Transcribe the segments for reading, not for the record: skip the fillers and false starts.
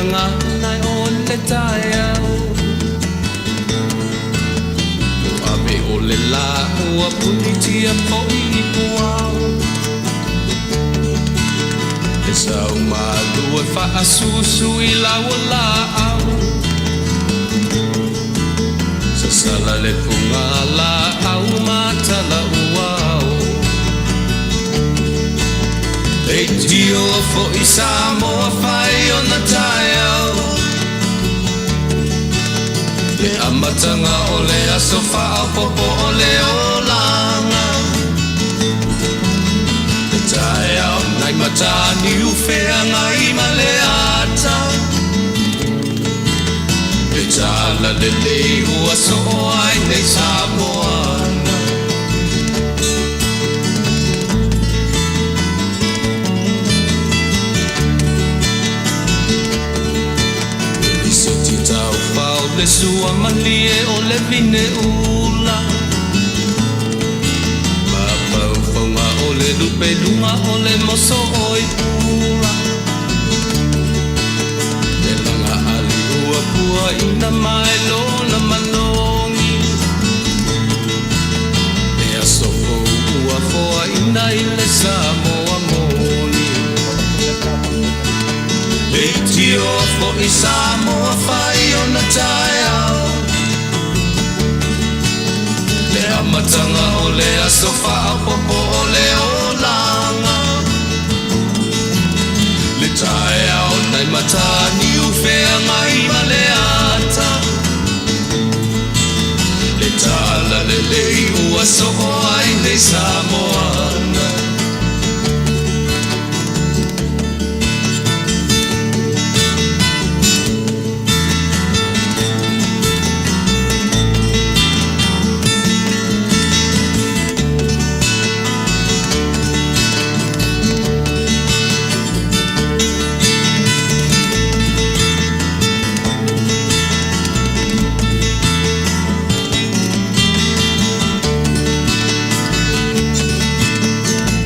Gagana o le taeao Ave o le la ua punitia fo'i i puao Le sau malu e faasusu i lau o laau Sasala le fuga laau ma tala uao Leitio fo'i Samoa fai ona taeao Le amataga o le aso faaopoopo o le olaga Le taeao nai Mataniu Feagai ma le ata Le tala lelei ua soo ai nei Samoana Lisiti taufao le sua malie o le vine ula Mafaufauga o le lupe luga o le moso oi pula Le laga ali ua puaina mai lona manogi Le aso fou ua foaina i le Samoa moni Leitio fo'i Samoa fai ona taeao Le amataga o le aso faaopoopo o le olaga Le taeao nai Mataniu Feagai ma le ata Le tala lelei ua soo ai nei Samoana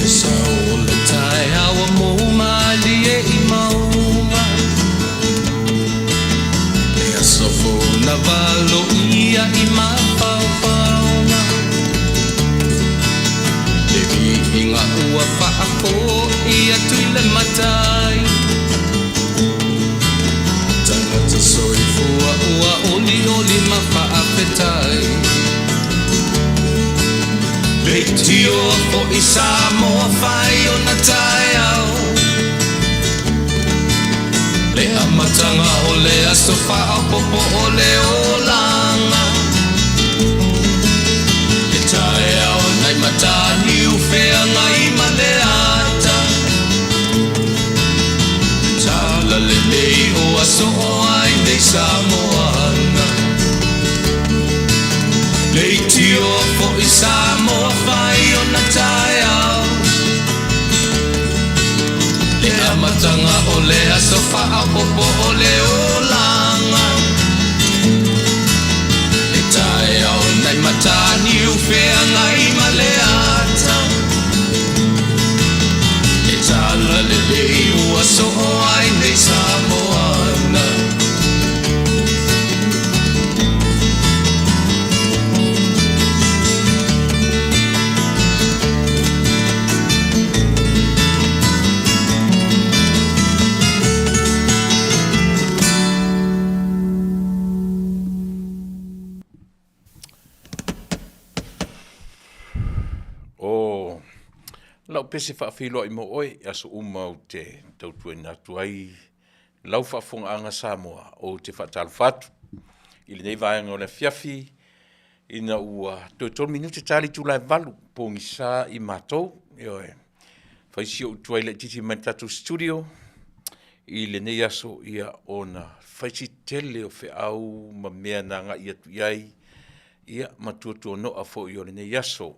Le sao o le taeao ua mou malie i mauga Le aso fou na valoia i mafaufauga Le viiga ua faafoi atu i le Matai Tagata soifua ua olioli ma faafetai Leitio fo'i Samoa fai ona taeao Le amataga o le aso faaopoopo o le olaga Le taeao nai Mataniu Feagai ma le ata Le tala lelei ua soo ai nei Samoana Leitio fo'i Samoa fai ona taeao Le amataga o le aso faaopoopo o le olaga Le taeao nai Mataniu Feagai ma le ata Le tala lelei ua soo ai nei Samoana O lau pese faafeiloai mo oe i aso uma ou te tautuaina atu ai lau faafofogaaga Samoa, ou te faatalofa atu i lenei vaega o le afiafi ina ua toe 3 minute ta le itula e 8 pogisa i matou. Ioe, fai si ou tuai laitiiti mai le tatou studio i lenei aso, ia ona fai si tele o feau ma mea na agai atu i ai, ia ma tuatuanoa foi o lenei aso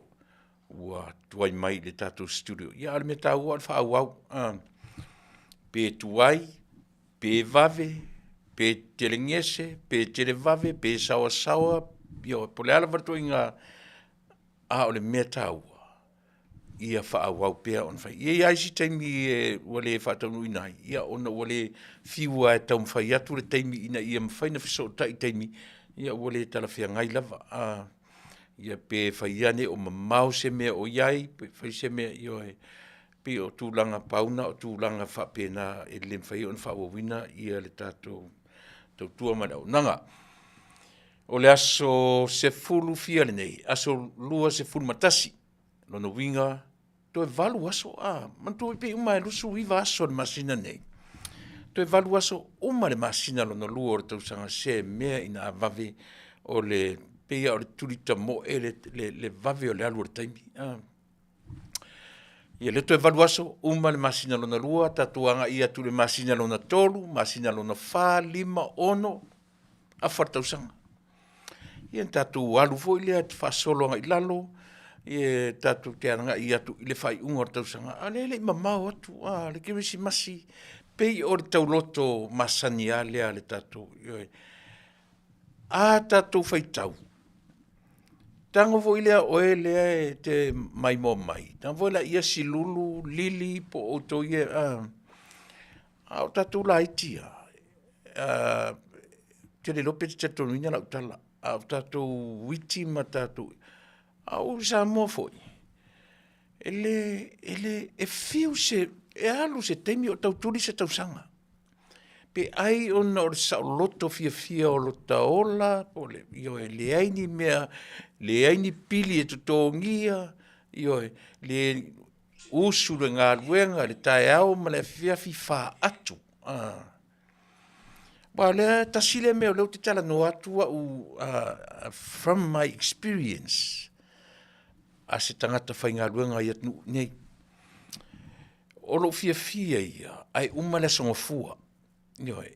ua tuai mai i le tatou studio. Ia a o le mea taua o le faaauau, pe tuai, pe vave, pe telegese, pe televave, pe saoasaoa, ia po o le a lava le ituaiga, a o le mea taua, ia faaauau pea ona fai. E i ai isi taimi e ua le faataunuuina ai, ia ona ua le fiu lava e taumafai atu le taimi ina ia mafai ona fesootai i taimi, ia ua le talafeagai lava. Ia pe fai ane o mamao se mea o i ai, pe fai se mea, ioe, pei o tulaga pau na o tulaga faapena e le mafai ai ona faaauauina le tatou tautua ma le auaunaga. O le aso sefulu fia lenei, aso 21, lona uiga toe 8 aso, manatua foi pei uma lava e 29 aso o le masina lenei, toe 8 aso uma le masina lona lua o le tausaga, se mea ina a vave o le pei lava o le tulitamoe le vave o le alu o le taimi. Ia lea toe 8 aso uma le masina lona lua, tatou agai atu i le masina lona tolu, masina lona fa, lima, ono, afa le tausaga. Ia ona tatou alu foi lea faasolo agai i lalo ia tatou te agai atu i le faaiuga o le tausaga, a o lea e le i mamao atu le Kerisimasi, pei o le tauloto masani lava lea a le tatou, ioe. A tatou faitau, tago foi lea o oe lea e te maimoa mai, tago foi laia Silulu, Lili po o outou ia a, a o tatou laiti lava, ou te le iloa pe te talitonuina lau tala, a o tatou iti ma tatou, a o Samoa foi, e le, e fiu e alu se taimi o tau tuli se tausaga. Pe ai ona o le saoloto fiafia o lota ola po o le, ioe, leai ni mea, leai ni pili e totogia, ioe, usu i le galuega i le taeao ma le afiafi, faatu. Aua o lea e tasi lea mea o lea ou te talanoa atu au from my experience a se tagata faigaluega i atunuu i inei. O lou fiafia ia ae uma le Aso Gafua, ioe.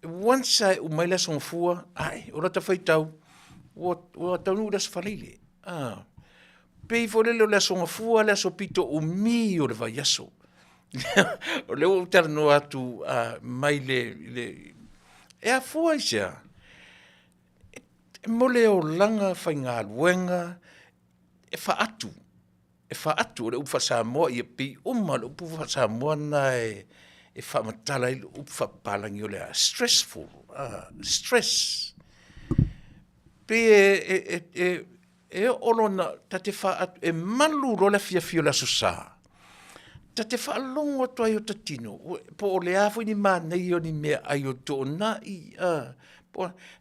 Once lava e uma ai le Aso Gafua, ae, o lata faitau, ua taunuu i le Aso Faraile. Pei foi lele o le Aso Gafua le aso pito umi o le vaiaso. O lea ua ou talanoa atu mai le… E afua i se a? Mo le olaga faigaluega e faatu, e faatu. O le upu faa-Samoa e pei uma lava o le upu faa-Samoa lena e faamatala ai le upu faapapalagi o le a? Stressful, stress. E pei e oo loa ta te faatu, e malu loa le afiafi o le Aso Sa, ta te faalogo atu lava i ota tino, po o le a foi le manaia o ni meaai o toonai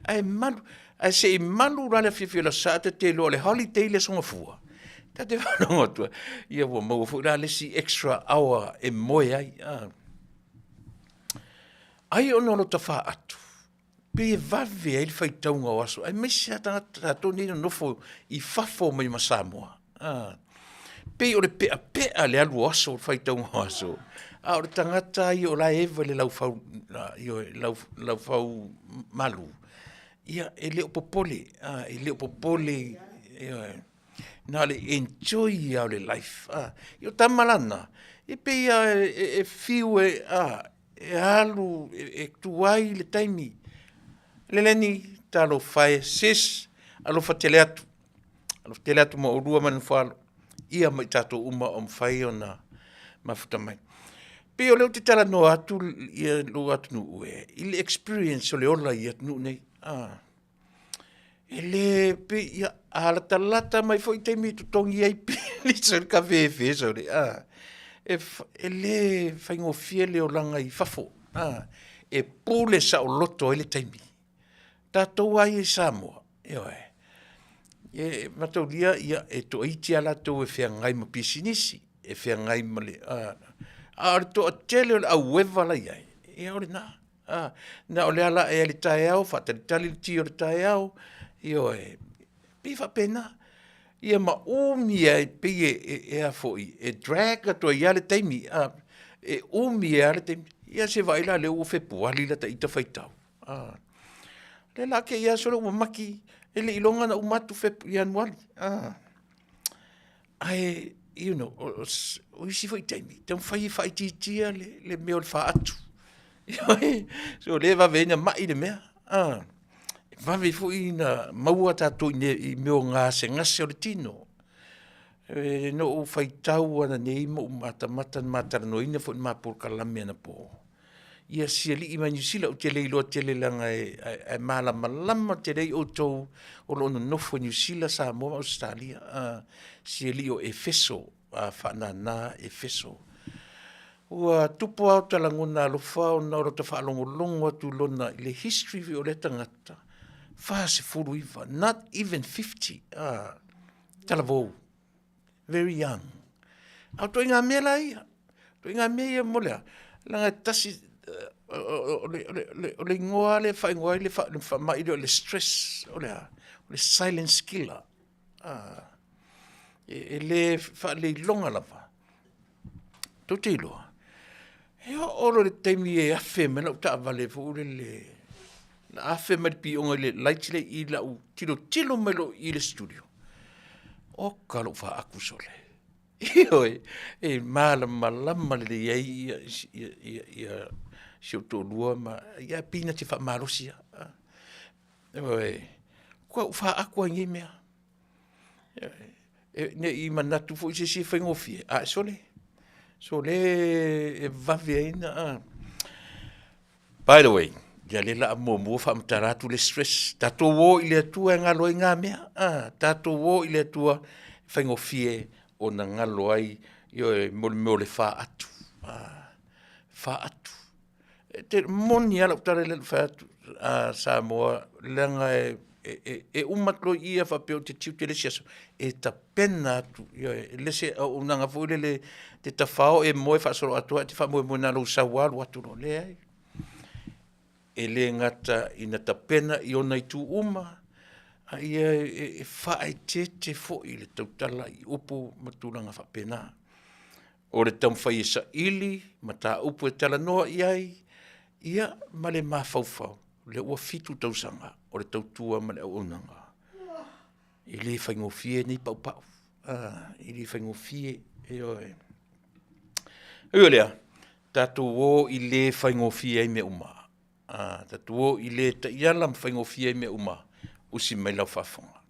ae malu, ae se i malu la le afiafi o le Aso Sa ae ta te iloa o le holiday le Aso Gafua, ta te faalogo atu lava, ia ua maua foi la le isi extra hour e moe ai. Ai ona o lota faatu, pei e vave ai le faitauga o aso, aemaise lava tagata tatou nei e nonofo i fafo mai ma Samoa, a, pei o le peapea le alu o aso, le faitauga o aso, a o le tagata lava ia o la e eva i le laufau, ioe, laufau malu, ia e le o popole, e le o popole, ioe. Na o le enjoy lava o le life, a. Ia o tama la na, e pei lava e fiu e alu e tuai le taimi. Leleni, talofa e, sis, alofa tele atu, alofa tele atu ma oulua ma le nofo a alo ia ma i tatou uma o mafai ona mafuta mai. E pei o lea ou te talanoa atu lou atunuu e i le experience o le ola i atunuu nei, e le pei, ia, a latalata mai foi taimi e totogi ai pili sole kafefe sole, a, e le faigofie le olaga i fafo, a, e pule saoloto ai le taimi. Tatou lava ia i Samoa, ioe, e mataulia e toaiti lava latou e feagai ma pisinisi, e feagai ma le, a o le toatele o le aueva la e i ai, ia o lena. Na o le ala ae lava i le taeao faatalitali le ti o le taeao, ioe, e pei e faapena. Ia ma umi ai, pei e a foi, e drag atu ai lava le taimi, e umi ai lava le taimi. Ia se i vaai la o lea ua Fepuari lata ita faitau, a? O lea o le a tea i aso lea ua maki, e le i iloga ona uma atu Ianuari, a? Ae you know, o isi foi taimi, taumafai e faaitiitia le mea o le faatu. Se o lea e vave ai ona mai le mea, a? E vave foi ona maua tatou i mea o gasegase o le tino. E na ou faitau ananei ma ou matamata na ma talanoaina foi i le ma polokalame anapo, ia si alii mai Niu Sila, ou te le iloa tele leaga ae malamalama tele ai outou o lo o nonofo i Niu Sila, Samoa ma Ausetalia, si alii o Efeso faanana Efeso. Ua tupu lava ota lagona alofa ona o lota faalogologo atu i lona, i le history foi o lea tagata, 49, not even 50 talavou, very young. A o ituaiga mea la ia, o ituaiga mea ia mo le a? Leaga e tasi, o le igoa lava lea e faaigoa ai le faamai lea o le stress, o le a? O le silent killer. E le faaleiloga lava. Tou te iloa, e oo loa i le taimi e afe mai ai lau taavale foi lele, na afe mai le pioga i le light lea e i i lau tilotilo mai loa i i le studio, oka lou faaaku sole. Ioe, e malamalama lelei ai si ou toalua ma, ae pei na te faamalosi lava. Ioe, matua ou faaaku lava i nei mea. Ne i manatu foi se isi e faigofie, ae sole, sole e vave ai ona. By the way, ia lea o le a muamua faamatala atu le stress. Tatou o i le Atua e galo ai na mea. Tatou o i le Atua e faigofie ona galo ai, ioe, mo le mea o le faatu. Faatu. E moni lava lau tala lea na ou fai atu, a Samoa, leaga e uma atu loa i i a faapea ou te tiute i le isi aso, e tapena atu, ioe, e le o se auaunaga foi lele e te tafao e moe faasoloatoa ae te faamoemoe na o lou sau lava alu atu loa, leai. E le gata ina tapena i ona itu uma, a ia e faaeteete foi i le tautala i upu ma tulaga faapena. O le taumafai e saili mataupu e talanoa i ai, ia ma le mafaufau, o lea ua 7 tausaga o le tautua ma le auaunaga. E le faigofie nei paupau, e le faigofie, ioe. E ui o lea, tatou o i le faigofie ai mea uma, tatou o i le taiala ma faigofie ai mea uma, usi mai lau faafofoga.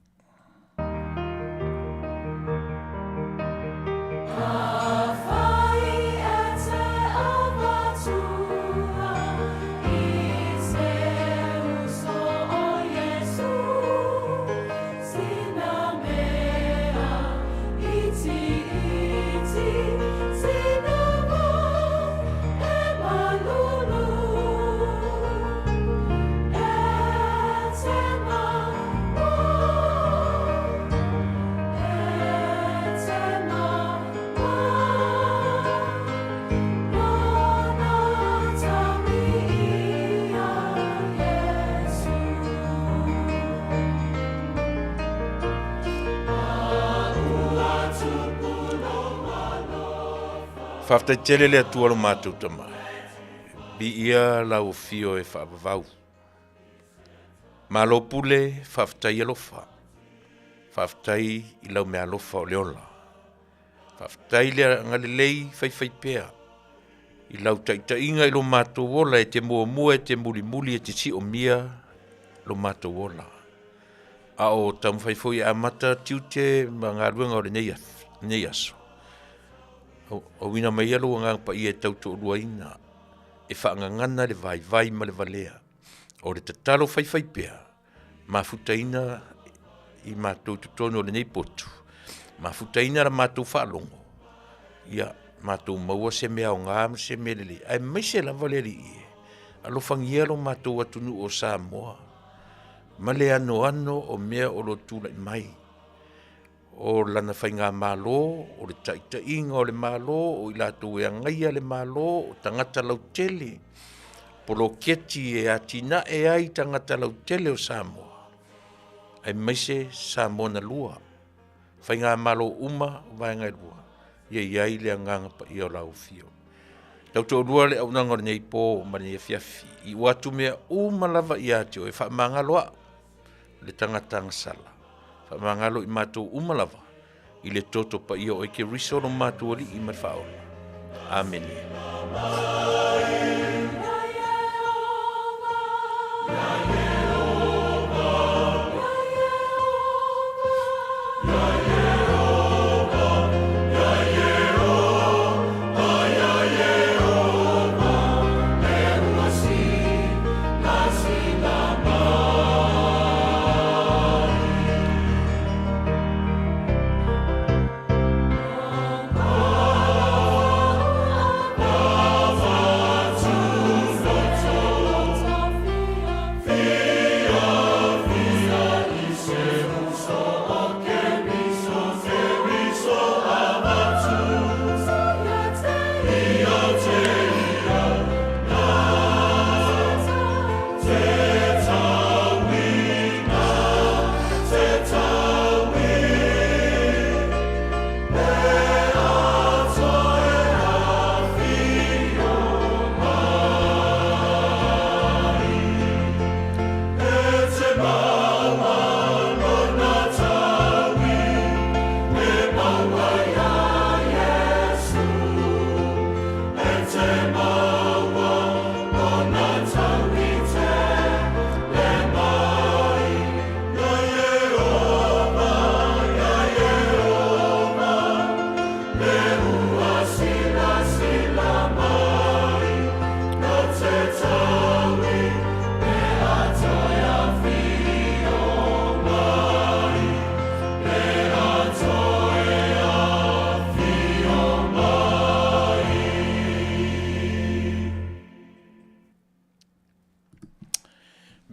Faafetai tele le Atua lo matou Tama. Viia lau afio e faavavau. Malo pule, faafetai alofa. Faafetai i lau meaalofa o le ola. Faafetai le agalelei faifaipea i lau taitaiga i lo matou ola e te muamua e te mulimuli e te siomia lo matou ola. A o taumafai foi e amata tiute ma galuega o lenei aso. Auina mai ia lou Agaga Paia e tautoaluaina, e faagagana le vaivai ma le valea. O le tatalo faifaipea, mafutaina i matou i totonu o lenei potu, mafutaina la matou faalogo, ia matou maua se mea aoga ma se mea lelei, aemaise lava le Alii e, alofagia lo matou atunuu o Samoa ma le anoano o mea o lo o tulai mai. O lana faigamalo, o le taitaiga o le Malo, o i latou e agaia le Malo, o tagata lautele, poloketi e atinae ai tagata lautele o Samoa, aemaise Samoa na lua, faigamalo uma o vaega e lua, ia i ai le Agaga Paia o lau Afio. Tautoalua le auaunaga o lenei po ma lenei afiafi, iu atu mea uma lava ia te oe, faamagalo au le tagata agasala. Faamagalo i matou uma lava i le toto paia o oe Keriso lo matou Alii ma le Faaola. Amene.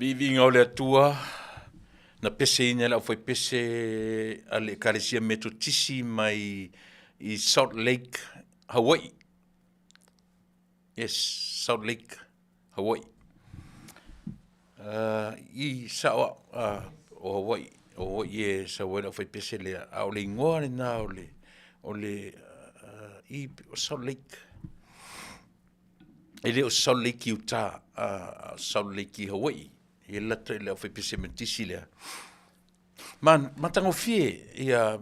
Viiviiga o le Atua na peseina e le aufaipese a le Ekalesia Metotisi mai i Salt Lake, Hawaii. Yes, Salt Lake, Hawaii. I sao au, o Hawaii, o Hawaii e sau ai le aufaipese lea, a o le igoa lena o le o le i o Salt Lake. E le o Salt Lake i Utah, a o Salt Lake i Hawaii. E lata i le aufaipese Metotisi lea. Ma matagofie ia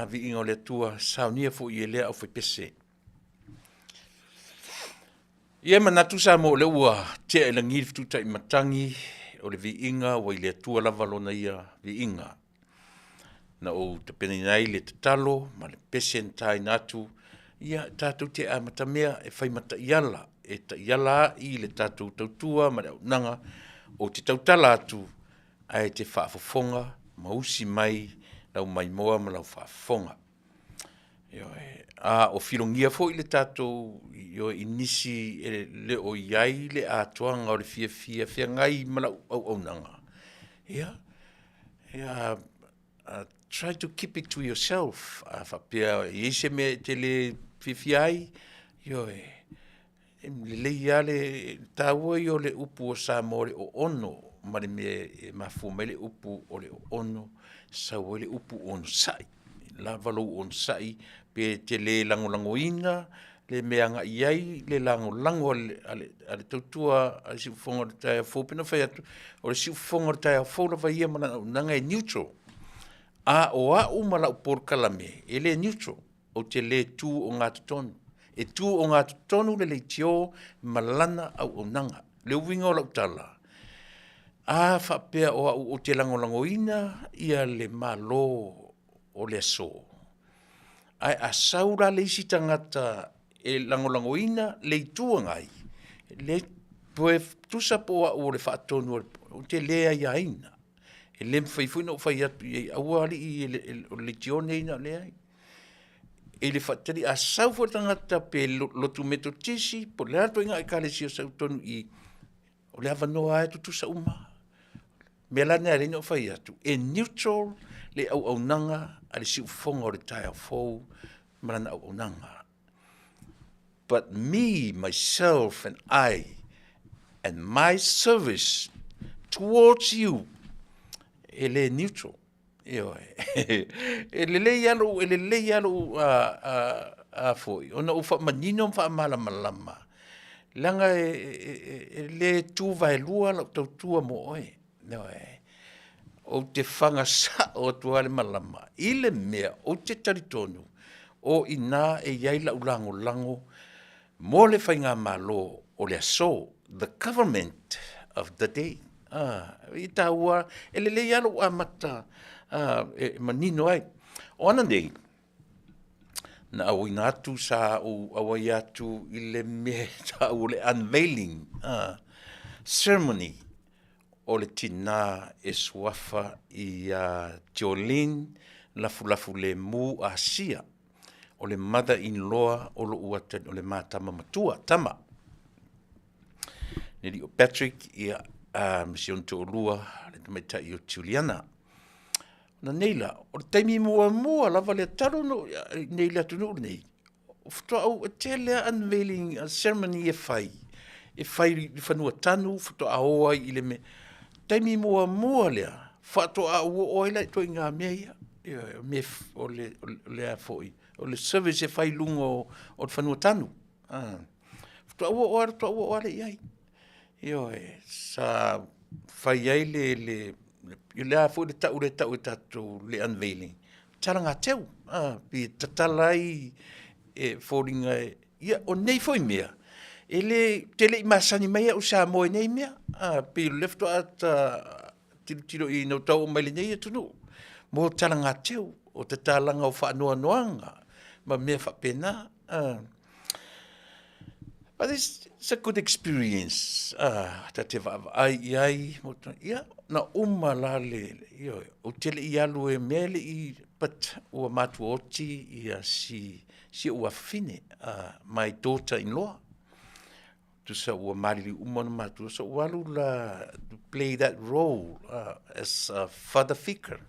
viiga o le Atua, saunia foi e lea aufaipese. Ia e manatu Samoa o lea ua tea i lagi le fetutai matagi o le viiga ua i le Atua lava lona ia viiga. Na ou tapenaina ai le tatalo ma le pese na taina atu, ia tatou te amatamea e fai ma taiala, e taiala ai le tatou tautua ma le auaunaga. Ou te tautala atu ae te faafofoga ma usi mai lau maimoa ma lau faafofoga. Ioe. A o filogia foi le tatou, ioe, i nisi e le o i ai le atoaga o le fiafia feagai ma lau auaunaga, ia, ia try to keep it to yourself. A faapea e i ai se mea e te le fiafia ai, ioe, e lelei lava le taua ia o le upu a Samoa o le oono ma le mea e mafua mai ai le upu o le oono, sau ai le upu onosai, lava lou onosai pe te le lagolagoina le mea e agai i ai le lagolago a le tautua a le siufofoga o le taeao fou. E pei ona ou fai atu, o le siufofoga o le taeao fou lava ia ma lana auaunaga e neutral, a o au ma lau polokalame, e le neutral, ou te le tu ogatotonu. E tu ogatotonu le leitio ma lana auaunaga. O le uiga o lau tala, a faapea o au ou te lagolagoina le Malo o le aso, ae a sau la le isi tagata e lagolagoina le Itu Agai, le toe tusa po o au o le faatonu ou te le aiaina. E le mafai foi ona ou fai atu i ai, aua alii o le leitio lenei, leai. I le faatali, a sau foi le tagata pe lotu Metotisi po o le a le ituaiga ekalesia o sau i totonu i i, o le avanoa lava e tutusa uma lava. O le mea la lena e ala ai ona ou fai atu, e neutral le auaunaga a le siufofoga o le taeao fou ma lana auaunaga. But me, myself and I and my service towards you, e le neutral. Ioe. E lelei lava lou, e lelei lava lou a foi, ona ou faamanino ma faamalamalama, leaga e le tu vaelua lau tautua mo oe. Ioe. Ou te faga sao atu lava le malama i le mea ou te talitonu o i ina e i ai lau lagolago mo le faigamalo o le aso, the government of the day. E taua, e lelei lava lou amata e manino ai. O ana nei, na auina atu, sa ou auai atu i le mea e tau o le unveiling ceremony o le tina e suafa ia Jolene Lafulafu Lemu Asia, o le mother in law o lou atalii, o le ma tama matua, tama. Le alii o Patrick, ia, ma si ona toalua, le tamaitai o Juliana. Na nei la, o le taimi muamua lava lea talu ona ou i inei i le atunuu lenei, faatoa ou, e tele lava unveiling ceremony e fai, e fai i le fanua tanu faatoa o ai i le mea. Taimi muamua lea faatoa ou oo ai la i ituaiga mea ia. Ioe, o mea o le a foi, o le service e fai i luga o le fanua tanu. Faatoa ou oo lava, faatoa ou oo lava lea i ai. Ioe, sa fai ai le le a foi le tau lea e tau e tatou le unveiling, talagateu, pei e tatala ai e foliga e, ia o nei foi mea, e le, ou te le i masani mai au i Samoa i nei mea. Pei o lea faatoa ta tilotilo ina ua tau oo mai i lenei atunuu mo talagateu, o tatalaga o faanoanoaga ma mea faapena. But it's a good experience ta te vaavaai i ai, ia, na uma la le, ioe, ou te le i alu e mea le i, but ua matuaoti ia si, si ou afafine, my daughter in law. Tusa ua maliliu uma ona matua, so ua alu la to play that role as a father figure,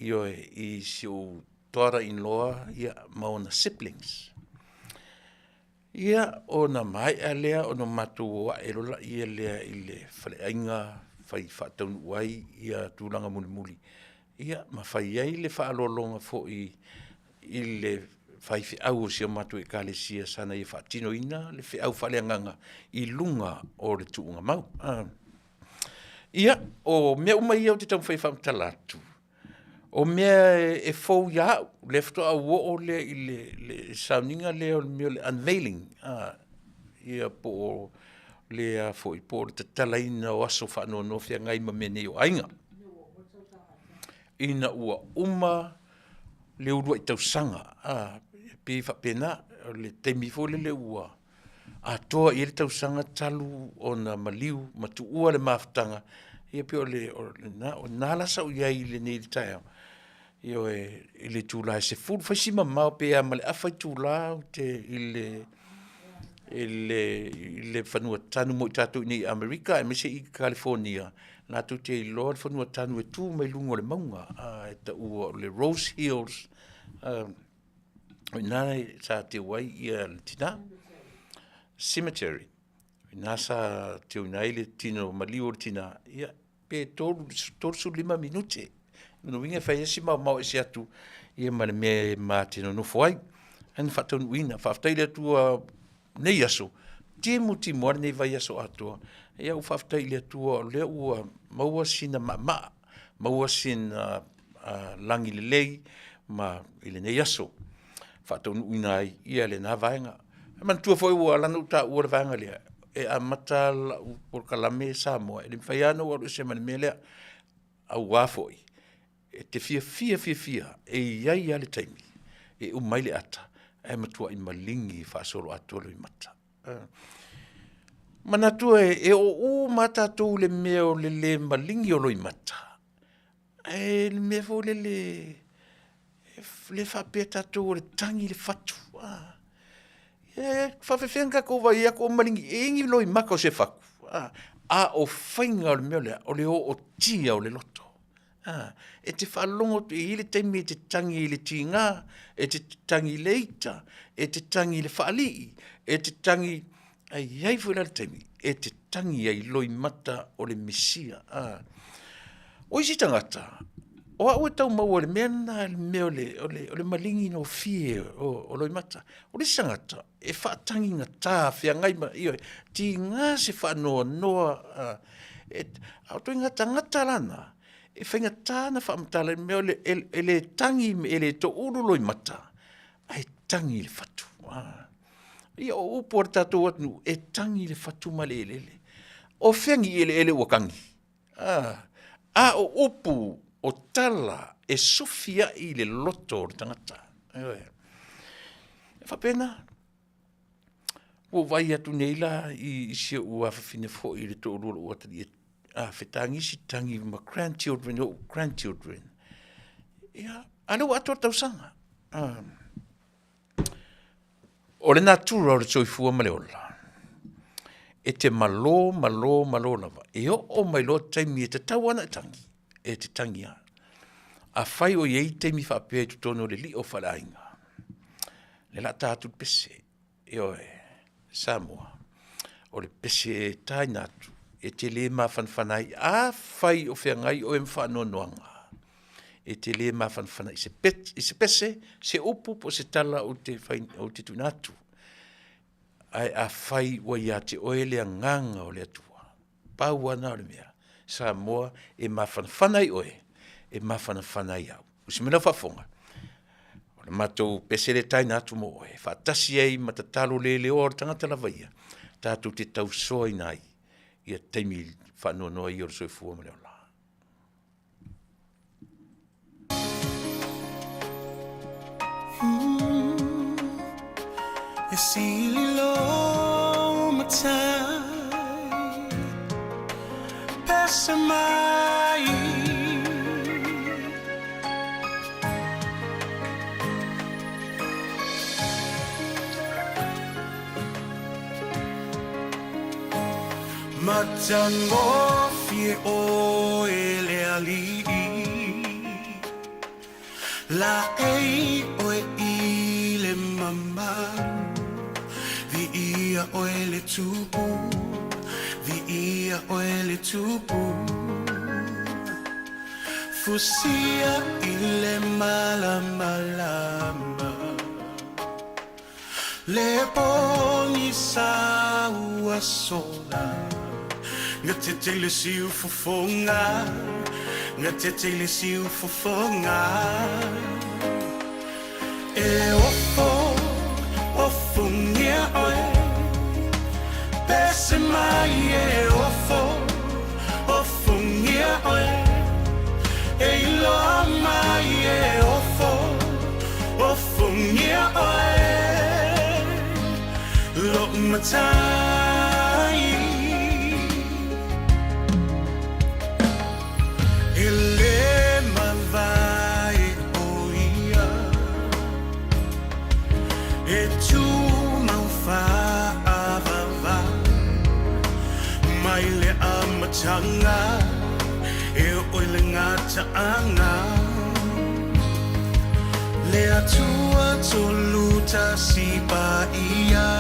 ioe, i si ou daughter in law ia ma ona siblings. Ia, ona maea lea ona matou o ae loa lea i le faleaiga fai faataunuu ai ia tulaga mulimuli, ia ma fai ai le faaaloaloga foi i le faifeau o si a matou ekalesia sana ia faatinoina le feau faaleagaga i luga o le tuugamau. Ia, o mea uma ia ou te taumafai e faamatala atu, o mea e fou ia au, lea faatoa ou oo lea i le sauniga lea o le mea o le unveiling, ia po o le a foi, po o le tatalaina o aso faanoanoa feagai ma mea nei o aiga. Ina ua uma le uluai tausaga, e pei e faapena, o le taimi foi lele ua atoa i ai le tausaga talu ona maliu ma tuua le mafutaga, ia pei o lena, o i ina la sa ou i ai i lenei taeao, ioe, i le itula e 10, fai si mamao pe a ma le afa itula ou te i le fanua tanu mo i tatou i inei i Amerika aemaise i Kalifonia, latou te iloa le fanua tanu e tu mai luga o le mauga e taua o le Rose Hills, o i ina sa teu ai le tina, cemetery. O i ina sa teuina ai le tino maliu o le tina, ia pe 35 minute. O lona uiga e fai lava si maomao ese atu ia ma le mea e ma te nonofo ai. Ae na faataunuuina, faafetai i le Atua i nei aso, timutimu lava lenei vaiaso atoa. Ia ua faafetai i le Atua o lea ua maua sina maamaa, maua sina lagi lelei ma i lenei aso faataunuuina ai ia lena vaega. E manatua foi ua ala ona ou taua le vaega lea, e amata lau polokalame Samoa, e le mafai lava ona ou alu ese ma le mea lea, aua foi e te fiafia fiafia, e i ai lava le taimi e uma ai le ata ae matuai maligi faasoloatoa loimata. Manatua e oo uma lava tatou i le mea o le le maligi o loimata, ae le mea foi lele, e le faapea tatou o le tagi le fatu. E faapefea ona tatou vaai atu o maligi, e i ai ni loimata o se fatu, a o faiga o le mea lea, o le ootia o le loto. E te faalogo atu e i ai le taimi e te tagi ai i le tiga, e te tagi i le ita, e te tagi i le faalii, e te tagi, ae i ai foi la le taimi e te tagi ai i loimata o le misia. O isi tagata, o au e tau maua i le mea lena, le mea o le maligi gofie o loimata. O le isi tagata, e faatagigata feagai ma, ioe, tiga se faanoanoa, a o ituaiga tagata la na, e faigata ona faamatala i le mea o le, e le tagi, e le toulu loimata, ae tagi i le fatu. Ia o upu a le tatou atunuu, e tagi le fatu ma le eleele. O fea ni eleele ua tagi? A o upu o tala e sofi ai le loto o le tagata. Ioe. E faapena. Ua ou vaai atu nei la i si ou afafine foi i le toalua o lou atalii e fetagisi tagi ma grandchildren, ou grandchildren. Ia, a lea ua atoa le tausaga. O le natura o le soifua ma le ola, e te malo, malo, malo lava. E oo mai loa taimi e tatau lava ona e tagi, e te tagi lava. Afai o i ai taimi faapea i totonu o le lio faaleaiga, le la ta atu le pese, ioe, Samoa, o le pese e taina atu, e te le mafanafana ai. Afai o feagai oe ma faanoanoaga, e te le mafanafana i se i se pese, se upu po o se tala ou te fai, ou te tuuina atu. Ae afai ua ia te oe le agaga o le Atua, pau lava lena o le mea, Samoa e mafanafana ai oe, e mafanafana ai au. Usi mai lau faafofoga, o le matou pese lea e taina atu mo oe, faatasi ai ma tatalo leleoa o le tagata lava ia, tatou te tausoaina ai ia taimi faanoanoa ia o le soifua ma le ola. E sili lo matai Pese mai. Matagofie oe le alii Laei oe i le mamalu Viia oe le Tupu Viia oe le Tupu Fusia i le malamalama Le pogisa ua sola Gatete i le siufofoga Gatete i le siufofoga E ofo, ofongia oe Pese mai e ofo, ofongia oe E iloa mai e ofo, ofongia oe Lou matai E le mavae o ia E tumau faavavau Mai le amataga E oo i le gataaga Le Atua Tolutasi Paia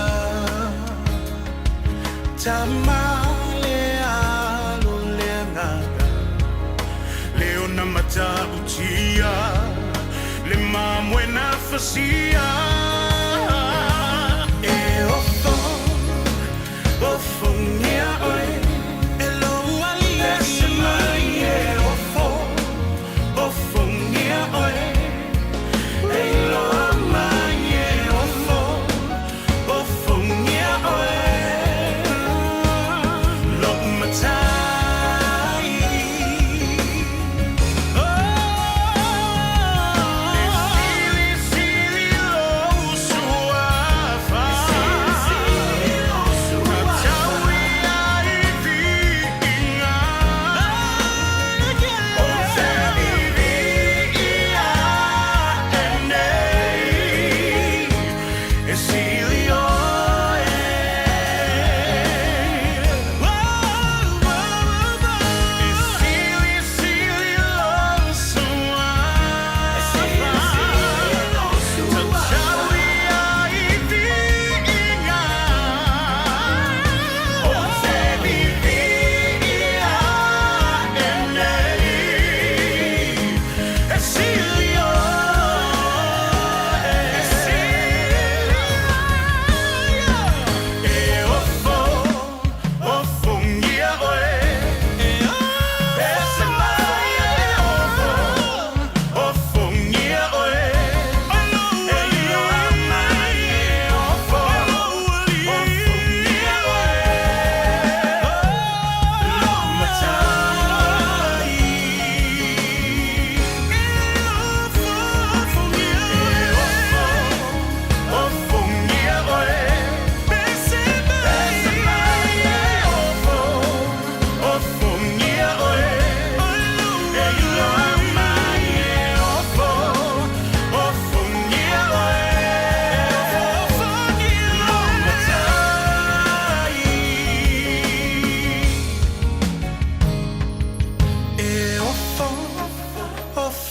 Tama le Alo le Agaga Le ona matautia Le mamoe na fasia E ofo, ofongia oe E lou alii Pese mai e ofo, ofongia oe E iloa mai e ofo, ofongia oe Lou matai Oh, le silisili lou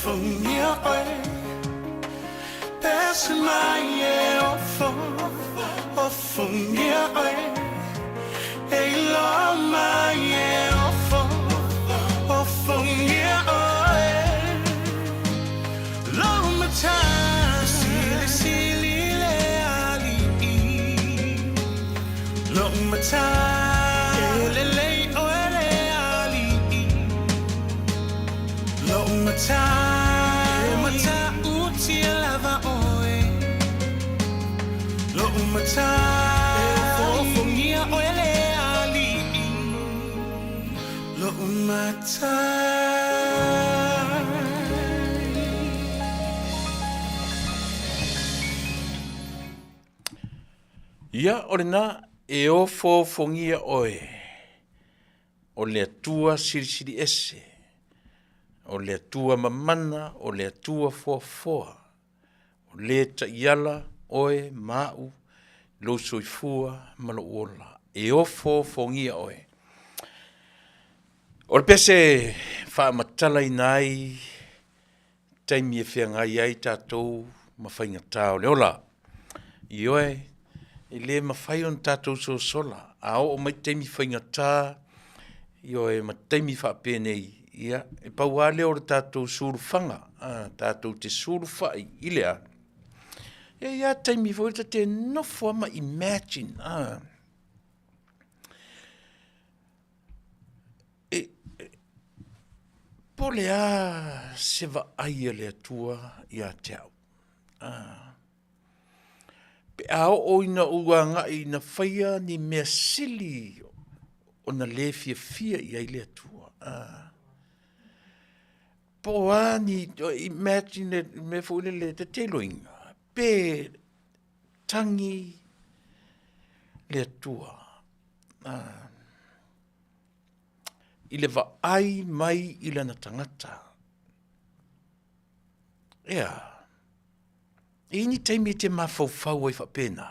Ofogia oe Pese mai e ofo Ofogia oe E iloa mai e ofo Ofogia oe Lou matai Silisili le alii Lou matai E lelei oe le alii Lou matai E matautia lava oe Lou matai E ofoofogia oe le alii Lou matai. Ia, o lena, e ofoofogia oe o le Atua Silisili Ese, o le Atua mamana, o le Atua foafoa, o le taiala oe ma au, lou soifua ma lou ola. E ofoofogia oe. O le pese faamatalaina ai taimi e feagai ai tatou ma faigata o le ola. Ioe, e le mafai ona tatou sosola, a oo mai taimi faigata, ioe, ma taimi faapenei, ia, e pau lava lea o le tatou sulufaga, tatou te sulufai i le a? E i ai lava taimi foi lea ta te nofo lava ma imagine, Po o le a se vaai a le Atua ia te au? Pe a oo ina ou agai ina faia ni mea sili ona le fiafia i ai le Atua. Po o a ni, imagine le mea foi lele ta te iloaina, pe tagi le Atua i le vaai mai i lana tagata. Ea, e i ai ni taimi e te mafaufau ai faapena?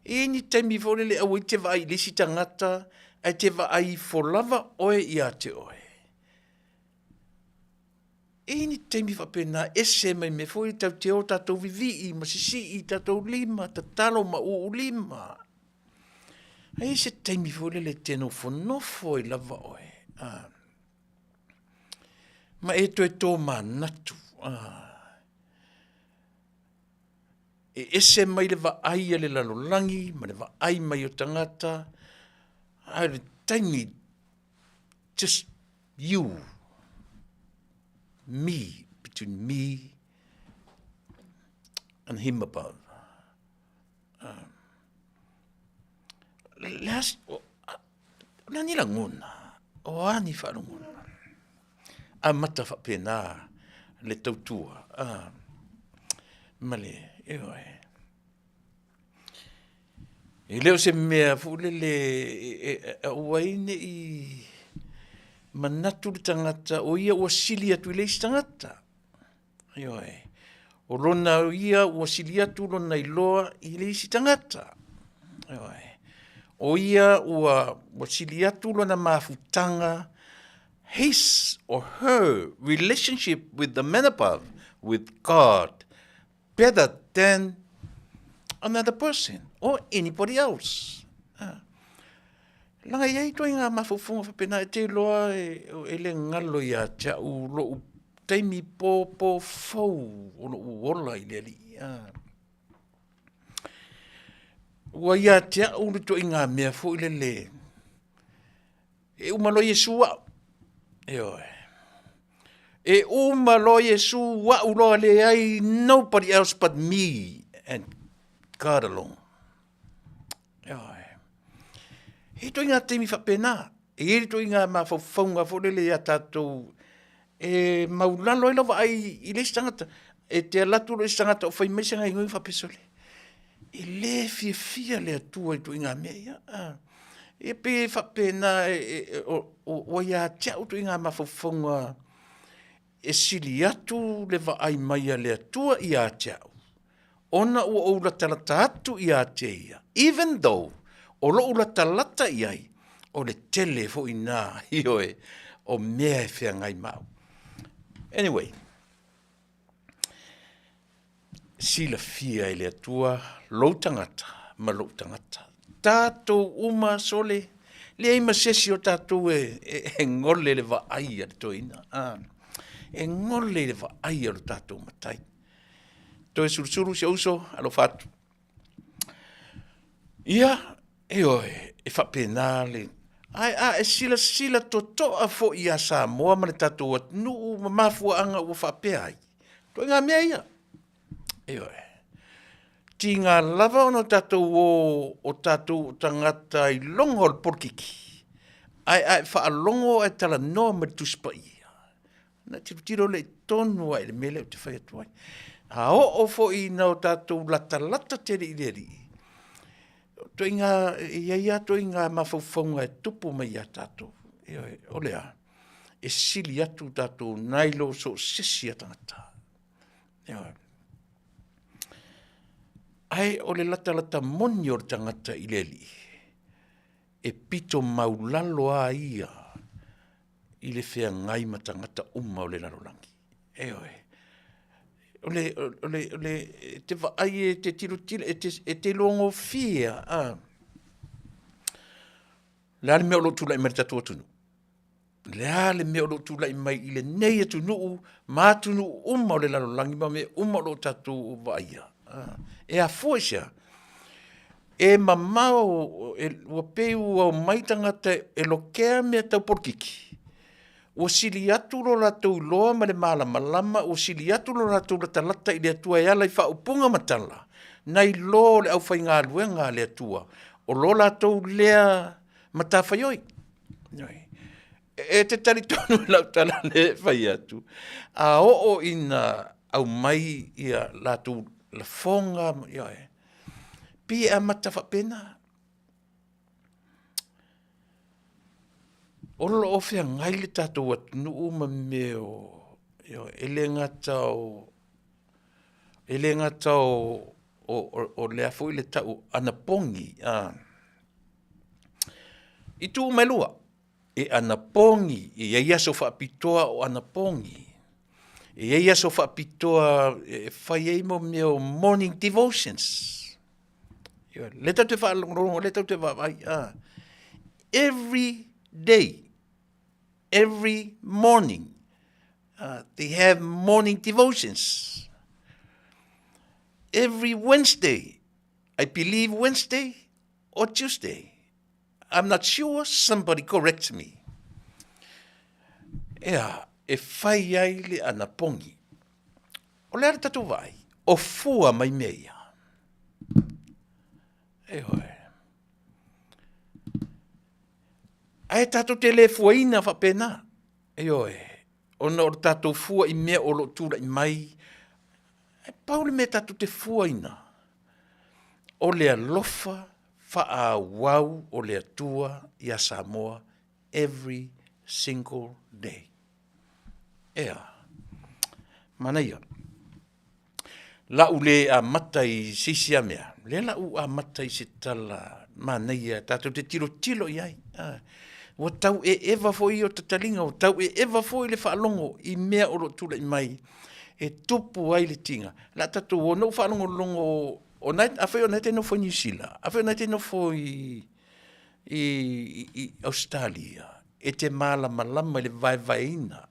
E i ai ni taimi foi lele aua e te vaai i le isi tagata ae te vaai ifo lava oe ia te oe? E i ai ni taimi faapena ese mai mea foi ia tatou te o tatou vivii ma sisii tatou lima, tatalo ma uu lima. Ae i ai se taimi foi lele e te nofonofo ai lava oe, a, ma e toe tomanatu, a, e ese mai le vaai a le lalolagi ma le vaai mai o tagata, a o le taimi just you, me, between me and him above. Le a, o le a ni lagona, o a ni faalogona? Amata faapena le tautua, ma le, ioe. E le o se mea foi lele e aua ai ne i manatu le tagata o ia ua sili atu i le isi tagata. Ioe. O lona ia ua sili atu lona iloa i le isi tagata. Ioe. O ia ua, ua sili atu lona mafutaga his or her relationship with the man above, with God, better than another person or anybody else. Ah. Leaga e i ai ituaiga mafaufauga faapena e te iloa e le galo ia te au lou taimi popo fou o lou ola i le Alii. Ah. Ua ia te au le ituaiga mea foi lele e uma loa Iesu au. Ioe. E uma loa Iesu au loa leai nobody else but me and God alone. Ioe. E ituaiga taimi faapena. E i ai le ituaiga mafaufauga foi lele ia tatou e maulalo ai lau vaai i le isi tagata. E te alu atu le isi tagata o fai mai se gaoioiga faapea, sole, e le fiafia le Atua i ituaiga mea ia. E pei e faapena, ua ia te au ituaiga mafaufauga e sili atu le vaai mai a le Atua ia te au, ona ua ou latalata atu ia te ia, even though o lou latalata i ai, o le tele foi na, ioe, o mea e feagai ma au. Anyway, silafia e le Atua lou tagata ma lou tagata. Tatou uma sole, leai ma se isi o tatou e, e, e gole le vaai a le toeaina. Ah, e gole le vaai a lo tatou matai. Toesulusulu si ou uso, alofa atu. Ia, ioe, e faapena le... Ae a e silasila totoa foi ia Samoa ma le tatou atunuu ma mafuaaga ua faapea ai, ituaiga mea ia. Ioe. Tiga lava ona tatou o o tatou o tagata iloga o le polokiki, ae a e faalogo ae talanoa mai le Tusi Paia, Ona tilotilo lea i tonu lava i le mea lea ou te fai atu ai. A oo foi ina o tatou latalata tele i le Alii, ituaiga, e i ai lava ituaiga mafaufauga e tupu mai ia tatou. Ioe, o le a? E sili atu tatou nai lo so o se isi lava tagata. Ioe. Ae o le latalata moni o le tagata i le Alii, e pito maulalo lava ia i le feagai ma tagata uma o le lalolagi. Ioe. O le, o le, o le, e te vaai e te tilotilo, e te, e te iloagofie lava, a. O le a le mea o lo o tulai mai i le tatou atunuu? O le a le mea o lo o tulai mai i lenei atunuu ma atunuu uma o le lalolagi ma mea uma o lo o tatou vaaia? E afua i se a? E mamao, ua pei ua omai tagata e lokea mea tau polokiki, ua sili atu lo latou iloa ma le malamalama, ua sili atu lo latou latalata i le Atua e ala i faaupuga ma tala, nai lo le aufaigaluega a le Atua, o lo latou lea matafaioi. E te talitonu i lau tala lea e fai atu, a oo ina aumai ia latou lafoga, ioe, pei e amata faapena. O lo o feagai le tatou atunuu ma mea o, ioe, e le gata o, e le gata o, o, o le a foi le tau anapogi, a, i itu uma e lua. E anapogi, e i ai aso faapitoa o anapogi, e i ai aso faapitoa e fai ai mo mea o morning devotions. Lea tatou te faalogologo, lea tatou te vaavaai, a. Every day, every morning, they have morning devotions. Every Wednesday, I believe Wednesday or Tuesday. I'm not sure, somebody correct me. Ea, e fai ai le anapogi. O le a le tatou vaai? O fua mai mea ia. Ioe. Ae tatou te le fuaina faapena. Ioe. Ona o le tatou fua i mea o lo o tulai mai, e pau le mea tatou te fuaina, o le alofa faaauau o le Atua iā Samoa every single day. Ea, manaia. La'u le amata i se isi a mea, lea la'u amata i se tala manaia tatou te tilotilo i ai. Ua tau eeva foi o tataliga, ua tau eeva foi le faalogo i mea o lo o tulai mai e tupu ai le tiga. O le a tatou o, na ou faalogologo, o na, afai o na e te nofo i Niu Sila, afai o na e te nofo i Ausetalia, e te malamalama i le vaevaeina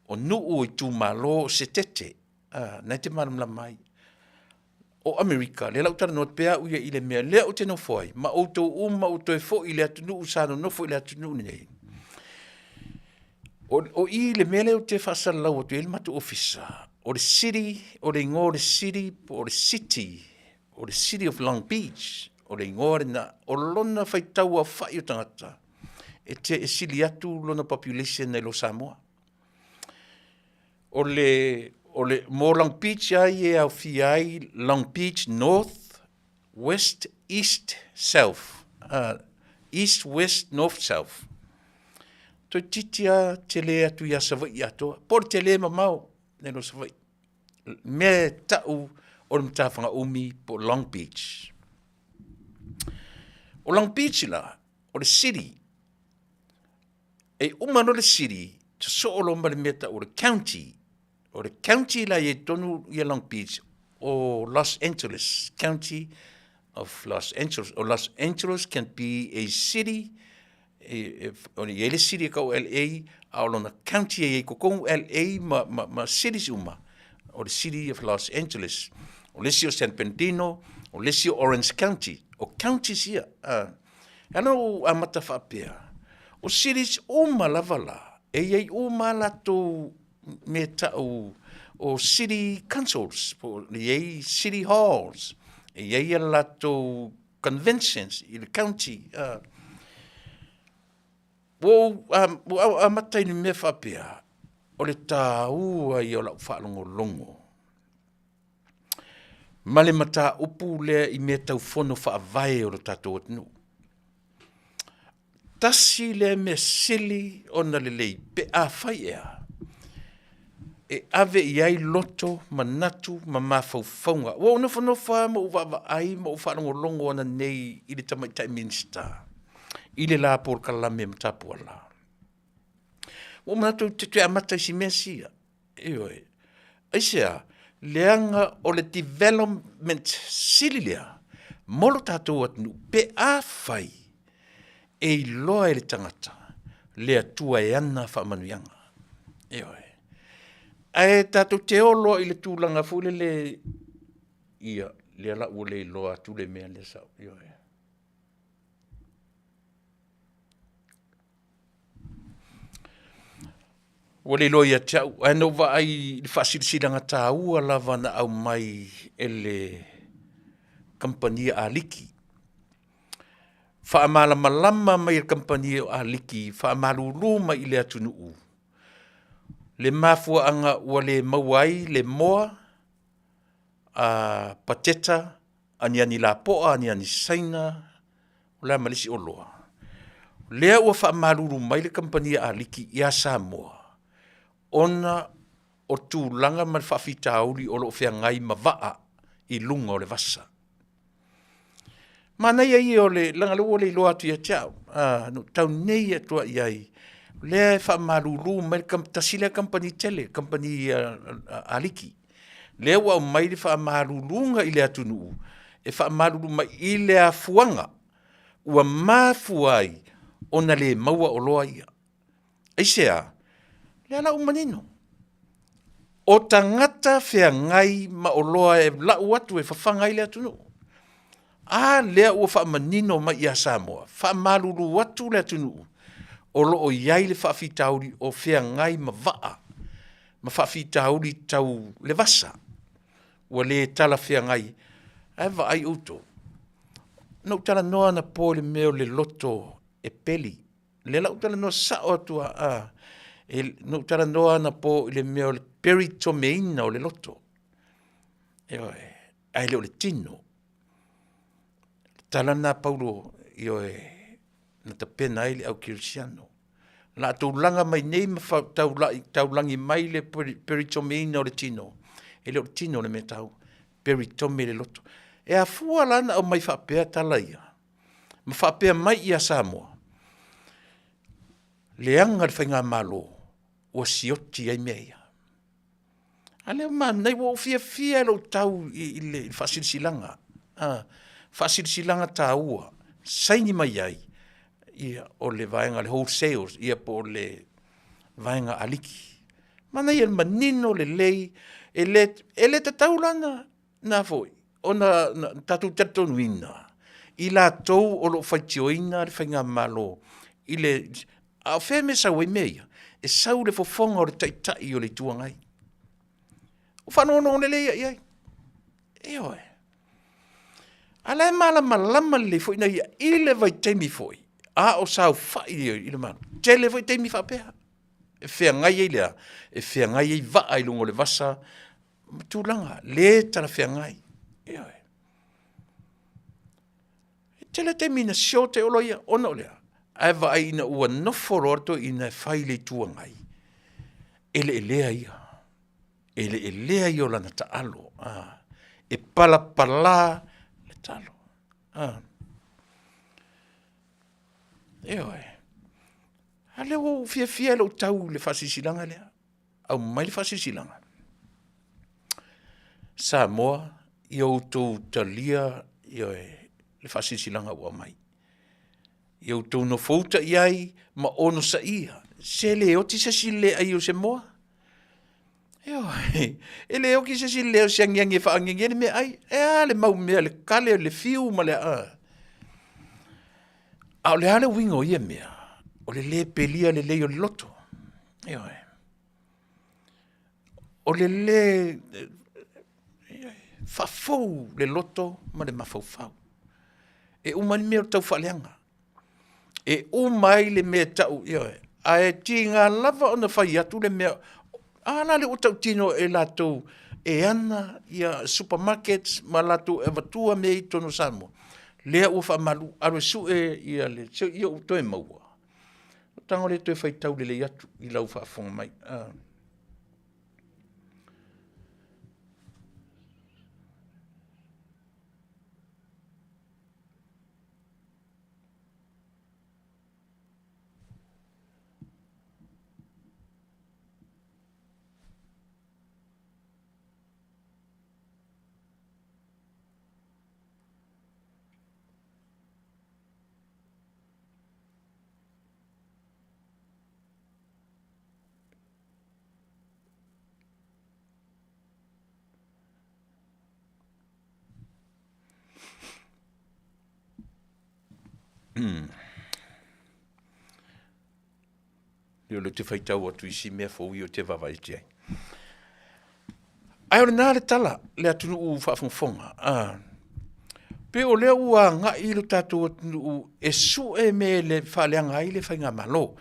o nuu, o itumalo, o setete, a, na e te malamalama ai. O Amerika, lea la ou talanoa atu pea au ia i le mea lea ou te nofo ai, ma outou uma ua toe foi i le atunuu sa nonofo i le atunuu lenei. O, o i le mea lea ou te faasalalau atu ai le matou ofisa, o le city, o le igoa o le city po o le city, o le City of Long Beach, o le igoa lena, o lona faitau aofai o tagata, e te e sili atu lona population nai lo Samoa. O le, o le, mo Long Beach ai e aofia ai Long Beach North, West, East, South. East, West, North, South. Toeitiiti lava tele atu ia Savaii atoa. Po o le tele mamao nai lo Savaii. Mea e tau o le Matafagaumi po o Long Beach. O Long Beach la, o le city. E uma loa le city, Sosoo loa ma le mea tau o le county. O le county la e i ai tonu ia Long Beach, o Los Angeles, County of Los Angeles. O Los Angeles can be a city, e, e, i ai le city e kau LA, a o lona county e i ai totonu LA ma, ma, ma cities uma, o le city of Los Angeles. O le isi o San Bernardino, o le isi o Orange County. O counties ia. Uh, e ala ou amata faapea, o cities uma lava la, e i ai uma latou mea tau o city councils, po o i ai city halls, e i ai a latou conventions i le county. Uh, ua ou um, ua amata i le mea faapea, o le tāua ia o lau faalogologo ma le mataupu lea i mea tau fono faavae o le tatou atunuu. Tasi lea mea sili ona lelei pe afai ea e ave i ai loto, manatu ma mafaufauga. Ua ou nofonofo lava ma ou vaavaai ma ou faalogologo ananei i le tamaitai Minisita i le la polokalame ma Tapuala. Ua ou manatu ou te toe amata i si mea sia. Ioe. Aisea? Leaga o le development sili lea mo lo tatou atunuu pe afai e iloa e le tagata le Atua e ana faamanuiaga. Ioe. Ae tatou te o loa i le tulaga foi lele, ia, lea la ua le iloa atu le mea lea sa ou, ioe. Ua le iloa ia te au, ae na ou vaai i le faasilasilaga taua lava na aumai e le kamupani a Aliki. Faamalamalama mai e le kamupani o Aliki, faamalulu mai i le atunuu le mafuaaga ua le maua ai le moa, a pateta, aniani lapoa, aniani Saina, o le a ma le isi oloa. Lea ua faamalulu mai le kamupani a Aliki ia Samoa, ona o tulaga ma le faafitauli o lo o feagai ma vaa i luga o le vasa. Manaia ia o le, leaga o lea ua le iloa atu ia te au, na ou tau nei atu lava i ai, o lea e faamalulu mai le tasi lea kamupani tele, kamupani a Aliki, lea ua aumai le faamaluluga i le atunuu, e faamalulu mai i le afuaga ua mafua ai ona le maua oloa ia. Aisea? Lea la ua manino, o tagata feagai ma oloa e lau atu e fafaga ai le atunuu. A lea ua faamanino mai ia Samoa, faamalulu atu le atunuu o lo o i ai le faafitauli o feagai ma vaa ma faafitauli tau le vasa ua le talafeagai. Ae vaai outou, na ou talanoa anapo i le mea o le loto e peli. Lea la ou talanoa sao atu a, e, na ou talanoa anapo i le mea o le peritomeina o le loto. Ioe, ae le o le tino. Le tala lena a Paulo, ioe, na tapena ai le au kerisiano. La tulaga mai nei ma taulagi mai le peritomeina o le tino, e le o le tino le mea taua, peritome le loto. E afua la na aumai faapea tala ia, ma faapea mai ia Samoa, leaga le faigamalo ua sioti ai mea ia. A lea ua manaia, ua ou fiafia i lou tau i le faasilasilaga, faasilasilaga taua, saini mai ai ia o le vaega o le wholesale ia po o le vaega a aliki. Manaia le manino lelei, e le, e le tatau la ona, na foi, ona tatou talitonuina i latou o lo o faitioina le faigamalo i le, a o fea e sau ai mea ia? E sau i le fofoga o le Taitai o le Itu Agai. Ua faalogologo lelei i ai. Ioe. A la e malamalama lelei foi na ia i le vaitaimi foi, a o saofai i le Malo, tele foi taimi faapea e feagai ai le a? E feagai ai vaa i luga o le vasa ma tulaga le talafeagai. Ioe. E tele taimi na short ai oloa ia ona o le a? Ae vaai ina ua nofo loa le toeaina e fai le Itu Agai, eleelea ia, eleelea ia o lana taalo, a, e palapala le talo. A. Ioe. A lea ua ou fiafia i lou tau i le faasilasilaga lea. Aumai le faasilasilaga. Samoa, ia outou talia, ioe, le faasilasilaga ua aumai. Ia outou nofouta i ai ma onosaia, se le oti se isi i le le aia o se moa. Ioe, e le oti se isi i le leai o se agiagi e faaagiagi ai le meaai. E a le mau mea le kale le fiu ma le a? A o le a le uiga o ia mea? O le le pelia lelei o le loto. Ioe. O le le faafou le loto ma le mafaufau. E uma ai le mea o le taufaaleaga. E uma ai le mea e tau, ioe, ae tiga lava ona fai atu le mea, a la lea ua tautino e latou e ana ia supermarkets ma latou e avatua mea i totonu o Samoa, lea ua faamalu, alu e sue ia le, se ua toe maua. Ou tago lea e toe faitau lelei atu i lau faafofoga mai. O lea ou te faitau atu i isi mea fou ia ou te vaavaai atu i ai. Ae o lena le tala, le atunuu faafogafoga, a, pei o lea ua agai lo tatou atunuu e sue mea e le faaleaga ai le faigamalo.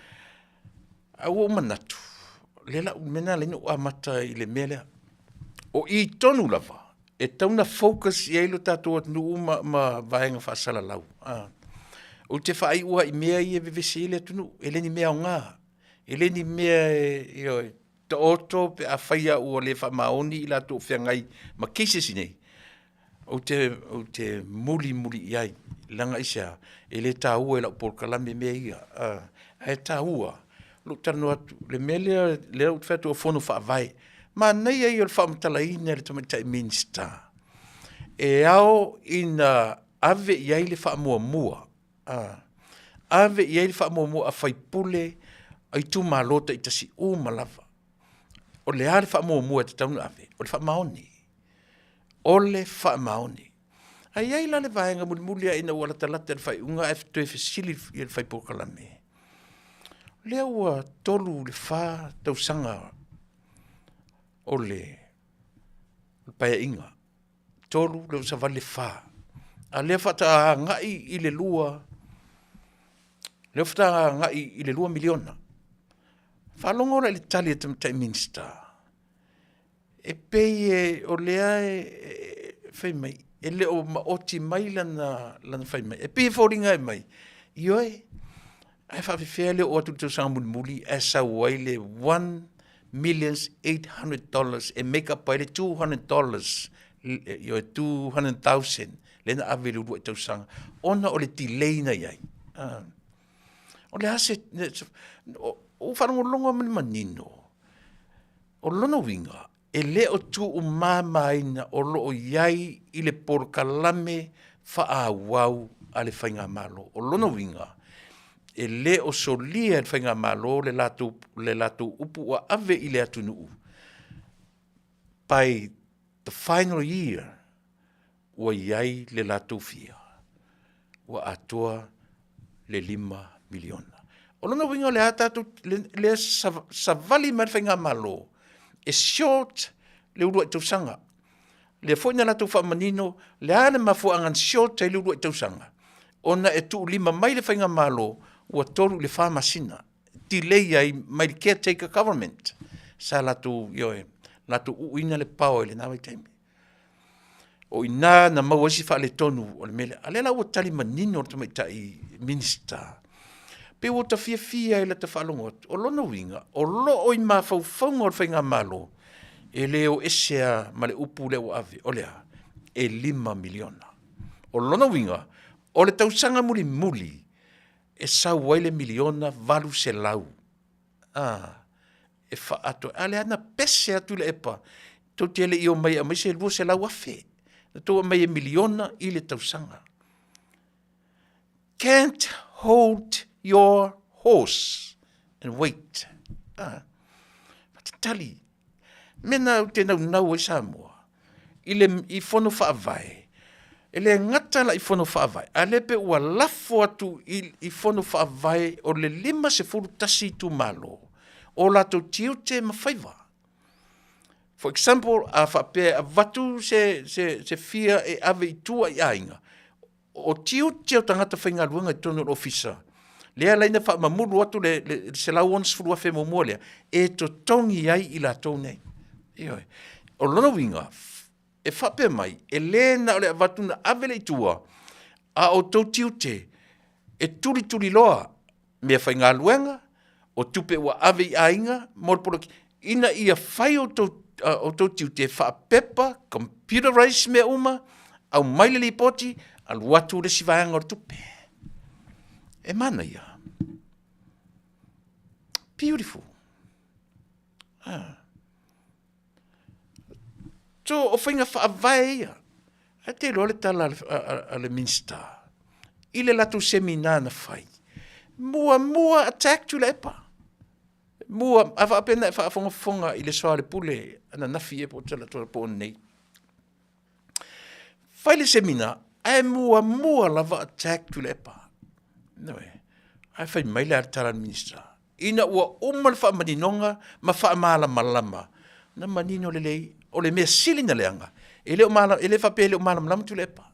Ae ua ou manatu, lea la, o le mea lena na ala ai ona ou amata i le mea lea. O i tonu lava e tatau ona focus i ai lo tatou atunuu ma vaega faasalalau. Ou te faaiu lava i mea ia e vevesi ai le atunuu, e le ni mea aoga, e le ni mea e, ioe, taoto pe afai lava ua le faamaoni i latou o feagai ma cases nei, ou te mulimuli i ai. Leaga aisea? E le taua i lau polokalame mea ia, ae taua lou talanoa atu i le mea lea, lea ou te fai atu o Fono Faavae. Manaia ia o le faamatalaina e le Tamaitai Minisita, e ao ina ave i ai le faamuamua, ave i ai le faamuamua a sui usufono a itumalo taitasi uma lava. O le a le faamuamua e tatau ona ave? O le faamaoni, o le faamaoni. Ae i ai la le vaega mulimuli lava ina ua latalata i le faaiuga ae toe fesili le fai polokalame, o lea ua 3 i le 4 tausaga o le Paeaiga, 3 lea ua savali le 4, a o lea faatoa agai i le 2, lea faatoa agai i le $2 miliona. Faalogo la i le tali a le Tamaitai Minisita, e pei o lea e fai mai e le o maoti mai lana fai mai, e pei e foliga mai, ioe, ae faapefea le oo atu i le tausaga mulimuli ae sau ai le $1,800,000 e make up ai le $200, ioe, $200,000 lea na ave i le uluai tausaga ona o le delay na i ai. O le a se… Ua ou faalogologo lava ma le manino, o lona uiga, e le o tuumamaina o lo o i ai i le polokalame faaauau a le faigamalo. O lona uiga, e le o solia e le faigamalo le latou upu ua ave i le atunuu by the final year ua i ai le latou fia ua atoa le $5 miliona. O lona uiga o le a tatou, lea e savali mai le faigamalo e short le uluai tausaga. Lea foi na latou faamanino le a le mafuaaga na short ai le uluai tausaga, ona e tuulima mai le faigamalo ua 3 i le 4 masina, delay ai mai le caretaker government sa latou, ioe, latou uuina le power i lena vaitaimi. O i ina na maua ai si faaletonu o le mea lea. A o lea la ua tali manino le tamaitai Minisita, pei ua ta fiafia i lata faalogo atu, o lona uiga, o lo o i mafaufauga o le faigamalo, e le o ese lava ma le upu lea ua ave, o le a? E $5 miliona. O lona uiga, o le tausaga mulimuli, e sau ai le miliona 800 a e faaatoa a lea na pese atu le epa tou te le i omai e aumai se 200,000 na tou aumai e miliona i le tausaga. Can't hold your horse and wait. Ah, fatatali. Mea na ou te naunau ai Samoa i le i fono faavae, e le gata la i fono faavae, a lea pe ua lafo atu i fono faavae o le 51 itumalo o latou tiute ma faiva. For example, a faapea e avatu se fia e ave i tua i aiga, o tiute o tagata faigaluega i totonu o le ofisa, lea la ina faamamulu atu le 160,000 muamua lea, e totogi ai i latou nei. Ioe. O lona uiga, e faapea mai, e le na o le avatu na ave lea i tua, a o outou tiute e tulituliloa meafaigaluega, o tupe ua ave i aiga mo le poloketi, ina ia fai outou tiute faapepa, computerise mea uma, aumai le lipoti, alu atu le isi vaega o le tupe. E manaia. Beautiful. Ah. So, o faiga faavae ia. Ae te iloa le tala a le Minisita i le latou semina na fai, muamua attack Tuilaepa. Mua, a faapea na e faafogafoga i le soalepule ananafi ea po o talaatu po o nei. Fai le semina, ae muamua lava attack Tuilaepa. Ioe. Ae fai mai le tala a le Minisita, ina ua uma le faamaninoga ma faamalamalama, na manino lelei, o le mea sili na leaga, e le o e le faapea e le o malamalama Tuilaepa.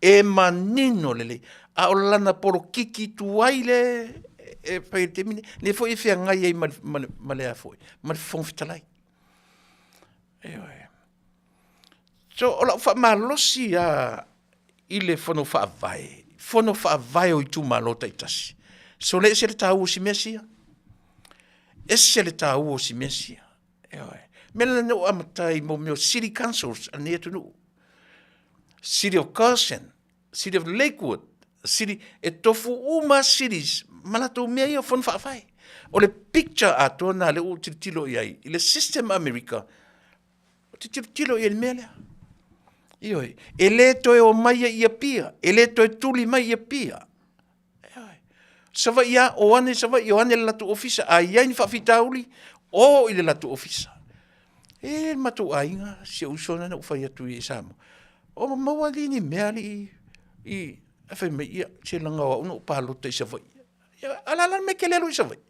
E manino lelei, a o lana polokiki tuai lea e fai i le taimi lenei, lea foi e feagai ai ma le a foi, ma le Fofoga Fetalai. Ioe. So, o lau faamalosi lava i le Fono Faavae, Fono Faavae o itumalo taitasi, sole ese le taua o si mea sia, ese le taua o si mea sia. Ioe. Mea lena na ou amata ai mo mea o city councils a lenei atunuu. City of Carson, City of Lakewood, city, e tofu uma cities ma latou mea ia o fono faavae. O le picture atoa lena lea ua ou tilotilo i ai i le system a Amerika, ou te tilotilo i ai i le mea lea. Ioe, e le toe omai ai i Apia, e le toe tuli mai i Apia. Ioe. Savaii lava, o ane Savaii, o ane le latou ofisa, a i ai ni faafitauli, o i le latou ofisa. E i ai le matou aiga, si ou uso lena na ou fai atu i ai i Samoa, o maua alii ni mea alii i, ae fai mai, ia, se leaga o au na ou palota i Savaii. Ia, a o le a la le mea e te le alu ai i Savaii?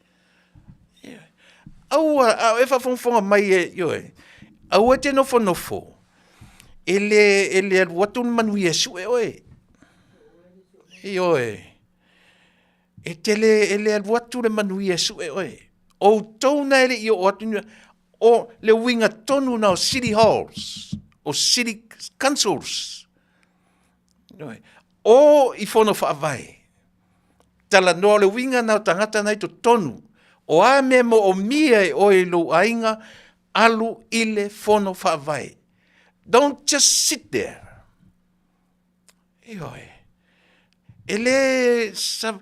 Ioe. Aua, a o e faafogafoga mai e, ioe, aua e te nofonofo, e le alu atu ni manuia e sue oe. Ioe. E te le, e le alu atu le manuia e sue oe. O outou na e le i oo atu, o le uiga tonu na o city halls, o city councils. Ioe. O i fono faavae. Talanoa o le uiga na o tagata na i totonu. O a mea moomia e oe i lou aiga, alu i le fono faavae. Don't just sit there. Ioe. E le sa,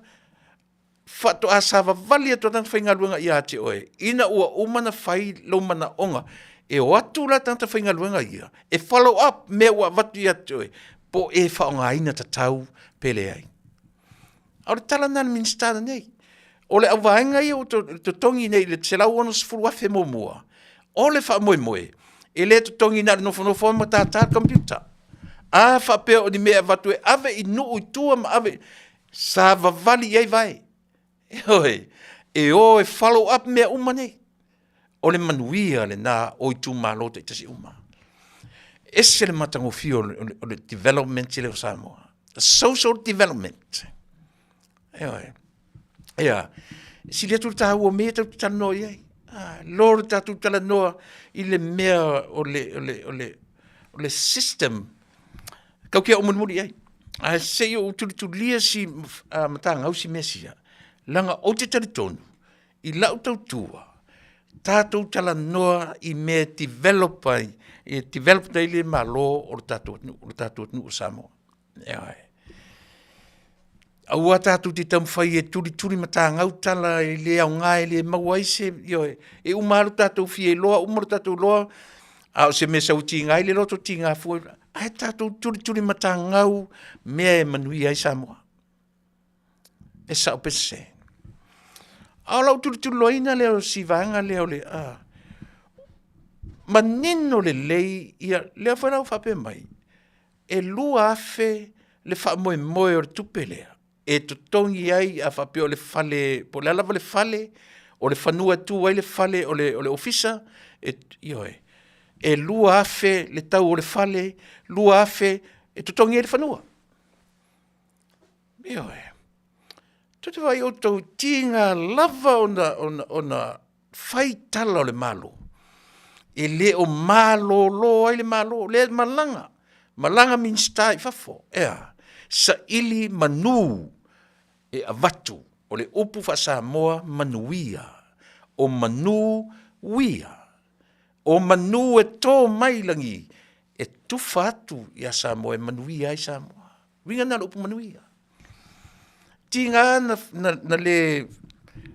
faatoa savavali atu tagata faigaluega ia te oe, ina ua uma ona fai lou manaoga, e o atu la tagata faigaluega ia, e follow up mea ua avatu ia te oe, po o e faaaogaina tatau pe leai. A o le tala lena a le Minisita lenei. O le auvaega ia ua totogi nei i le $160,000 muamua, o le faamoemoe, e le totogi na o le nofonofo lava ma tata le computer. A faapea o ni mea e avatu e ave i nuu i tua ma ave, savavali i ai vae. Ioe, e o e follow up mea uma nei. O le manuia lena o itumalo taitasi uma. Ese le matagofie o le development lea o Samoa. Social development. Ioe. Ia, e sili atu le taua o mea ia tatou te talanoa i ai. Ah, lo le tatou talanoa i le mea o le system kau ke o mulimuli i ai. Ae se i ou tulitulia si uh, matagausi mea sia, leaga ou te talitonu i lau tautua, tatou talanoa i mea e develop ai, e develop ai le Malo o le tatou atunuu, o le tatou atunuu o Samoa. Ioe. Aua tatou te taumafai e tulituli matagau tala e le aoga e le maua ai se, ioe, e uma lava lo tatou fia iloa uma lo tatou iloa, a o se mea e sau e tiga ai le loto, tiga fua, ae tatou tulituli matagau mea e manuia ai Samoa. E sao pe sese? A o lau tulituliloaina lea o si vaega lea o le manino lelei ia, lea foi la ua faapea mai, e 2,000 le faamoemoe o le tupe lea e totogi ai a faapea o le fale po o le a lava le fale, o le fanua e tu ai le fale o le ofisa, ioe, e 2,000 le tau o le fale, 2,000 e totogi ai le fanua. Ioe. Tou te vaai outou, e tiga lava ona fai tala o le Malo, e le o malolo ai le Malo, o lea e malaga, malaga Minisita i fafo, e a? Saili manu e avatu, o le upu faa-Samoa, manuia, o manu uia, o manu e to mai lagi e tufa atu ia Samoa e manuia ai Samoa. Uiga lena o le upu manuia. Tiga na, na, na le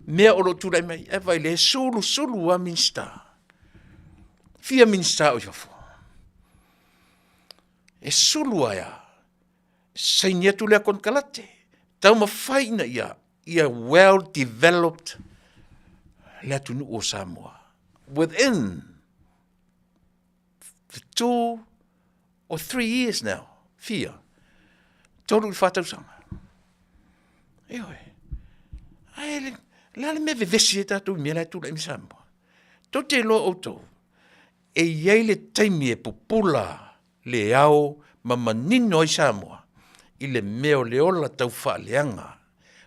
mea o lo o tulai mai, ae vaai lea e sulusulu lava Minisita. Fia Minisita o i fafo? E sulu ae a? Saini atu lea konekarate, taumafai ina ia ia well developed le atunuu o Samoa within the 2 or 3 years now. Fia? 3 i le 4 tausaga. Ioe. Ae le, le a le mea vevesi ai tatou i mea la e tulai mai Samoa? Tou te iloa outou, e i ai le taimi e pupula le ao ma manino ai Samoa i le mea o le ola taufaaleaga,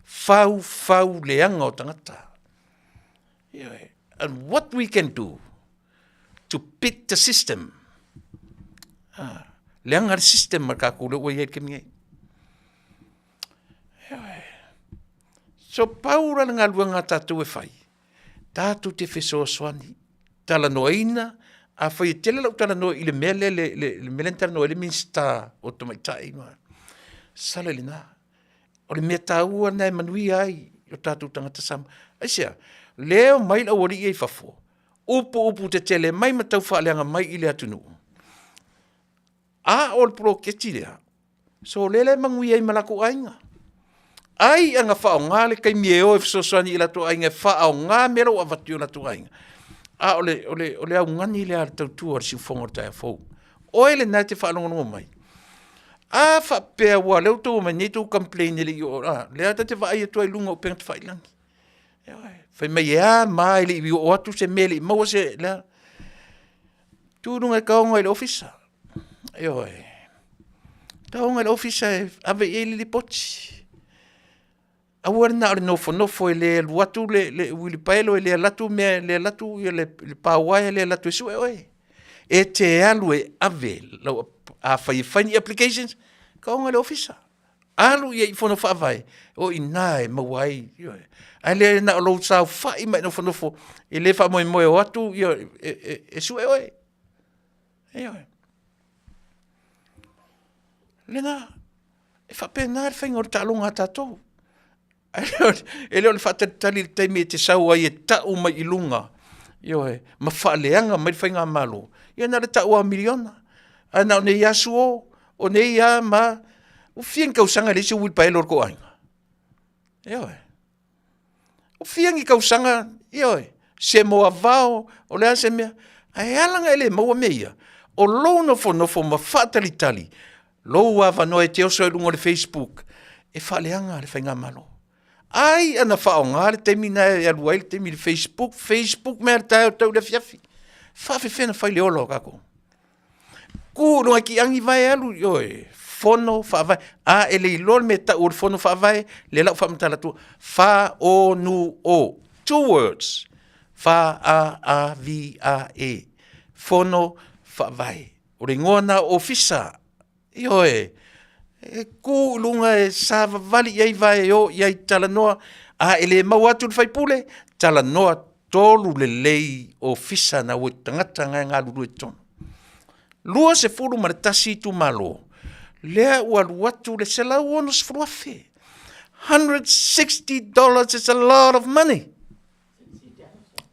faufau leaga o tagata. Ioe. And what we can do to beat the system. Ah, leaga le system ma tatou lea ua i ai i le taimi nei. Ioe. So pau la le galuega a tatou e fai, tatou te fesoasoani, talanoaina, afai e tele lau talanoa i le mea lea le, le, le mea lea na talanoa ai le Minisita o Tamaitai ma sala i lena. O le mea taua lena e manuia ai o tatou tagata Samoa. Aisea? Lea e omai le aualii ia i fafo, upu upu tetele mai ma tau faaleaga mai i le atunuu. A o le poloketi lea, so lea la e manuia ai ma latou aiga. Ai ana faaaoga le taimi e o e fesoasoani i latou aiga e faaaoga mea la ua avatu i o latou aiga. A o le, o le, o le augani lea a le tautua a le siufofoga o le taeao fou. Oe lena e te faalogologo mai. A faapea ua lea ua tou omai nei tou complain e le i oo, a, lea ta te vaai atu ai i luga o upega tafailagi. Fai mai e a ma e le i oo atu se mea e le i maua se lea. Tu i luga e taoga i le ofisa. Ioe. Taoga i le ofisa e ave i ai le lipoti. Aua le na o le nofonofo e le alu atu le, le uilipaelo, e le alu atu mea, e le alu atu ia le, le pauaea, e le alu atu e sue oe. E te alu e ave lau, afai e fai ni applications, taoga i le ofisa. Alu i ai i fono faavae, o i ina e maua ai, ioe. Ae le na o lou saofai ma e nofonofo e le faamoemoe o atu ia, e, e, e sue oe. Ioe. Lena, e faapena le faiga o le taaloga a tatou. E le o le faatalitali i le taimi e te sau ai e tau mai i luga, ioe, ma faaleaga mai le faigamalo, ia na o le tau lava o miliona. Ae na o nei lava suo, o nei lava ma, ua fia ni tausaga e leai se uilipaelo a le tou aiga? Ioe. Ua fia ni tausaga, ioe, se moavao, o le a se mea. Ae ala ona e le maua mea ia, o lou nofonofo ma faatalitali lou avanoa e te oso ai i luga o le Facebook e faaleaga le faigamalo. Ai ana faaaoga le taimi na e alu ai le taimi i le Facebook, Facebook mea le taeao tau i le afiafi. Faafefea ona fai le ola o tatou. Ku i luga i kiagi vae alu, ioe, fono faavae. A e le iloa le mea e tau o le fono faavae, lea la ua faamatala atu, fa o nu o, two words, fa a a v a e, fono faavae. O le igoa lena o ofisa, ioe, e ku i luga e savavali i ai vae e o i ai talanoa, a e le maua atu le faipule, talanoa tolu lelei ofisa na ua tagata na e galulue i totonu. 21 itumalo, lea ua alu atu le 160,000. $160 is a lot of money.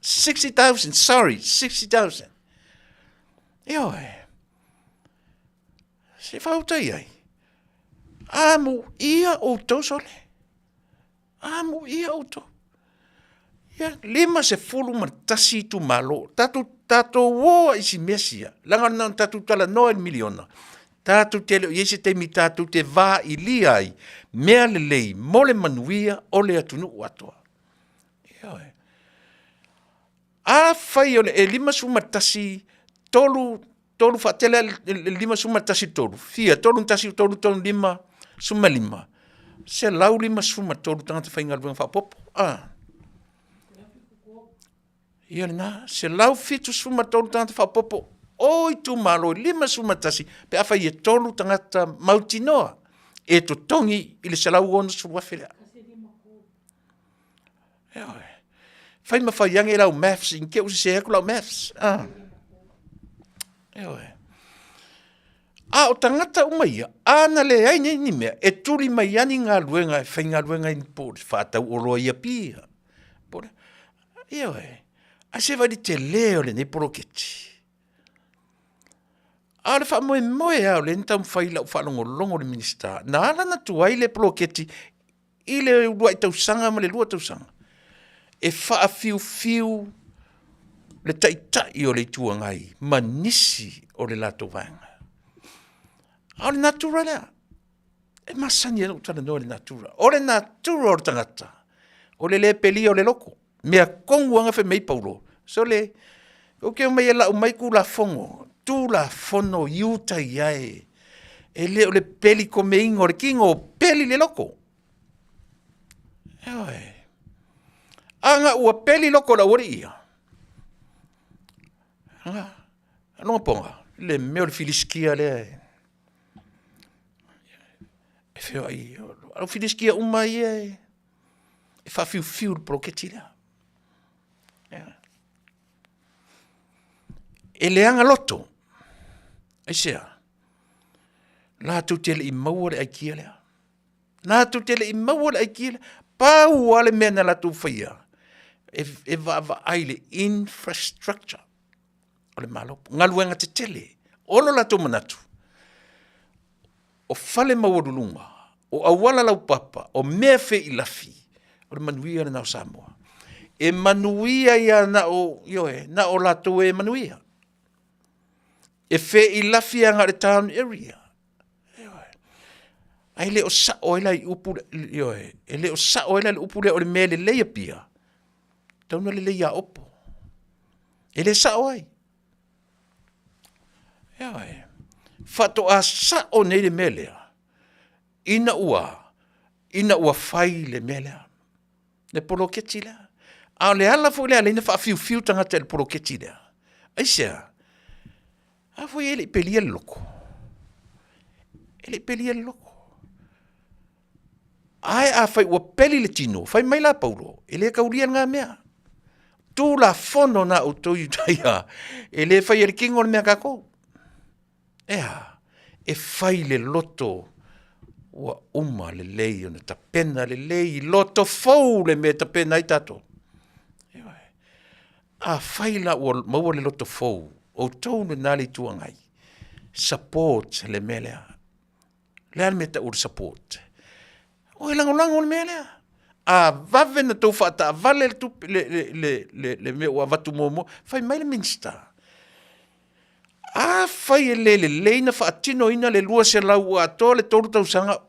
60,000, sorry, 60,000. Ioe. Se whauta i ai. Amu ia outou sole. Amu ia outou. Ia, 51 itumalo. Tatou, tatou o i si mea sia. Langa na tatou talanoa i le miliona. Tatou te le o i ai se taimi tatou te vaailia ai mea lelei mo le manuia o le atunuu atoa. Ioe. Afai o le e 51, tolu, tolu faatele le 51 tolu, fia, tolu tasi, tolu, tolu, lima, suma lima, 153 tagata faigaluega faaopoopo. Ah. Ia lena, 173 tagata faaopoopo o itumalo e 51 pe afai e tolu tagata mautinoa e totogi i le 160,000 lea. Ioe. Fai ma fai age lau maths, in ke u sese atu lau maths. Ah. Ioe. A o tagata uma ia, ana leai nei ni mea, e tuli mai ai ni galuega e faigaluega ai po o le faatau oloa i Apia. Po o le, ioe, ae se vaai i le tele o lenei poloketi. A o le faamoemoe lava o lea na taumafai i lau faalogologo i le Minisita, na ala ona tuai le poloketi i le uluai tausaga ma le lua tausaga, e faafiufiu le Taitai o le Itu Agai ma nisi o le latou vaega. A o le natura lea, e masani ai lou talanoa i le natura. O le natura o le tagata, o le le pelia o le loto. Mea tonu lava na fai mai ai Paulo, sole, ou te omai e lau mai Tulafono, Tulafono Iutaia e, e le o le peli komeina o le tino, peli le loto. Ioe. A na ua peli loto o le aualii ia, na, lona poga, le mea o le Filisitia lea e, e feoai, o Filisitia uma ia e, e faafiufiu le poloketi lea. E leaga loto. Aisea? Latou te le i maua le aikia lea. Latou te le i maua le aikia lea. Pau lava le mea na latou faia, e, e vaavaai le infrastructure o le Malo. Galuega tetele. O lo latou manatu, o fale maualuluga, o auala laupapa, o mea feilafi, o le manuia lena o Samoa. E manuia ia na o, ioe, na o latou e manuia. E feilafi aga le town area. Ioe. Ai le o sao ai la i upu, ioe, e le o sao ai la le upu lea o le mea lelei Apia, tatau ona lelei ia Opo. E le sao ai. Ioe. Faatoa sao nei le mea lea, ina ua, ina ua fai le mea lea, le poloketi lea. A o le ala foi lea e ala ai ona faafiufiu tagata i le poloketi lea, aisea? A foi e le i pelia le loto. E le i pelia le loto. Ae afai ua peli le tino, fai mai la Paulo, e le taulia lena mea. Tulafono na outou Iutaia, e le faia e le tino le mea a tatou. E a? E fai le loto ua uma lelei ona tapena lelei, loto fou le mea e tapena ai tatou. Afai la ua maua le loto fou, outou lena le Itu Agai, support le mea lea. Le a le mea e tau o le support? O e lagolago le mea lea. A vave na tou faataavale le tupe, le, le, le, le, le mea ua avatu muamua, fai mai le Minisita. Afai e le lelei na faatinoina le 200 ua atoa le tolu tausaga,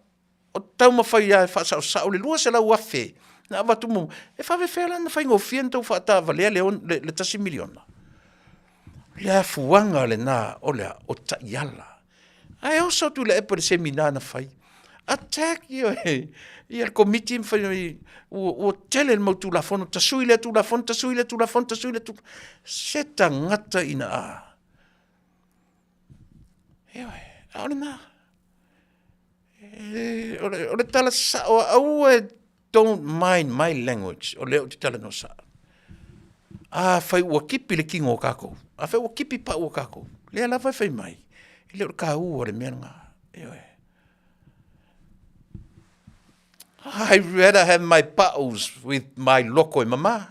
o taumafai lava e faasaosao le 200,000 na avatu muamua, e faapefea la ona faigofie ona tou faataavalea le, le, le tasi miliona? Le afuaga lena o le a? O taiala. Ae oso Tuilaepa i le semina na fai. Attack ia, ia le komiti ma fai mai, ua, ua tele le mau Tulafono, tasui lea Tulafono, tasui lea Tulafono, tasui lea Tulafono. Se tagata ina a. Ioe, a o lena. E, o le, o le tala sao, aua e don't mind my language, o lea ou te talanoa sao. Afai ua kipi le tino o tatou, afai ua kipi pau o tatou, lea lava e fai mai, e le o le taua o le mea lena. Ioe. I rather have my paus with my loko e mama.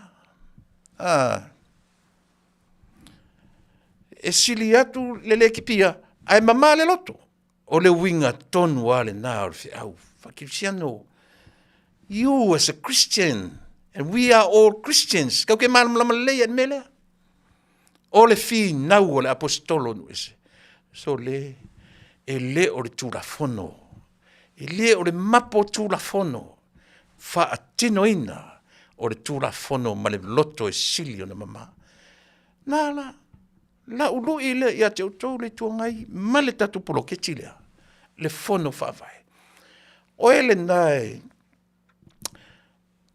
Ah. E sili atu le le kipia, ae mama le loto. O le uiga tonu lava lena o le feau faakerisiano. You as a Christian, and we are all Christians, kau ke malamalama lelei i le mea lea. O le finau o le aposetolo nu ese. So le, e le o le tulafono, e le o le mapo tulafono, faatinoina o le tulafono ma le loto e sili ona mama. Na la, lau lui lea ia te outou le Itu Agai ma le tatou poloketi lea, le Fono Faavae. O e lena e,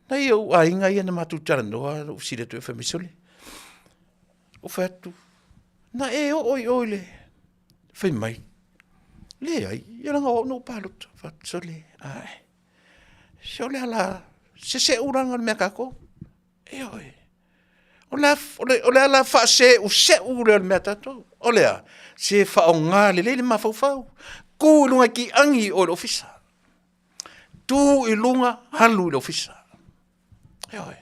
nai ou aiga ia na matou talanoa, na ou fesili atu ai, fai mai, sole, ou fai atu, na e oo i o i le, fai mai, leai, ia leaga o au na ou palota. Fai atu, sole, ae, se o le ala, se seulaga o le mea a tatou. Ioe. O le, o le ala faaseuseu lea o le mea a tatou. O le a? Se faaaoga lelei le mafaufau. Tu i luga i tiagi o le ofisa. Tu i luga, alu i le ofisa. Ioe.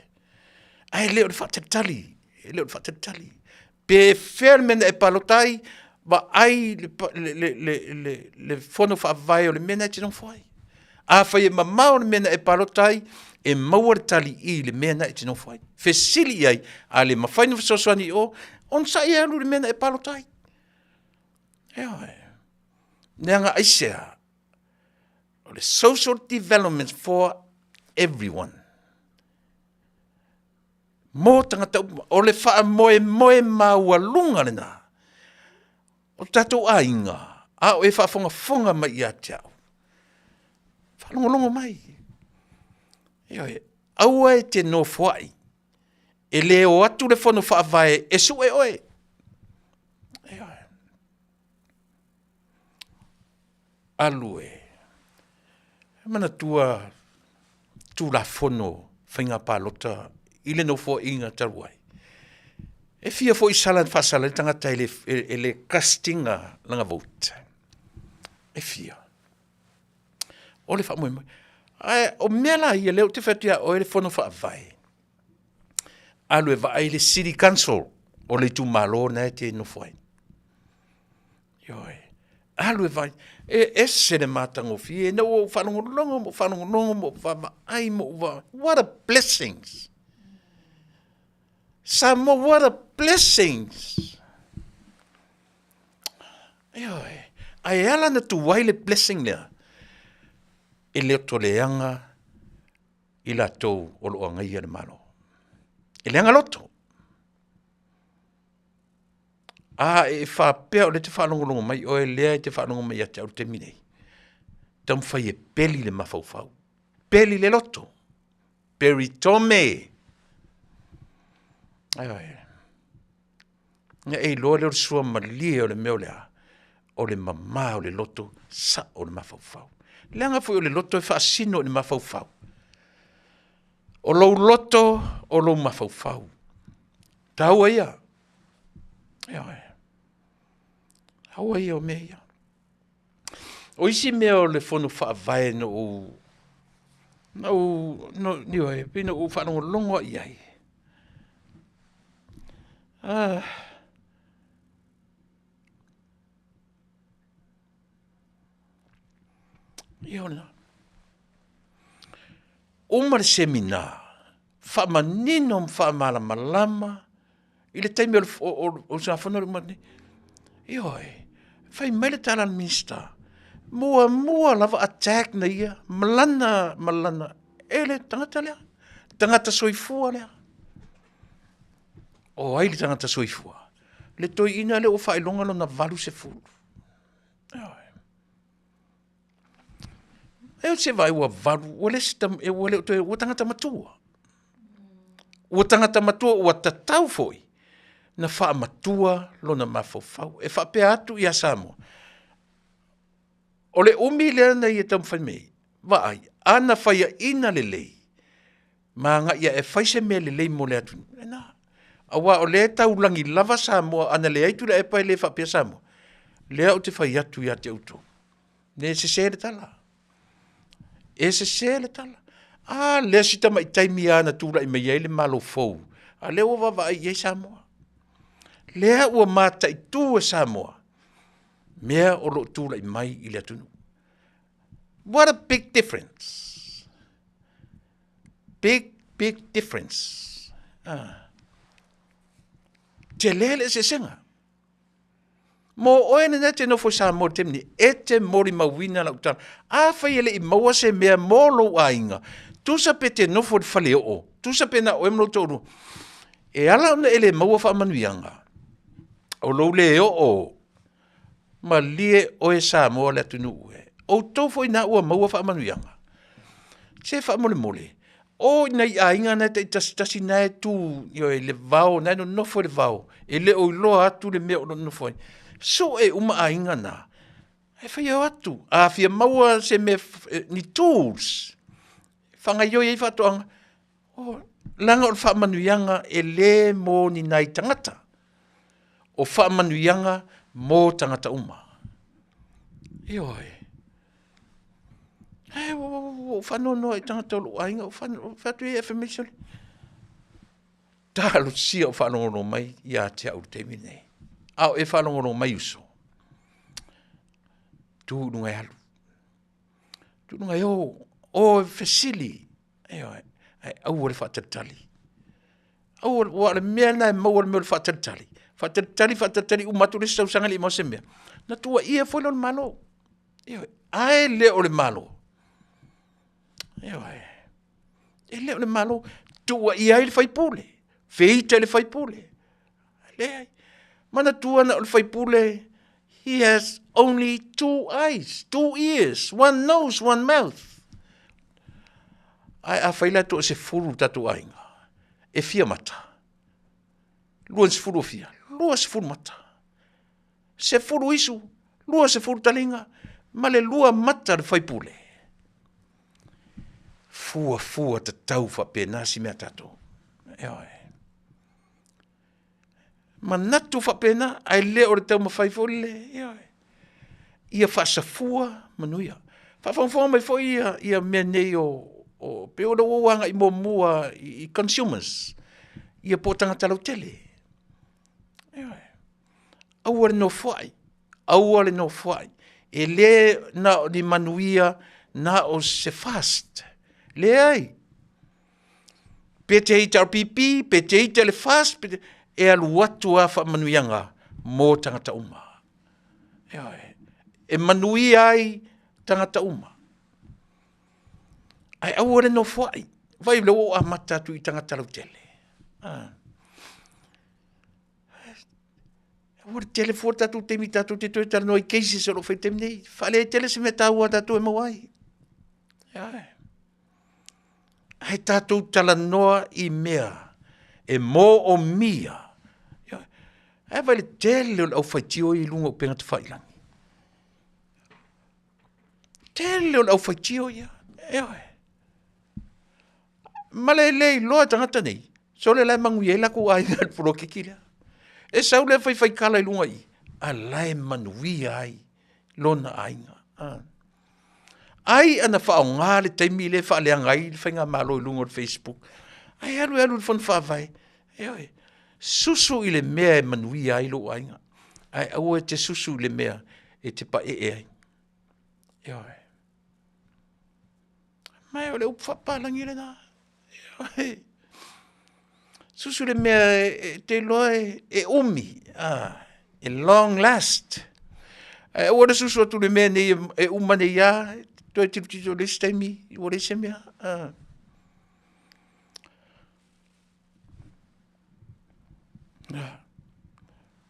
Ae le o le faatalitali, e le o le faatalitali. Pe fea le mea na e palota ai, vaai le fono faavae o le mea na e te nofo ai. Afai e mamao le mea na e palota ai, e maua le tali i le mea na e te nofo ai. Fesili i ai, a le mafai ona fesoasoani i o, onosai e alu i le mea na e palota ai. Ioe. Leaga aisea? O le social development for everyone. Mo tagata uma. O le faamoemoe maualuga lena o tatou aiga, a o e faafogafoga mai ia te au, faalogologo mai. Ioe, aua e te nofoai, e le o atu le fono faavae e sue oe. Ioe. Alu e manatua Tulafono Faiga Palota i le Nofoaiga talu ai. E fia foi sala na faasala ai le tagata e le, e le cast ina lana vote. E fia. O le faamoemoe. Ae o mea la ia, lea ou te fai atu ia oe le Fono Faavae, alu e vaai le City Council o le itumalo na e te nofo ai. Ioe. Alu e vaai, e ese le matagofie, ina ua ou faalogologo ma ou faalogologo ma ou vaavaai ma ou vaavaai. What a blessings! Samoa, what a blessings! Ioe. Ae ala na tuai le blessing lea, e le o toleaga i latou o lo o agaia le Malo. E leaga loto. A e faapea o lea e te faalogologo mai oe lea e te faalogo mai ia te au i le taimi nei, taumafai e peli le mafaufau, peli le loto, peritome. Ioe. Ona e iloa lea o le suamalie o le mea o le a? O le mama o le loto, sao le mafaufau. Leaga foi o le loto e faasino i le mafaufau. O lou loto, o lou mafaufau. Taua ia. Ioe. Taua ia o mea ia. O isi mea o le fono faavae na ou, na ou, no, ioe, pei na ou faalogologo i ai. Ah. Ia o lena. Uma le semina, faamanino ma faamalamalama i le taimi o le usugafono le uma nei. Ioe, fai mai le tala a le Minisita, muamua lava attack na ia ma lana, ma lana, e le tagata lea, tagata soifua lea. O ai le tagata soifua? Le toeaina lea ua faailoga lona 80. Ioe. E se vaai ua valu, ua le se tam, ua le o toe, ua tagata matua. Ua tagata matua, ua tatau foi na faamatua lona mafaufau. E faapea atu ia Samoa, o le umi lea na ia taumafai mai, vaai, ana faiaina lelei, ma agai e fai se mea lelei mo le atunuu, lena. Aua o lea e taulagi lava Samoa, ana leai Tuilaepa e le faapea Samoa. Lea ou te fai atu ia te outou, ne sese le tala. E sese le tala. A lea si tamaitai mia na tulai mai ai le Malo fou, a lea ua vaavaai i ai Samoa. Lea ua mataitu e Samoa mea o lo o tulai mai i le atunuu. What a big difference. Big, big difference. Ah. Tele le eseesega. Mo oe lena e te nofo i Samoa i le taimi nei, e te molimauina lau tala. Afai e le i maua se mea mo lou aiga, tusa pe te nofo i le faleoo, tusa pe na o oe ma lou toalua, e ala ona e le maua faamanuiaga, o lou le oo, malie oe Samoa le atunuu e. Outou foi na ua maua faamanuiaga, se faamolemole, o i nai aiga na e taitasitasi na e tu i le vao, na e nonofo i le vao, e le o iloa atu le mea o lo o nonofo ai. Sue uma aiga na, ae fai e o atu. A fia maua se mea, ni tools e faagaoioi ai faatoaga, leaga o le faamanuiaga e le mo ni nai tagata, o faamanuiaga mo tagata uma. Ioe. Ae ua ou faanoanoa i tagata o lou aiga, ou fai atu i ai, fai mai sole, talosia o faalogologo mai ia te au i le taimi lenei. A o e faalogologo mai uso, tu i luga e alu, tu i luga e o, o e fesili, ioe, ae aua le faatalitali. Aua, aua o le mea lena e maua i le mea o le faatalitali, faatalitali, faatalitali uma atu le isi tausaga e le i maua se mea, ona tuuaia foi lea o le Malo. Ioe, a e le o le Malo, ioe, e le o le Malo, tuuaia ai le sui usufono, feita i le sui usufono. Leai, manatua na o le sui usufono, he has only two eyes, two ears, one nose, one mouth. Ae afai la e toasefulu le tatou aiga, e fia mata? 20 o fia? 20 mata. 10 isu, 20 taliga, ma le lua mata o le faipule. Fuafua tatau faapena si mea tatou. Ioe. Manatu faapena, ae le o le taumafai foi le, ioe, ia faasafua manuia. Faafogafoga mai foi ia, ia mea nei o, o pei o lea ua ou agai muamua i consumers, ia po o tagata lautele. Ioe. Aua le nofoai, aua le nofoai. E le na o ni manuia na o se fast. Leai. Pe te HRPP, pe te ita i le FAST, pe te, e alu atu lava faamanuiaga mo tagata uma. Ioe. E manuia ai tagata uma. Ae aua le nofoai. Vai lea ua ou amata atu i tagata lautele. Ah. Ua tele fua le tatou taimi tatou te toe talanoa i cases o lo o fai i le taimi nei. Faaleai tele se mea taua a tatou e maua ai. Ioe. Ae tatou talanoa i mea e moomia. Ioe. Ae vaai le tele o le aufaitio i luga o upega tafailagi. Tele o le aufaitio ia. Ioe. Ma le le iloa e tagata nei, sole la e manuia ai latou aiga i le poloketi lea. E sau lea fai faitala i luga i, a la e manuia ai lona aiga. Ah. Ai ana faaaoga le taimi lea e faaleaga ai le faigamalo i luga o le Facebook. Ai alu e alu i le fono faavae. Ioe. Susu i le mea e manuia ai lou aiga. Ae aua e te susu i le mea e te paee ai. Ioe. Ma o le upu faapalagi lena. Ioe. Susu le mea e te iloa e umi, e long last. Ae aua le susu atu le mea nei e uma nei lava, toe tilotilo i le isi taimi ua leai se mea.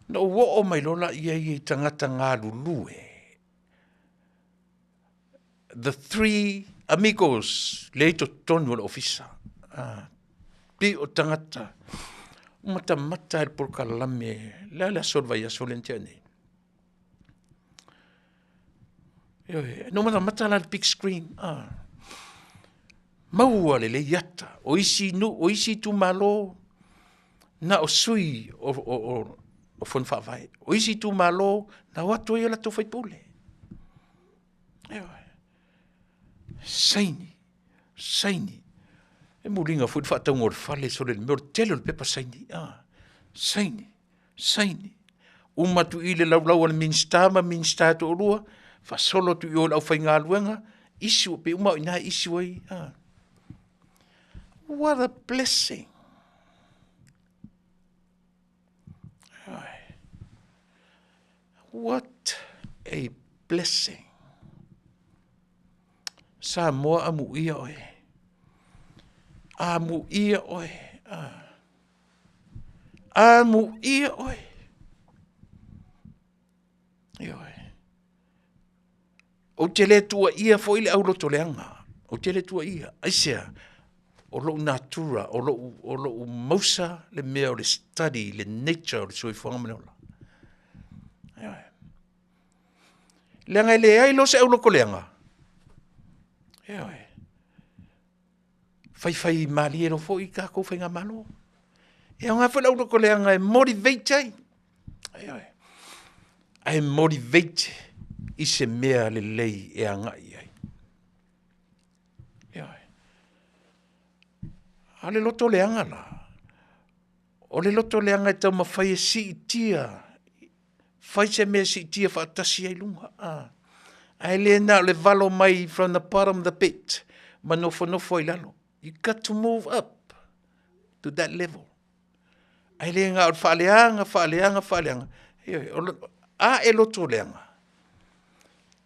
Na ou oo mai loa lea i tagata galulue the three amigos lea i totonu o le ofisa. Ah, pei o tagata matamata i le polokalame le a le aso o le vaiaso lea na tea nei. Ioe, na matamata la le big screen. Ah. Maua lelei ata o isi nuu, o isi itumalo na o sui o, o, o, o Fono Faavae. O isi itumalo na o atu ai o latou faipule. Ioe. Saini, saini. E muliga foi le faatauga o le fale sole le mea o le tele o le pepa saini. Ah, saini, saini. Uma atu i le laulau a le Minisita ma Minisita e toalua, faasolo atu i o i le aufaigaluega, issue, pe uma o i ina e issue ai. Ah. What a blessing. What a blessing. Samoa amuia oe. Amuia oe. Ah. Amuia oe. Ioe. Ou te le tuuaia foi le aulotoleaga. Ou te le tuuaia. Aisea? O lou natura, o lou, o lou mausa le mea o le study, le nature o le soifuaga ma le ola. Ioe. Leaga e leai loa se aulotoleaga. Ioe. Faifai malie loa foi tatou faigamalo. E aoga foi le aulotoleaga e motivate ai. Ioe. Ae motivate i se mea lelei e agai i ai. Ioe. A o le loto leaga la, o le loto leaga e taumafai e siitia, fai se mea e siitia faatasi ai luga. Ah. Ae le na o le valo mai from the bottom of the pit ma nofonofo ai lalo. You got to move up to that level. Ae le na o le faaleaga, faaleaga, faaleaga. Ioe, a e loto leaga.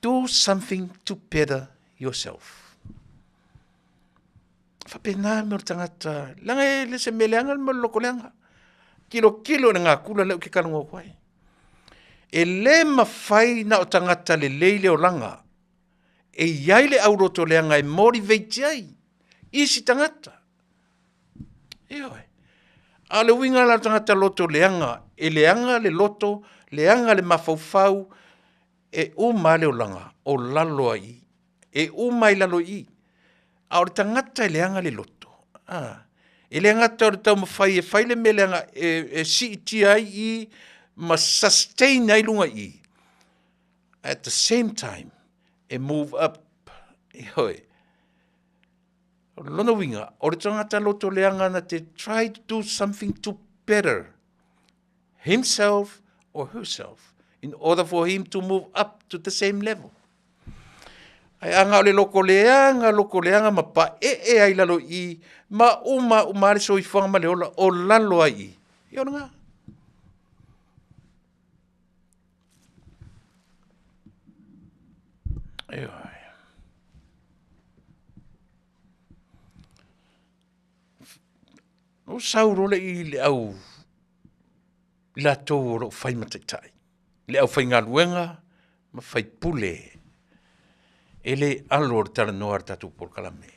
Do something to better yourself. Faapena mea o le tagata, leaga e le se mea leaga le mea o le loko leaga. Tilotilo i le gakula lea ou te talanoa atu ai. E le mafai na o tagata lelei le olaga e i ai le auloto leaga e motivate ai isi tagata. Ioe. A o le uiga la o le tagata loto leaga, e leaga le loto, leaga le mafaufau, e uma le olaga o lalo ai i. E uma i lalo i i. A o le tagata e leaga le loto, a, e le gata o le taumafai e fai le mea leaga e, e siitia ai i ma sustain ai luga i i. At the same time, e move up. Ioe. O lona uiga, o le tagata loto leaga na te try to do something to better himself or herself in order for him to move up to the same level. Ai anga o le loko leaga, loko leaga ma paee ai lalo i, ma uma uma le soifuaga ma le ola o lalo ai i. Ia o lena. Ioe. O sau loa le i le au i latou o lo o fai ma taitai, le aufaigaluega ma faipule, e le alo o le talanoa a le tatou polokalame.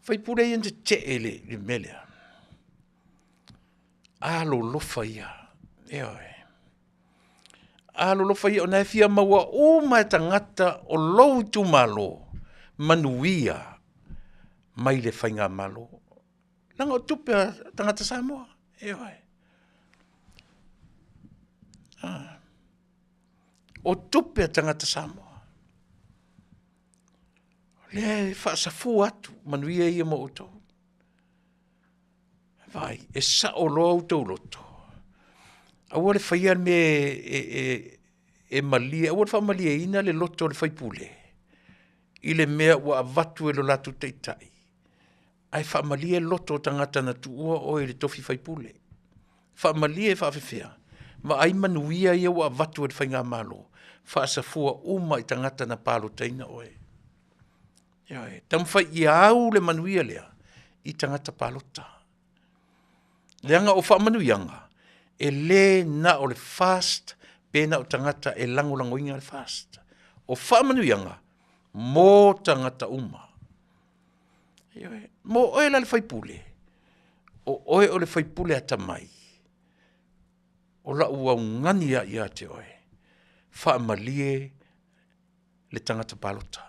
Faipule ia na tetee i le, le mea lea. Alolofa ia, ioe. Alolofa ia, ona e fia maua uma e tagata o lou itumalo manuia mai le faigamalo. Leaga o tupe a tagata Samoa, ioe. Ah. O tupe a tagata Samoa. O lea e faasafua atu manuia ia mo outou. Vaai, e sao loa outou loto. Aua le faia le mea e, e, e malie, aua le faamalieina le loto o le faipule i le mea ua avatu e lo latou taitai, ae faamalie loto o tagata na tuua oe i le tofi faipule. Faamalie faafefea, vaai manuia ia ua avatu e le faigamalo, faasafua uma i tagata na palotaina oe. Ioe, taumafai ia au le manuia lea i tagata palota. Leaga o faamanuiaga, e le na o le fast pe na o tagata e lagolagoina le fast. O faamanuiaga mo tagata uma. Ioe, mo oe la le faipule, o oe o le faipule atamai, o lau augani ia ia te oe, faamalie le tagata palota.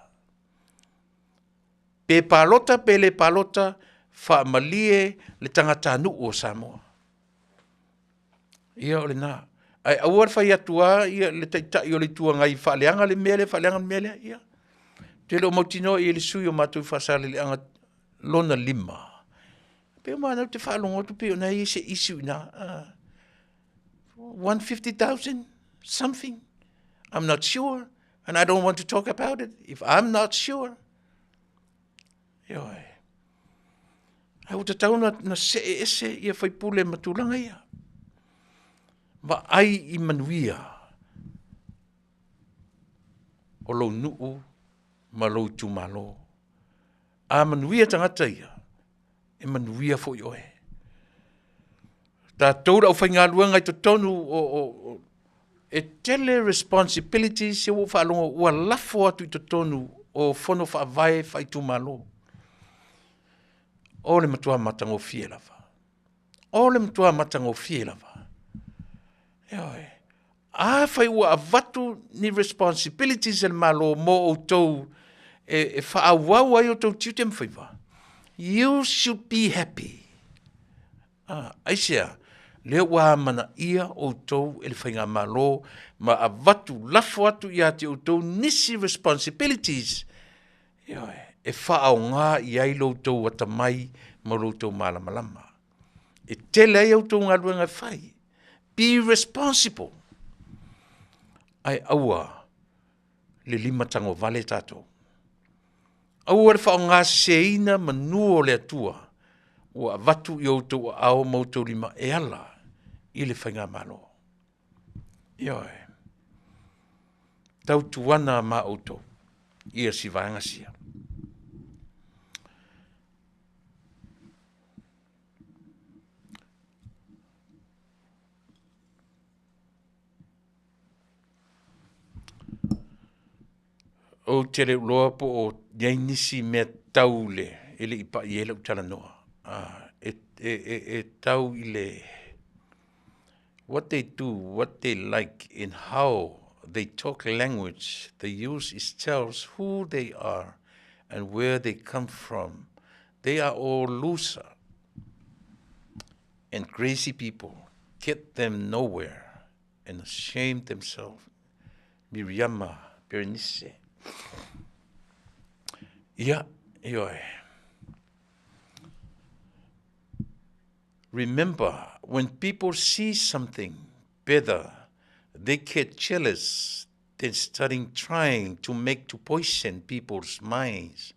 Pe palota pe le palota, faamalie le tagatanuu o Samoa. Ia o lena. Ae aua le fai atu lava ia le Taitai o le Itu Agai faaleaga le mea lea, faaleaga le mea lea. Ia. Ou te le o mautinoa i le sui o matou i Faasaleleaga lona lima. Pei o manau te faalogo atu pei ona e i ai se issue i ina. 150,000 something. I'm not sure and I don't want to talk about it if I'm not sure. Ioe. Ai ua tatau na, na see ese ia faipule ma tulaga ia. Vaai i manuia o lou nuu ma lou itumalo. A manuia tagata ia, e manuia foi oe. Tatou le aufaigaluega i totonu o, o, o e tele responsibilities se ua ou faalogo ua lafo atu i totonu o fono faavae faaitumalo. O le matua matagofie lava. O le matua matagofie lava. Ioe. Afai ua avatu ni responsibilities e le Malo mo outou e, e faaauau ai outou tiute ma faiva, you should be happy. Ah, aisea? Lea ua amanaia outou e le Faigamalo ma avatu lafo atu ia te outou nisi responsibilities ioe, e faaaoga i ai lo outou atamai ma lo outou malamalama. E tele ai a outou galuega e fai. Be responsible. Ae aua le lima tagovale tatou. Aua le faaaogaseseina manu o le Atua ua avatu i outou aao ma outou lima e ala i le Faigamalo. Ioe. Tautuana ma outou ia si vaega sia. Ou te le iloa po o i ai nisi mea tau le e le i pai i ai lau talanoa. E, e, e, e tau i le what they do, what they like and how they talk language they use is tells who they are and where they come from. They are all loser and crazy people. Get them nowhere and shame themselves. Miriama Berenice. Ia, ioe. Remember, when people see something better, they get jealous than starting trying to make to poison people's minds.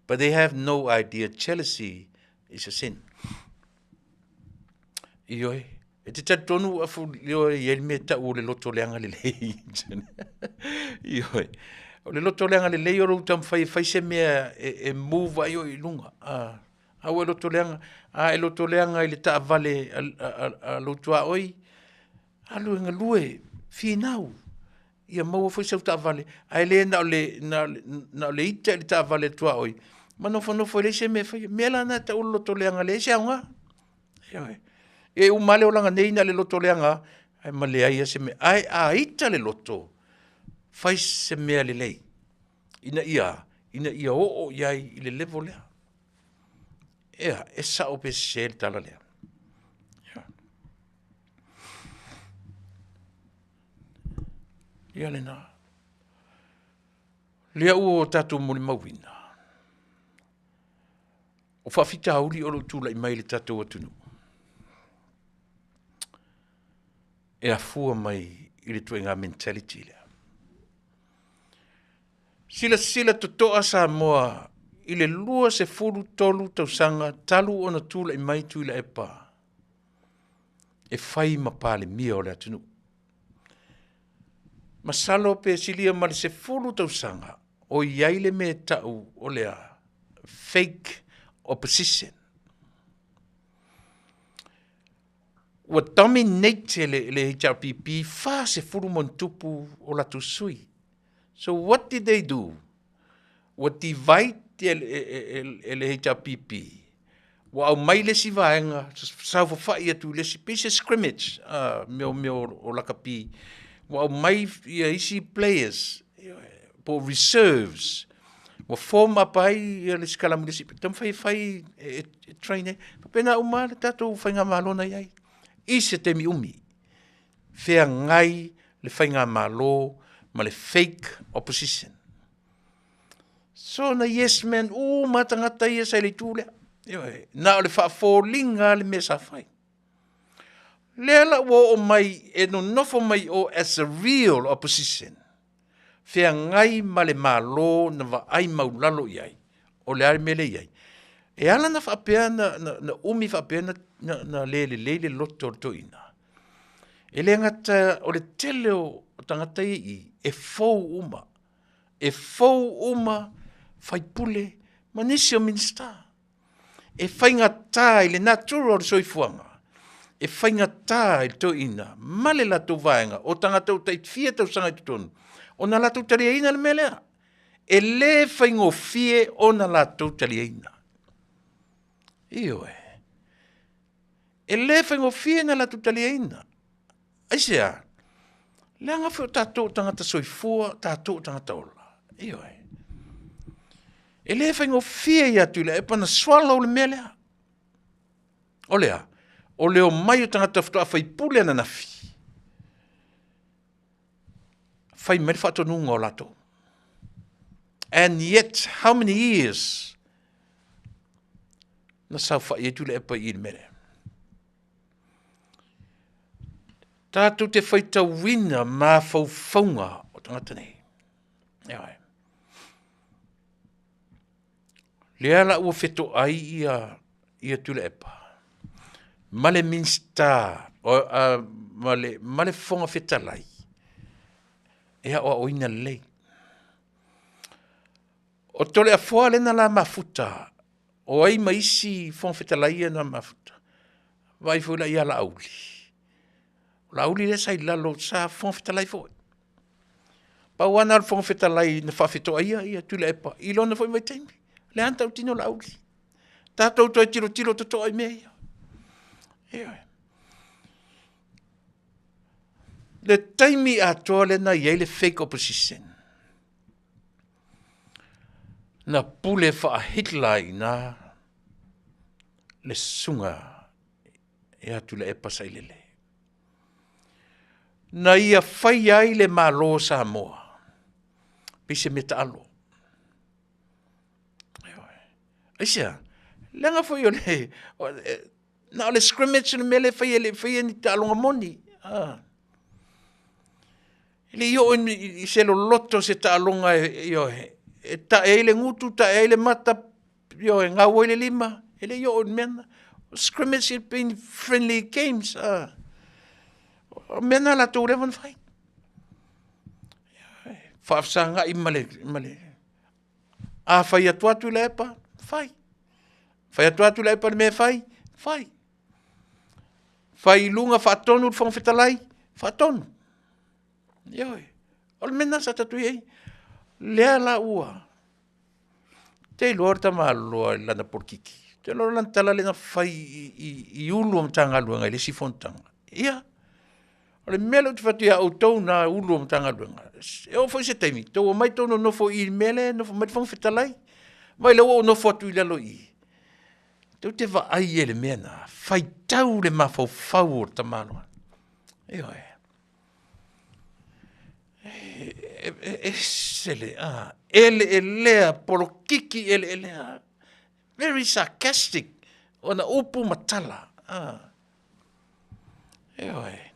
But they have no idea jealousy is a sin. Ioe, e te talitonu afu ioe i ai le mea tau o le loto leaga lelei. Ioe, o le loto leaga lelei o lou taumafai e fai se mea e, e move ai oe i luga. Ah, a ua e loto leaga, a e loto leaga i le taavale a, a, a, a lou tuaoi, alu e galue, finau, ia maua foi sau taavale, ae le na o le, na, na o le ita i le taavale a le tuaoi, ma nofonofo e leai se mea e faia. Mea la na e tau o le loto leaga, leai se aoga. Ioe. E uma lava le olaga nei na o le loto leaga, ae ma leai lava se mea. Ae a ita le loto, fai se mea lelei, ina ia, ina ia oo i ai i le level lea. Ea, e sao pe sese le tala lea. Ia lena. Lea ua o tatou molimauina. O faafitauli o lo o tulai mai i le tatou atunuu. E afua mai i le ituaiga mentality lea. Silasila totoa Samoa i le 23 tausaga talu ona tulai mai Tuilaepa e fai ma Palemia o le atunuu. Masalo pe silia ma le 10 tausaga o i ai le mea e tau o le a? Fake opposition. Ua dominate e le, le HRPP 40 ma ona tupu o latou sui. So what did they do? Ua divide e, e, e, e le HRPP. Ua aumai le isi vaega, saofafai atu i le isi, pei se scrimmage, uh, mea, mea o, o lakapi. Ua aumai ia isi players, po reserves, ua form up ai ia le isi kalamu i le isi, taumafai e fai e, e train ai. Faapena uma le tatou faigamalo na i ai. I se taimi umi, feagai le faigamalo ma le fake opposition. So na yes man uma tagata ia sa i le itu lea. Ioe, na o le faafoliga le mea sa fai. Lea la ua oo mai e nonofo mai o as a real opposition, feagai ma le Malo na vaai maulalo i ai, o le a le mea lea e i ai. E ala ona faapea na umi faapea na le lelei le loto o le toeaina, e le gata o le tele o tagata ia e i i, e fou uma, e fou uma sui usufono ma nisi o Minisita. E faigata i le natura o le soifuaga, e faigata i le toeaina ma le latou vaega o tagata ua tai fia tausaga i totonu ona latou taliaina le mea lea. E le faigofie ona latou taliaina. Ioe, e le faigofie ona latou taliaina. Aisea? Leaga foi o tatou o tagata soifua, o tatou o tagata ola. Ioe. E le faigofie ia Tuilaepa ona swallow le mea lea. O le a? O le omai o tagata faatoa faipule ananafi, fai mai le faatonuga o latou. And yet, how many years na saofai ai Tuilaepa i i le mea lea? Tatou te faitauina mafaufauga o tagata nei. Ioe. Lea la ua fetoai ia Tuilaepa ma le Minisita ma le Fofoga Fetalai e aoaoina lelei. O Toleafoa lea na la mafuta, o ai ma isi Fofoga Fetalai ia na mafuta? Vaai foi la ia Laauli. O Laauli lea sa i lalo, sa Fofoga Fetalai foi. Pau lava lena o le Fofoga Fetalai na faafetoaia ia Tuilaepa i lona foi vaitaimi. O lea lava na tautino Laauli. Tatou toe tilotilo totoa i mea ia. Ioe. Le taimi atoa lea na i ai le fake opposition, na pule faa-Hitler ai i ina le susuga ia Tuilaepa Sailele. Na ia faia ai le Malo o Samoa pei se meataalo. Aisea? Leaga foi o le, na o le scrimmage le mea lea e faia, e le i faia ni taaloga moni. E le i oo i se loloto o se taaloga ioe, e tae ai le gutu, tae ai le mata, ioe, gau ai le lima, e le i oo i le mea lena. O scrimmage e pei ni friendly games. O mea na latou ua leva ona fai. Faafesagai ma le, a fai atu lava Tuilaepa, fai. Fai atu lava Tuilaepa i le mea e fai, fai. Fai i luga faatonu le Fofoga Fetalai, faatonu. Ioe. O le mea lena sa tatou i ai. Lea la ua te iloa le tamaloa i lana polokiki. Ou te iloa o lana tala lea na fai i Ofisa Sili o Matagaluega i le isi fonotaga. Ia, o le mea lea ou te fai atu ia outou na Ofisa Sili o Matagaluega, e oo foi i se taimi, tou omai tou nonofo i i i le mea lea e nofo mai ai le Fofoga Fetalai. Vaai o lea ua ou nofo atu i lalo i i, tou te vaai i ai i le mea lena, faitau le mafaufau o le tamaloa. Ioe. E ese le, eleelea, polokiki eleelea, very sarcastic ona upu ma tala. Ioe.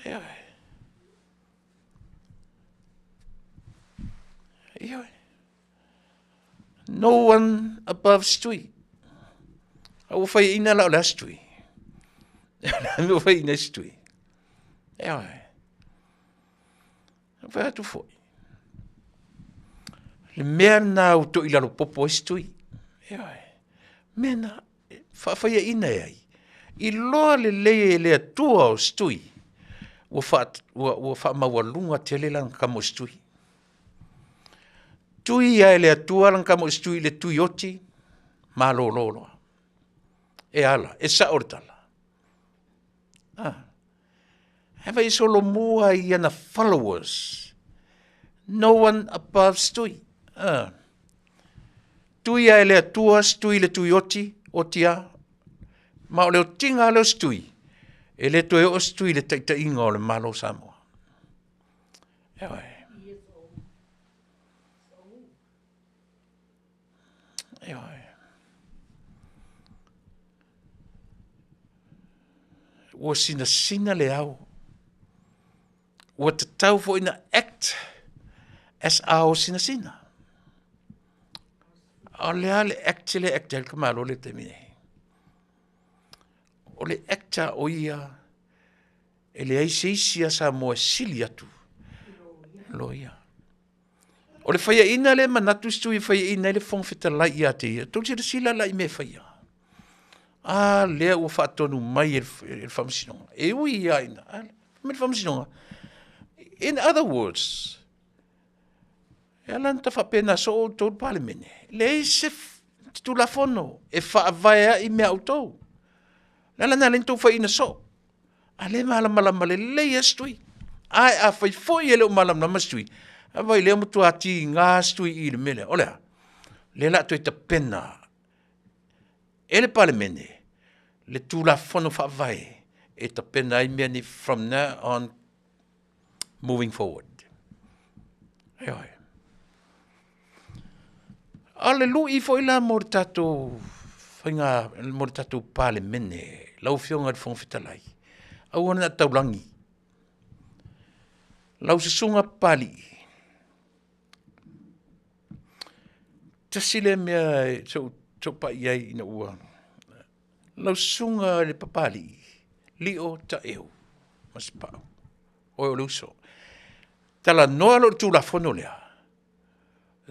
Ioe. Ioe. No one above Stui. A ua faiaina la o le a Stui? Ua faiaina e Stui. Ioe. Ua fai atu foi. Le mea lena ua toilalo popo ai Stui. Ioe. Mea na faafaiaina e ai. Iloa lelei e le Atua o Stui, ua faamaualuga tele lana kamo i Stui. Tui lava e le Atua lana kamo i Stui i le tui oti, malolo loa. E ala, e sao le tala. Ah. Ae vai e solomua i ana followers. No one above Stui. Ah. Tui lava e le Atua Stui le tui oti, oti a. Ma o le otiga lea o Stui, e le toe oo Stui i le taitaiga o le Malo o Samoa. Ioe. Ua sinasina le ao. Ua tatau foi na act as ao sinasina. O le a le act le act ai le tamalo le taimi nei. O le act a o ia e leai se isi a Samoa e sili atu loia. O le faiaina lea e manatu si tui e faiaina ai le Fofoga Fetalai ia te ia, tou silasila la i mea e faia. A lea ua faatonu mai e le Faamasinoga. E ui lava ina, a fai mai le Faamasinoga, in other words, e ala ona ta faapena soo outou le Palemene, leai se Tulafono e faavae ai mea a outou. Le ala lena o lea na outou faiaina soo. A lea e malamalama lelei lava si tui. Ae afai foi e le o malamalama si tui, a vaai o lea ua matua tiga si tui i le mea lea. O le a? O lea o le a toe tapena e le Palemene le Tulafono Faavae e tapena ai mea nei from now on moving forward. Ioe. A o le lui foi la mo le tatou faiga, mo le tatou Palemene, lau Afioga i le Fofoga Fetalai, aua ne i taulagi. Lau susuga Papalii, tasi lea mea se i ou pai i ai ina ua... Lau susuga i le Papalii, Lio Taeu Masepau, oe o le uso. Talanoa loa i le Tulafono lea,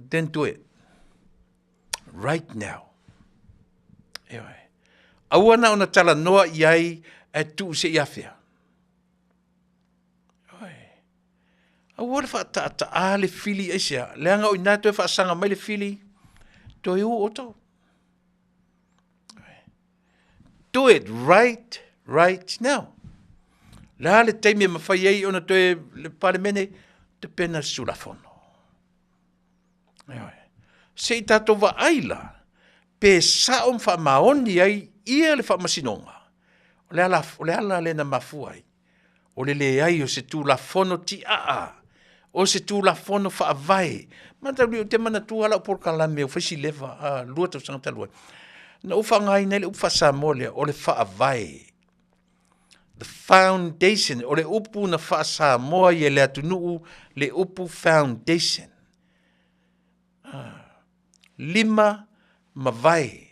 then do it right now. Ioe. Aua na ona talanoa i ai ae tuu se i afea. Ioe. Aua le faataataa le fili aisea, leaga o i ina e toe faasaga mai le fili, toe u outou. Do it right, right now. Le a le taimi e mafai ai ona toe le Palemene, tapena se Tulafono. Ioe. Se i tatou vaai la, pe sao ma faamaoni ai ia le faamasinoga, o le ala, o le ala lea na mafua ai, o le leai o se Tulafono tiaa, o se Tulafono faavae. Mataulia, ou te manatua lau polokalame ua fai si leva, 2 tausaga talu ai, na ou faaaogaina ai le upu faa-Samoa lea, o le faavae. The foundation, o le upu na faa-Samoa i le atunuu, le upu foundation. Lima ma vae.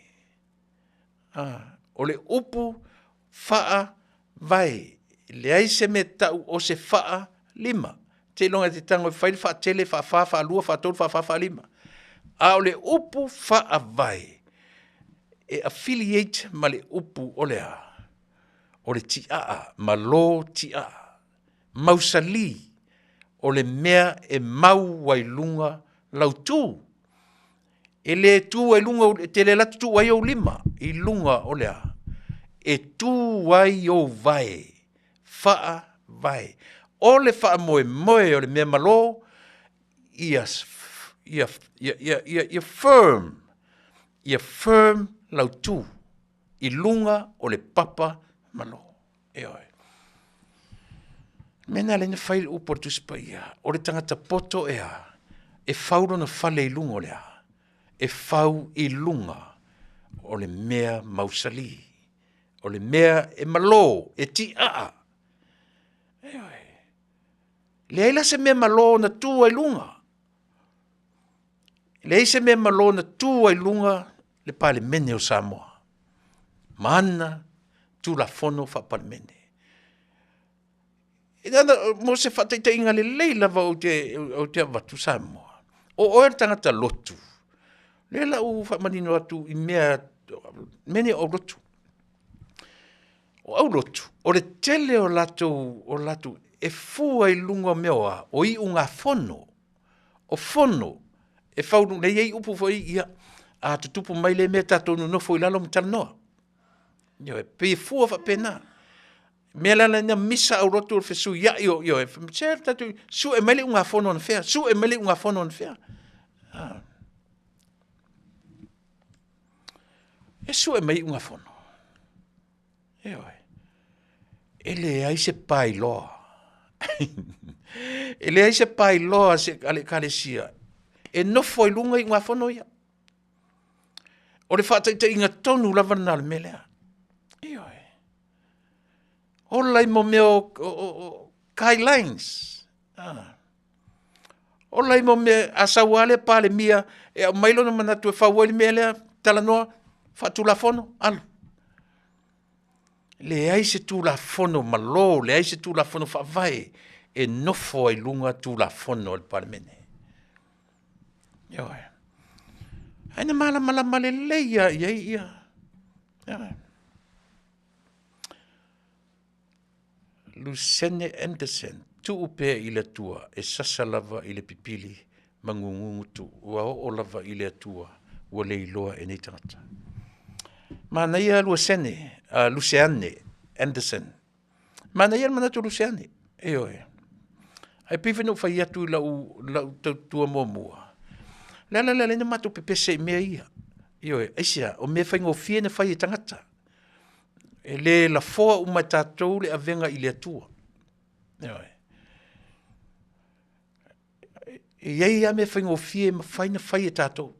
O le upu faavae. E leai se mea tau o se faalima. Seiloga e te tago e fai le faatele, faafa, faalua, faatolu, faafa, faalima. A o le upu faavae, e affiliate ma le upu o le a? O le tiaa, malo tiaa. Mausali, o le mea e mau ai luga lau tu. E le tu ai luga, e te le alu atu tuu ai ou lima i luga o le a? E tu ai ou vae, faavae. O le faamoemoe o le mea malo, ia, ia, ia, ia, ia, ia firm, ia firm lau tu i luga o le papa malo. Ioe. Mea na lea na fai le upu a le Tusi Paia, o le tagata poto e a? E fau lona fale i luga o le a? E fau i luga o le mea mausali, o le mea e malo, e tiaa. Ioe. Leai la se mea malo na tu ai luga. Leai se mea malo na tu ai luga le Palemene o Samoa ma ana Tulafono Faa-Palemene. Mo se faataitaiga lelei lava ou te, ou te avatu Samoa, o oe le tagata lotu, lea la ua faamanino atu i mea, mea nei o aulotu. O aulotu, o le tele o latou, o latou, e fua i luga o mea o a, o iugafono, o fono, e fau, lea e i ai upu foi ia, a tutupu mai lea mea tatou nonofo i lalo ma talanoa. Ioe, pei e fua faapena. Mea la lea na misa aulotu o le fesuiai o, ioe, se tatou sue mai le iugafono anafea, sue mai le iugafono anafea. Ah. E sue mai iugafono. Ioe. E leai se paeloa. E leai se paeloa a le Ekalesia e nofo ai luga iugafono ia. O le faataitaiga tonu lava lena o le mea lea. Ioe. Ola i mo mea o, o, o, o guidelines. Ah. Ola i mo mea, a sau lava le Palemia e aumai lona manatu e fau ai le mea lea, talanoa, faatulafono, alu. Leai se Tulafono malo, leai se Tulafono Faavae e nofo ai luga Tulafono a le Palemene. Ioe. Ae na malamalama lelei lava i ai ia. Ioe. Lusene Anderson, tuu pea i le Atua e sasa lava i le pipili ma gugugutu, ua oo lava i le Atua, ua le iloa e nei tagata. Manaia Luasene, Luseane Anderson. Manaia le manatu o Luseane, ioe. Ae pei foi ona ou fai atu i lau, lau tautua muamua, le ala lea na matou pepese i mea ia. Ioe, aisea? O mea faigofie na fai e tagata. E le lafoa uma e tatou le avega i le Atua. Ioe. E i ai lava mea faigofie e mafai ona fai e tatou.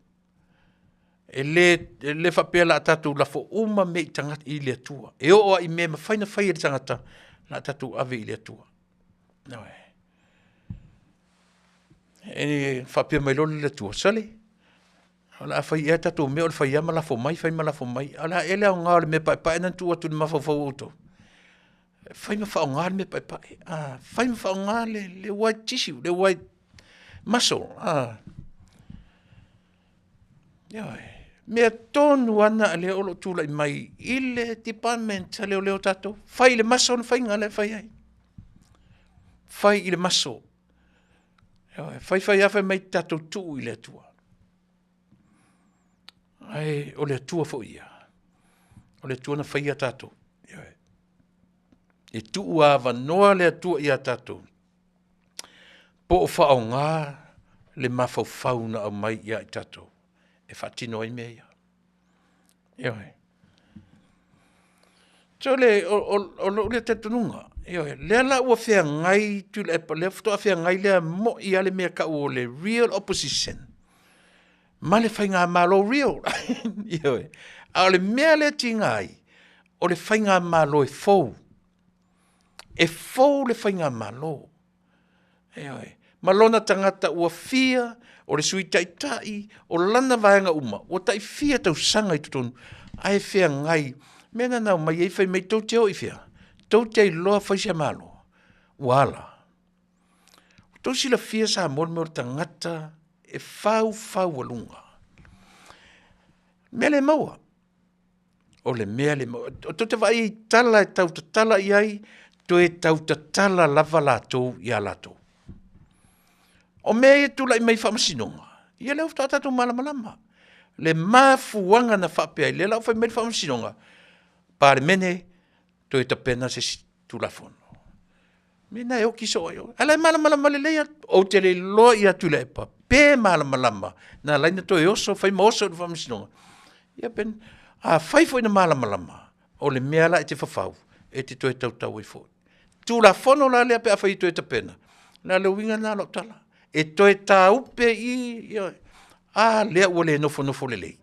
E le, e le faapea o le a tatou lafo uma mea i tagata i le Atua. E oo lava i mea e mafai ona fai e le tagata, o le a tatou ave i le Atua. Ioe. E faapea mai loa le Atua, sole, o le a fai ea tatou mea o le fai lava ma lafo mai, fai ma lafo mai. A o le a ea le aoga o le mea paepae na tuu atu i le mafaufau o outou? Fai ma faaaoga le mea paepae. Ah, fai ma faaaoga le, le white tissue, le white muscle. Ah. Ioe. Mea tonu lava na lea o lo o tulai mai i le department a leoleo tatou. Fai i le maso le faiga lea e fai ai. Fai i le maso. Ioe. Fai fai lava fai mai tatou tuu i le Atua. Ae o le Atua foi ia. O le Atua na faia tatou. Ioe. E tuu avanoa le Atua ia tatou po o faaaoga le mafaufau na aumai ia i tatou e faatino ai mea ia. Ioe. So le, o, o, o lou lea talitonuga, ioe, lea la ua feagai Tuilaepa, lea faatoa feagai lea moi lava le mea tau o le real opposition ma le faigamalo real. Ioe. A o le mea lea e tiga ai, o le faigamalo e fou. E fou le faigamalo. Ioe. Ma lona tagata ua fia, o le Sui Taitai, o lana vaega uma, ua tai fia tausaga i totonu, ae feagai. Mea na na omai ai fai mai tou te o i fea? Tou te iloa fai se Malo? Ua ala. Ua tou silafia Samoa le mea o le tagata e faufaualuga. Mea le maua. O le mea le maua. O tou te vaai i tala e tau tatala i ai, toe tau tatala lava latou ia latou. O mea ia tulai mai i faamasinoga, ia lea faatoa tatou malamalama. Le mafuaga na faapea ai, lea la ua fai mai le faamasinoga, Palemene, toe tapena se isi Tulafono. Mea na e oki soo ai oe. A la e malamalama lelei atu. Ou te le iloa ia Tuilaepa pe malamalama na ala ai ona toe oso, fai ma oso i le faamasinoga. Ia pe afai foi na malamalama, o le mea la e te fafau, e te toe tautau ai foi. Tulafono la lea pe afai e toe tapena, na o le uiga lena o lau tala. E toe tāupe i i, ioe. A lea ua le nofonofo lelei.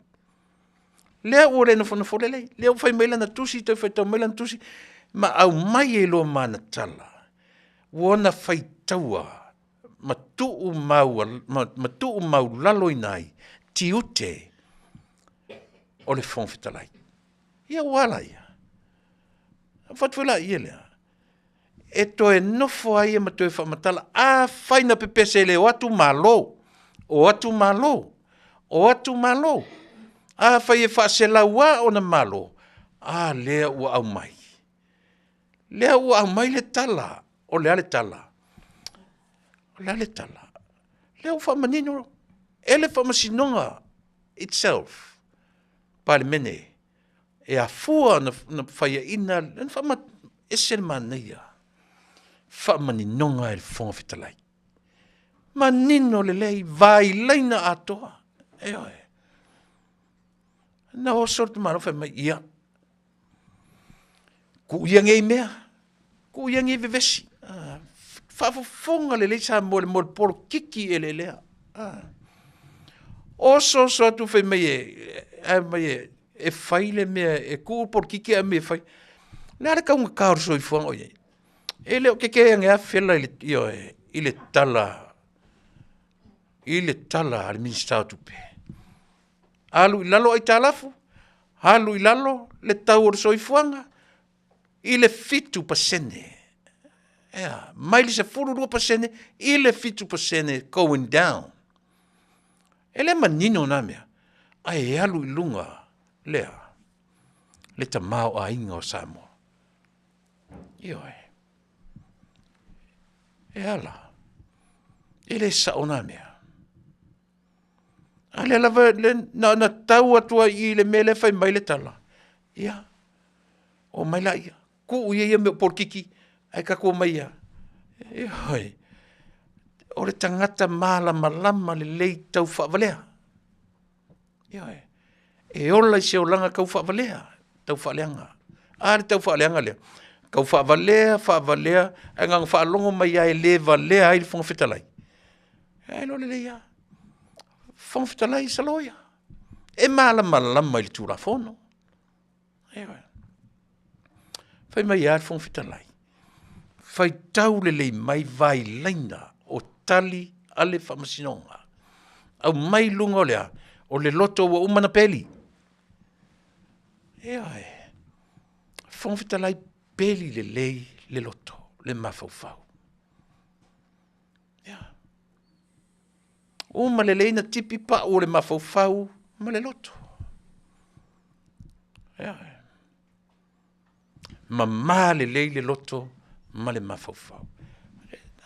Lea ua le nofonofo lelei, lea ua fai mai lana tusi, toe faitau mai lana tusi, ma aumai ai loa ma ana tala, ua ona faitaua ma tuu mau, ma, ma tuu maulaloina ai tiute o le Fofoga Fetalai. Ia ua a laia? Fatu foi laia lea. E toe nofo ai ia ma toe faamatala, afai na pepese le o atu Malo, o atu Malo, o atu Malo. Afai e faaselau lava ona Malo, a lea ua aumai. Lea ua aumai le tala, o le a le tala? O le a le tala? Lea ua faamanino e le Faamasinoga itself, Palemene, e afua ona faiaina, na faama, ese le manaia, faamaninoga e le Fofoga Fetalai. Manino lelei, vailaina atoa, ioe. Na oso le tamaloa fai mai, ia, tuu ia nei mea, tuu ia nei vevesi. Ah, faafofoga lelei Samoa i le mea o le polokiki eleelea. Ah. Oso oso atu fai mai e, ae mai e, e fai le mea, e tuu polokiki ae mai e fai. Le a le taugata o le soifuaga o i ai? E le o keke age lava fela i le, ioe, i le tala, i le tala a le Minisita o Tupe. Alu i lalo aitalafu, alu i lalo le tau o le soifuaga i le 7%. Ea, mai le 12% i le 7% going down. E le manino na mea, ae alu i luga lea le tamaoaiga o Samoa. Ioe. E ala, e le sao na mea. A lea lava, le, na ona tau atu ai i le mea lea fai mai le tala. Ia, o mai laia, tuu ia ia mea o polokiki, ae tatou omai e a? Ioe. O le tagata malamalama lelei tau faavalea. Ioe. E ola i se olaga tau faavalea, tau faaleaga. A le tau faaleaga lea? Tau faavalea, faavalea, ae na ona faalogo mai lava e le valea ai le Fofoga Fetalai. Ae iloa lelei lava. Fofoga Fetalai is a lawyer. E malamalama i le Tulafono. Ioe. Fai mai lava le Fofoga Fetalai, faitau lelei mai vailaina o tali a le Faamasinoga. Aumai luga o le a? O le loto ua uma ona peli. Ioe. Fofoga Fetalai, peli lelei le loto, le mafaufau. Ia. Uma lelei na tipi pau o le mafaufau ma le loto. Ioe. Mamā lelei le loto ma le mafaufau.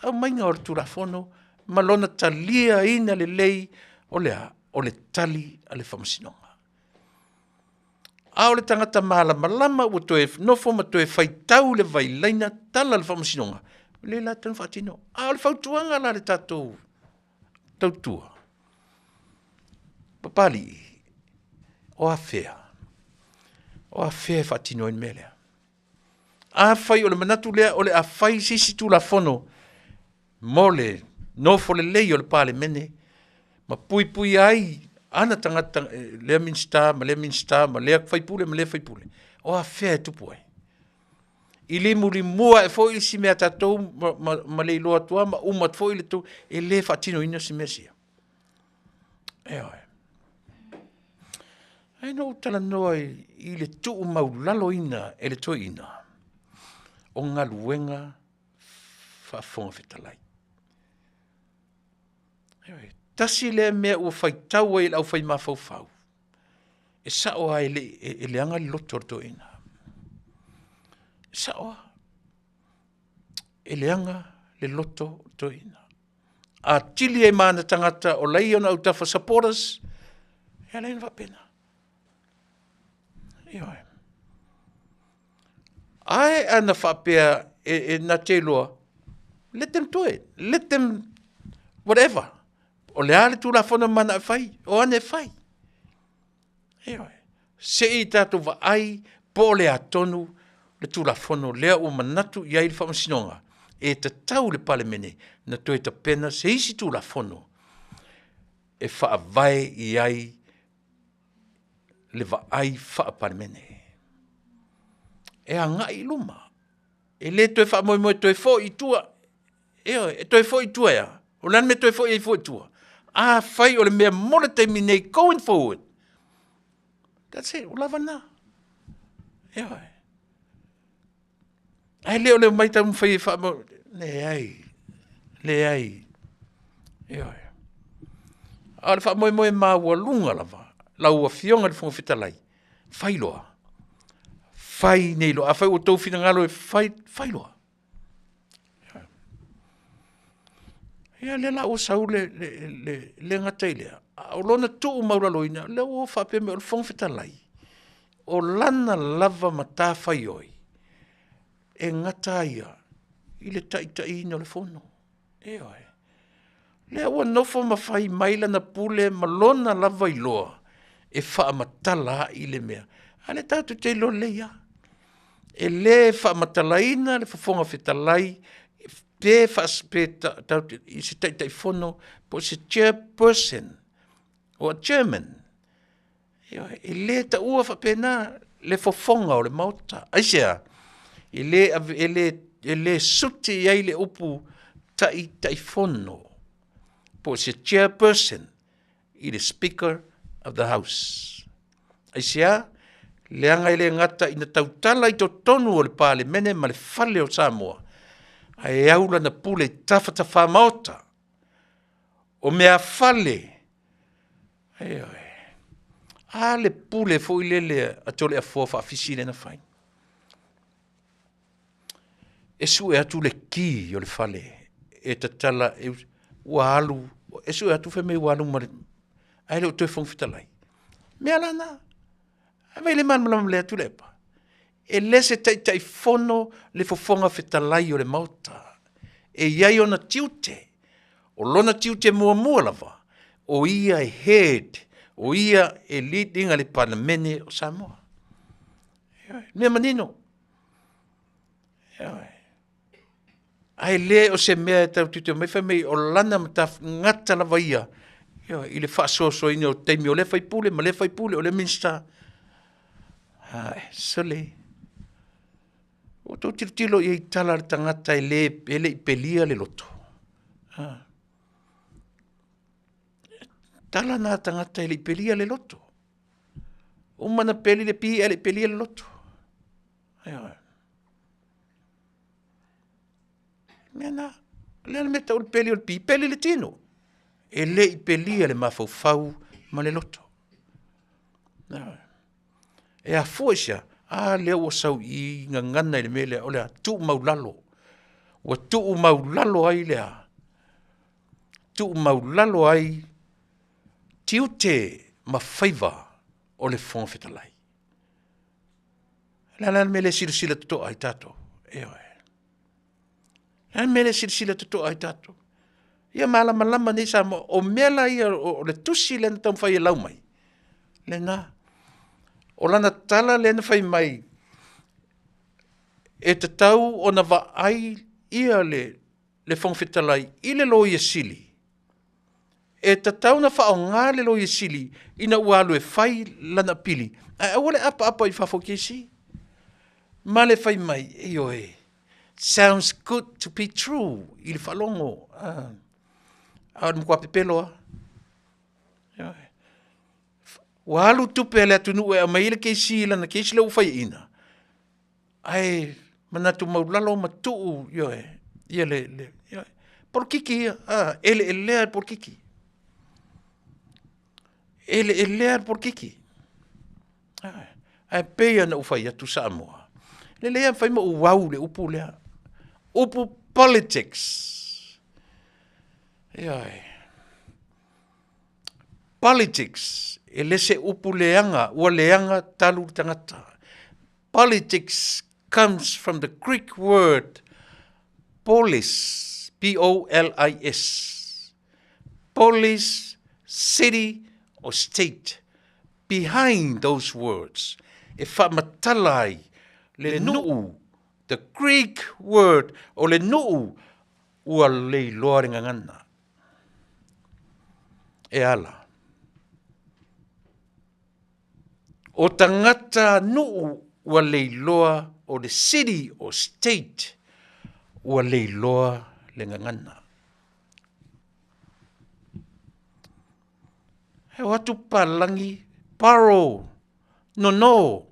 Aumaiga o le Tulafono ma lona taliaina lelei o le a? O le tali a le Faamasinoga. A o le tagata malamalama ua toe nofo ma toe faitau le vailaina tala a le Faamasinoga, lea la e tatau ona faatino. A o le fautuaga la a le tatou tautua, Papalii, o afea? O afea e faatino ai le mea lea? Afai o le manatu lea o le a fai se isi Tulafono mo le nofo lelei o le Palemene ma puipuia ai ana tagata, lea Minisita ma lea Minisita ma lea faipule ma lea faipule, o afea e tupu ai? I limulimua ae foi isi mea a tatou ma le iloa atu lava ma uma atu foi le tu, e le faatinoina se mea sia. Ioe. Ae na ou talanoa i le tuumaulaloina e le toeaina o galuega faafofoga fetalai. Ioe. Tasi lea mea ua faitau ai e le aufai mafaufau, e sao lava e leaga le loto o le toeaina. E sao lava. E leaga le loto o le toeaina. A tili ai ma ana tagata o la e i ona autafa supporters, e ala ai ona faapena. Ioe. Ae ana faapea e na te iloa, let them do it. Let them whatever. O le a le Tulafono mana e fai, o ane e fai. Ioe. Se i tatou vaai po o le a tonu le Tulafono lea ua manatu i ai le Faamasinoga e tatau le Palemene na toe tapena se isi Tulafono e faavae i ai le vaai faa-Palemene. E agai i luma. E le toe faamoemoe toe foi i tua. Ioe, e toe foi i tua ea. O le a le mea e toe foi ai fua i tua? Afai o le mea mo le taimi nei going forward, that's it, ua lava lena. Ioe. Ae le o le omai taumafai e faamo... Leai, leai. Ioe. A o le faamoemoe maualuga lava, lau Afioga i le Fofoga Fetalai, fai loa. Fai nei loa. Afai ua outou finagalo e fai, fai loa. Ia lea la ua sau le, le, le, le gata i lea, a o lona tuu maulaloina, lea ua faapea mai o le Fofoga Fetalai, o lana lava matafaioi e gata ai ia i le taitaiina o le fono. Ioe. Lea ua nofo ma fai mai lana pule ma lona lava iloa e faamatala ai le mea. A lea tatou te iloa lelei lava. E le faamatalaina le Fofoga Fetalai pe, pe ta, i se Taitaifono po o se chairperson o a chairman. Ioe, e le taua faapena le fofoga o le Maota. Aisea? E le, e le, e le suti i ai le upu Taitaifono po o se Chairperson i le Speaker of the House. Aisea? Leaga e le gata ina tautala i totonu o le Palemene ma le Fale o Samoa, ae au lana pule i tafatafamaota o meafale. Ioe. A le pule foi lele a Toleafoa Faafisi lea na fai. E sue atu le ki o le fale e tatala e, ua alu, e sue atu fai mai ua alu ma le, ae le o toe Fofoga Fetalai. Mea la na, a vai le malamalama lea Tuilaepa. E le se Taitaifono le Fofoga Fetalai o le Maota. E i ai ona tiute. O lona tiute muamua lava, o ia e head, o ia e lead ina le Palemene o Samoa. Ioe, mea manino. Ioe. Ae le o se mea e tau tilotilo mai fai mai o lana matagata lava ia, ioe, i le faasoasoaina o taimi o lea faipule ma lea faipule o lea Minisita. Ai, sole. Ua outou tilotilo i ai i tala a le tagata e le, e le i pelia le loto. Ha. Tala na tagata e le i pelia le loto. Uma na peli le pi, e le i pelia le loto. Ioe. Mea na, lea le mea tau le peli o le pi, peli le tino. E le i pelia le mafaufau ma le loto. Ioe. E afua i se a? A lea ua sau i gagana i le mea lea, o le a tuumaulalo. Ua tuumaulalo ai le a? Tuumaulalo ai tiute ma faiva o le Fofoga Fetalai. O le a la le mea le silasila totoa ai tatou? Ioe. O le a le mea le silasila totoa ai tatou? Ia malamalama nei Samoa. O mea la ia o le tusi lea na taumafai e lau mai, lena. O lana tala lea na fai mai, e tatau ona vaai ia le, le Fofoga Fetalai i le Loia Sili. E tatau ona faaaoga le Loia Sili ina ua alu e fai lana apili, ae aua le apaapa i fafo i kesi. Ma le fai mai, ioe, sounds good to be true i le faalogo. Ah. A o le matua pepelo lava. Ioe. Ua alu tupe a le atunuu e aumai ai le kesi i lana kesi lea ua faiaina, ae manatu maulalo ma tuu, ioe, ia le, le ioe. Polokiki ia, ah, eleelea le polokiki. Eleelea le polokiki. Ae pei ona ou fai atu Samoa, lelei lava fai ma ou au le upu lea. Upu politics. Ioe. Politics, e le se upu leaga, ua leaga talu le tagata. Politics comes from the Greek word polis, P-O-L-I-S. Polis, city or state. Behind those words, e faamatala ai le nuu, the Greek word o le nuu, ua leiloa le gagana. E ala. O tagata nuu ua leiloa o le city or state ua leiloa le gagana. E o atu palagi, borrow, nono,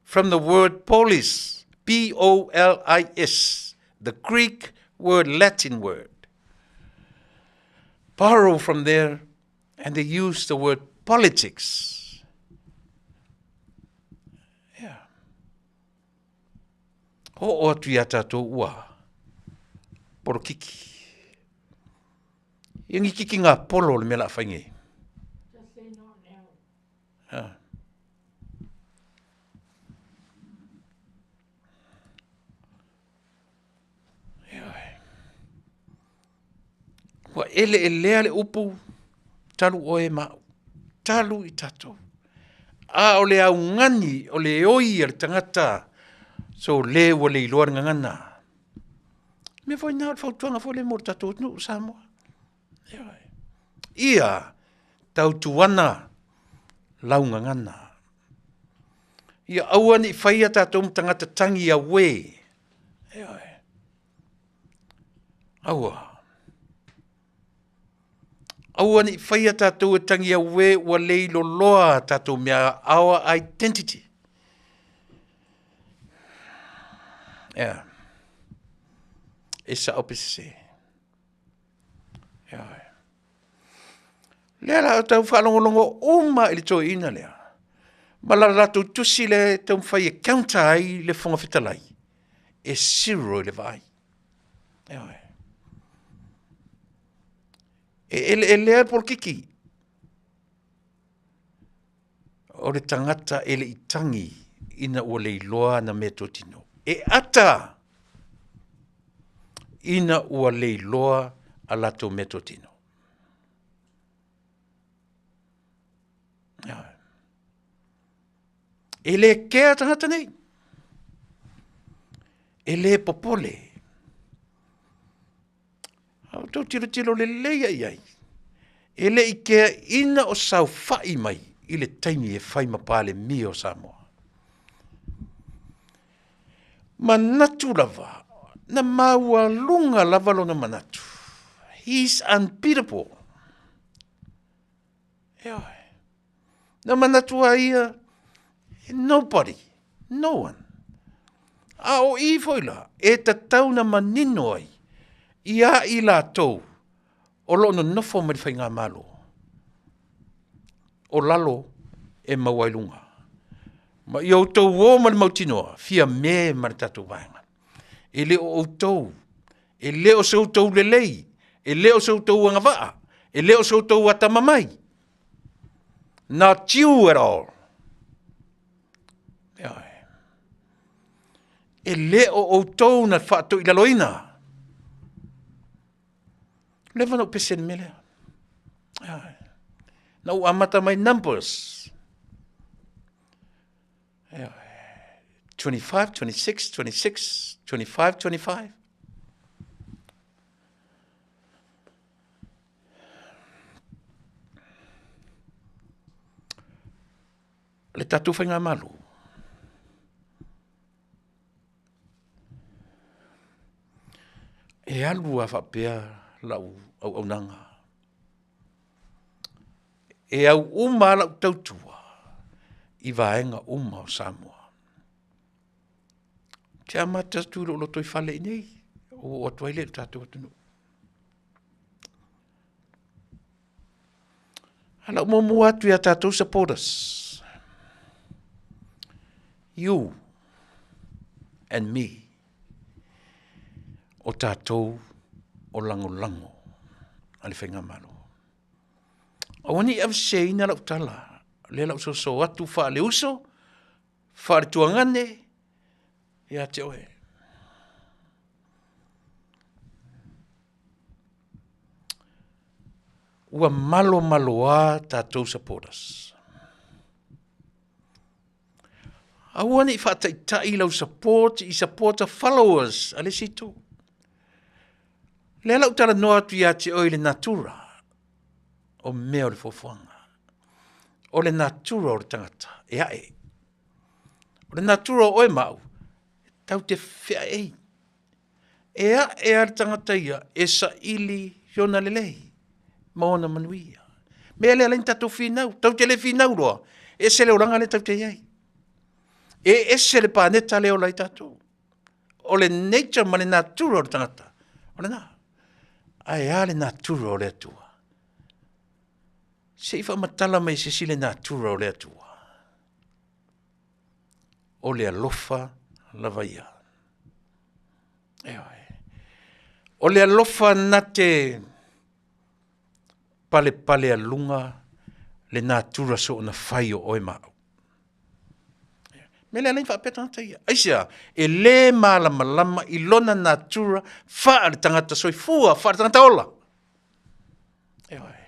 from the word polis, P-O-L-I-S, the Greek word, Latin word. Borrow from there, and they use the word politics. Yeah. Ho'o atu iā tātou ua polokiki. Ia ngikiki ngā polo o le mea la whai nei. Just say not now. Ha. Ua eleelea le upu talu oe ma au, talu i tatou. A o le augani o le oi a le tagata, so le ua le iloa le gagana. Mea foi na o le fautuaga foi lea mo le tatou atunuu o Samoa. Ioe. Ia tautuana lau gagana. Ia aua ne i faia tatou ma tagata tagi auē. Ioe. Aua. Aua ne i faia tatou e tangi auē ua leiloloa tatou mea, our identity. Ea. E sao pe sese. Ioe. Lea la o tau faalogologo uma i le toeaina lea ma la latou tusi lea e taumafai e counter ai le Fofoga Fetalai, e zero i le vaai. Ioe. E eleelea le polokiki. O le tagata e le i tagi ina ua leiloa ana meatotino. E ata ina ua leiloa a latou meatotino. E le kea tagata nei. E le popole. A outou tilotilo lelei i ai, e le i keaina o saofai mai i le taimi e fai ma Palemia o Samoa. Manatu lava, na maualuga lava lona manatu. He's unbeatable. Ioe. Na manatu a ia, nobody, no one. A o i foi la, e tatau na manino ai, ia i latou, o lo o nonofo mai le faigamalo, o lalo e maua ai luga. Ma ia outou o ma le mautinoa, fia me ma le tatou vaega. E le o outou, e le o se outou lelei, e le o se outou agavaa, e le o se outou atamamai. Not you at all. E le o outou na faatoilaloina. Leva na ou pese i le mea lea. Na ou amata mai numbers. 25, 26, 26, 25, 25. Le tatou faigamalo, e alu lava faapea lau auaunaga, e au uma lava lau tautua i vaega uma o Samoa. Ou te amata atu i lou lotoifale i inei, ou oo atu ai lea i le tatou atunuu. A lau muamua atu ia tatou supporters, you and me, o tatou o lagolago a le Faigamalo. Aua ne i aveseseina lau tala, lea lau soso atu faale-uso, faale-tuagane ia te oe. Ua malomaloa tatou supporters. Aua ne i faataitai lau support i supporter followers a le isi itu. Lea la ou talanoa atu ia te oe i le natura o mea o le fuafuaga. O le natura o le tagata e ae. O le natura o oe ma au, tau te feaei. E ae a le tagata ia e saili i ona lelei ma ona manuia. Mea lea alai ni tatou finau, tau te le finau loa, e ese le olaga lea tau te i ai. E ese le paneta lea e ola ai tatou. O le nature ma le natura o le tagata, o lena. Ae a le natura o le Atua? Se i faamatala mai e se isi le natura o le Atua. O le alofa lava ia. Ioe. O le alofa na te palepalealuga le natura soona fai o oe ma au. Mea lea alai faapea tagata ia. Aisea? E le malamalama i lona natura faale-tagata soifua, faale-tagata ola. Ioe.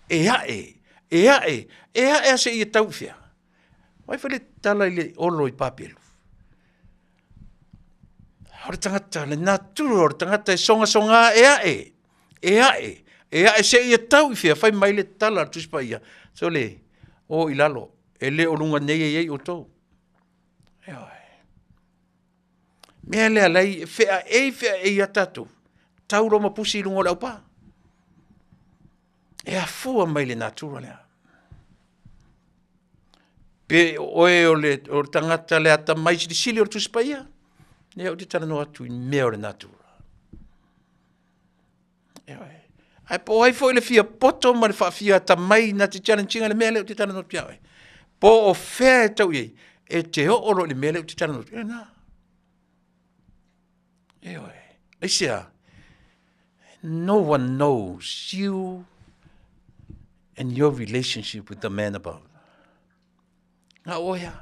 E ae, e ae, e ae a seia tau i fea? Vaai foi le tala i le olo i Papelu. O le tagata, le natura o le tagata e sogasoga e ae, e ae, e ae seia tau i fea, fai mai le tala a le Tusi Paia, sole, o i lalo, e le o luga nei e i ai outou. Ioe. Mea lea lai e feaei feaei a tatou, tau loa ma pusi i luga o le aupa. E afua mai le natura lea. Pe o oe o le, o le tagata le atamai silisili o le Tusi Paia, ia ou te talanoa atu i mea o le natura. Ioe. Ae po o ai foi le fia poto ma le faafia atamai na te challenge ina le mea lea ou te talanoa atu ia oe. Po o fea e tau i ai, e te oo loa i le mea lea ou te talanoa atu, e lena. Ioe. Aisea? No one knows you and your relationship with the man above. Na o oe a.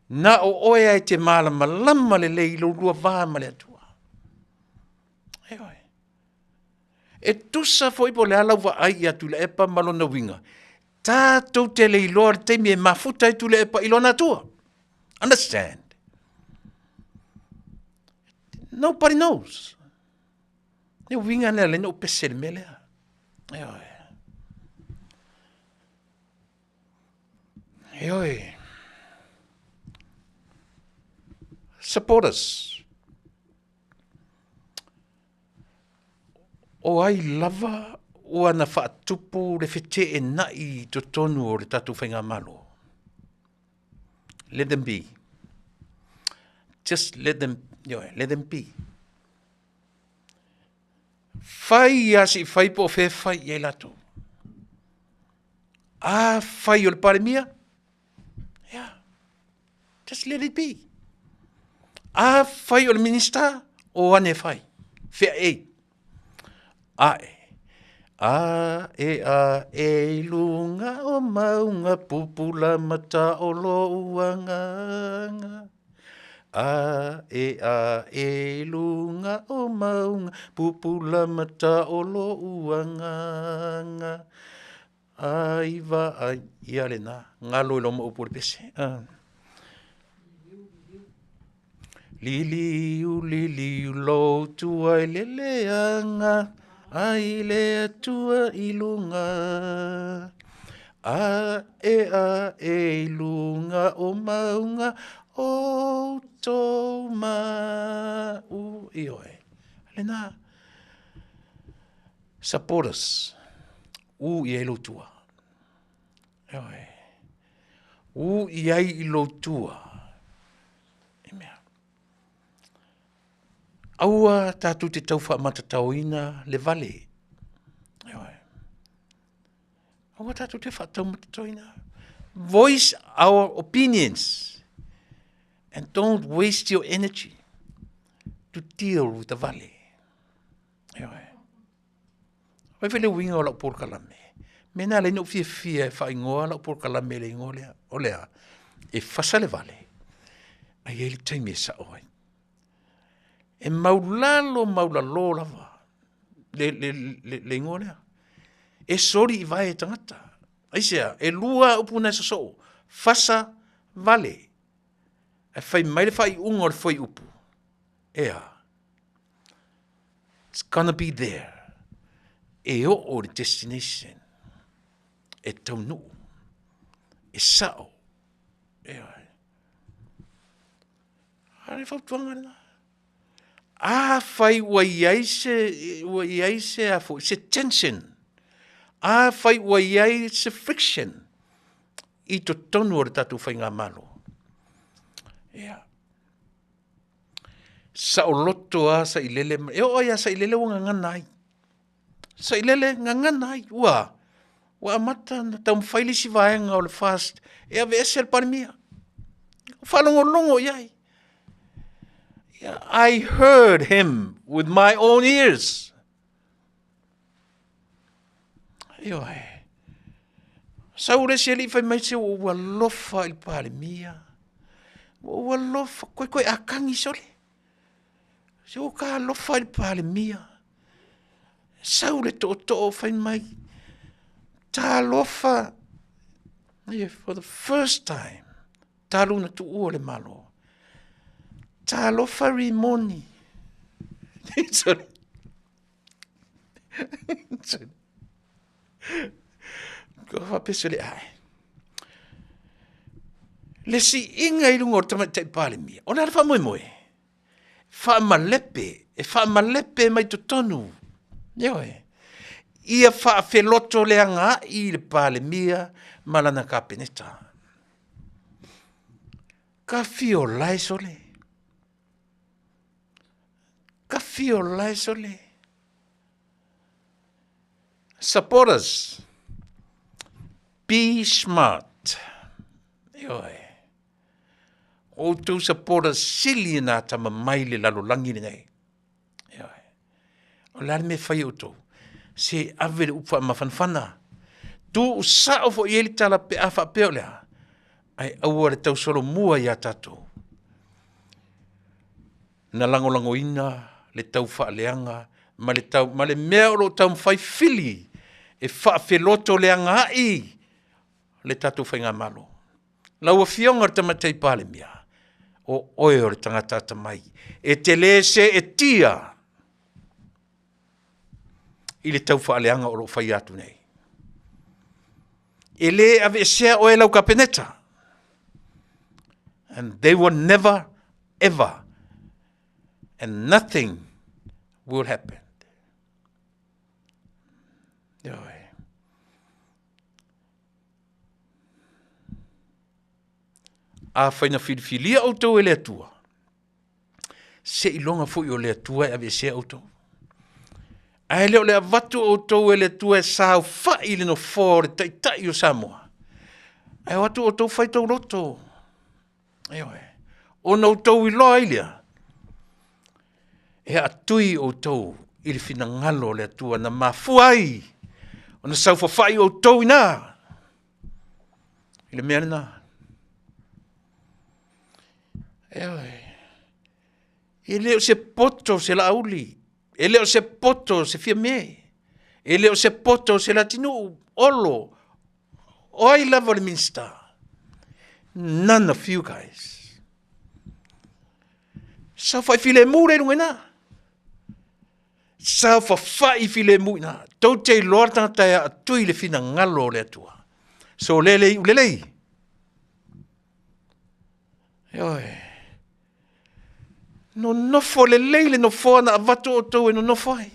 Na o oe a e te malamalama lelei i lou lua va ma le Atua. Ioe. E tusa foi po o le a lau vaai ia Tuilaepa ma lona uiga, tatou te le iloa le taimi e mafuta ai Tuilaepa i lona Atua. Understand? Nobody knows. Le uiga lea lea na ou pese i le mea lea. Ioe. Ioe. Support us. O ai lava ua na faatupu le feteenai i totonu o le tatou faigamalo? Let them be. Just let them, ioe, let them be. Fai lava se i fai po o fea e fai i ai latou. Afai o le Palemia, yeah, just let it be. Afai o le Minista, o ane e fai, feaei. Ae, a e a e i lunga o maunga pupula mata o lou agaga. A e a e i lunga o maunga pupula mata o lou agaga. Ai vaai, ia lena, galo i loma upu o le pese. Ah. Liliu, liliu, lou tua i le leaga, ai le Atua i luga. A e a e i luga o maunga, outou ma u. Ioe, lena. Support us. U i ai lou tua. Ioe. U i ai i lou tua. E mea. Aua tatou te tau faamatataoina le vale. Ioe. Aua tatou te faataumatataoina. Voice our opinions and don't waste your energy to deal with the vale. Ioe. Fai foi le uiga o lau polokalame. Mea na ala ai ona ou fiafia e faaigoa lau polokalame i le igoa lea, o le a? E fasa le vale, ae i ai le taimi e sao ai. E maulalo maulalo lava le, le, le, le igoa lea. E soli i vae e tagata. Aisea? E lua upu na e sosoo, fasa vale. Ae fai mai le faaiuga o le fuaiupu, e a? It's gonna be there. E oo i le destination. E taunuu. E sao. Ioe. A le fautuaga lena. Afai ua i ai se, ua i ai se, a foi, se tension. Afai ua i ai se friction i totonu o le tatou faigamalo. Ia. Saoloto lava Sailele, e oo lava ia Sailele ua gagana ai. Sailele gagana ai, ua, ua amata ona taumafai le isi vaega o le FAST e aveese le Palemia. Faalogologo i ai. I heard him with my own ears. Ioe. Sau le isi alii fai mai se ua ou alofa i le Palemia. Ua ou alofa, koe koe a kagi sole. Se ua ka alofa i le Palemia. Sau le tootoo fai mai, talofa, for the first time, talu na tuua le Malo. Talofa Rimoni. Sorry. Ko faapea le ae. Le siiga i luga o le Tamaitai Palemia, o le a le faamoemoe? Faamalepe, e faamalepe mai totonu. Ioe. Ia faafeloto leaga ai le Palemia ma lana Kapeneta. Ka fio lae sole. Ka fio lae sole. Supporters, be smart. Ioe. Outou supporters sili na tama mai le lalolagi lenei. Ioe. O le a le mea e fai e outou? Se ave le upu faamafanafana. Tuusao foi i ai le tala pe a faapea o le a, ae aua le tausolomua ia tatou. Na lagolagoina le taufaaleaga ma le tau ma le mea o lo o taumafai fili e faafeloto leaga ai le tatou faigamalo. Lau Afioga i le Tamaitai Palemia, o oe o le tagata atamai, e te le seetia i le taufaaleaga o lo o faia atu nei. E le aveesea oe e lau Kapeneta. And they will never ever and nothing will happen. Ioe. Afai na filifilia outou e le Atua, seiloga foi o le Atua e aveesea outou. Ae le o le avatu outou e le Atua e saofai i le nofoa o le Taitai o Samoa, ae o atu outou fai tou loto. Ioe. Ona outou iloa ai lea, e aatui outou i le finagalo o le Atua na mafua ai ona saofafai outou i ina i le mea lena. Ioe. E le o se poto se Laauli, e le o se poto se Fiame, e le o se poto se Leatinuu, Olo, o ai lava o le Minisita. None of you guys. Saofai filemu le luga i ina. Saofafai filemu i ina. Tou te iloa le tagata e aatui le finagalo o le Atua. So le le iu lelei. Ioe. Nonofo lelei le nofoa na avatu outou e nonofo ai.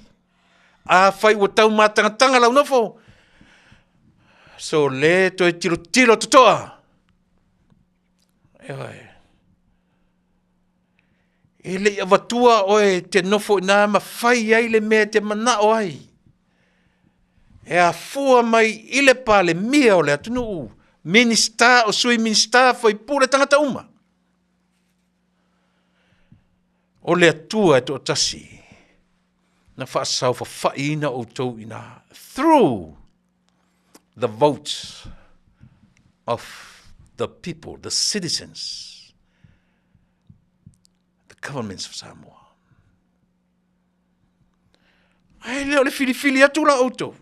Afai ua tau matangatanga lau nofo, so le toe tilotilo totoa. Ioe. E le i avatua oe e te nofo i ina ma fai ai le mea e te manao ai. E afua mai i le Palemia o le atunuu, Minisita o Sui Minisita, faipule, tagata uma. O le Atua e toatasi na faasaofafaiina outou i ina through the votes of the people, the citizens, the governments of Samoa. Ae le o le filifili atu la outou.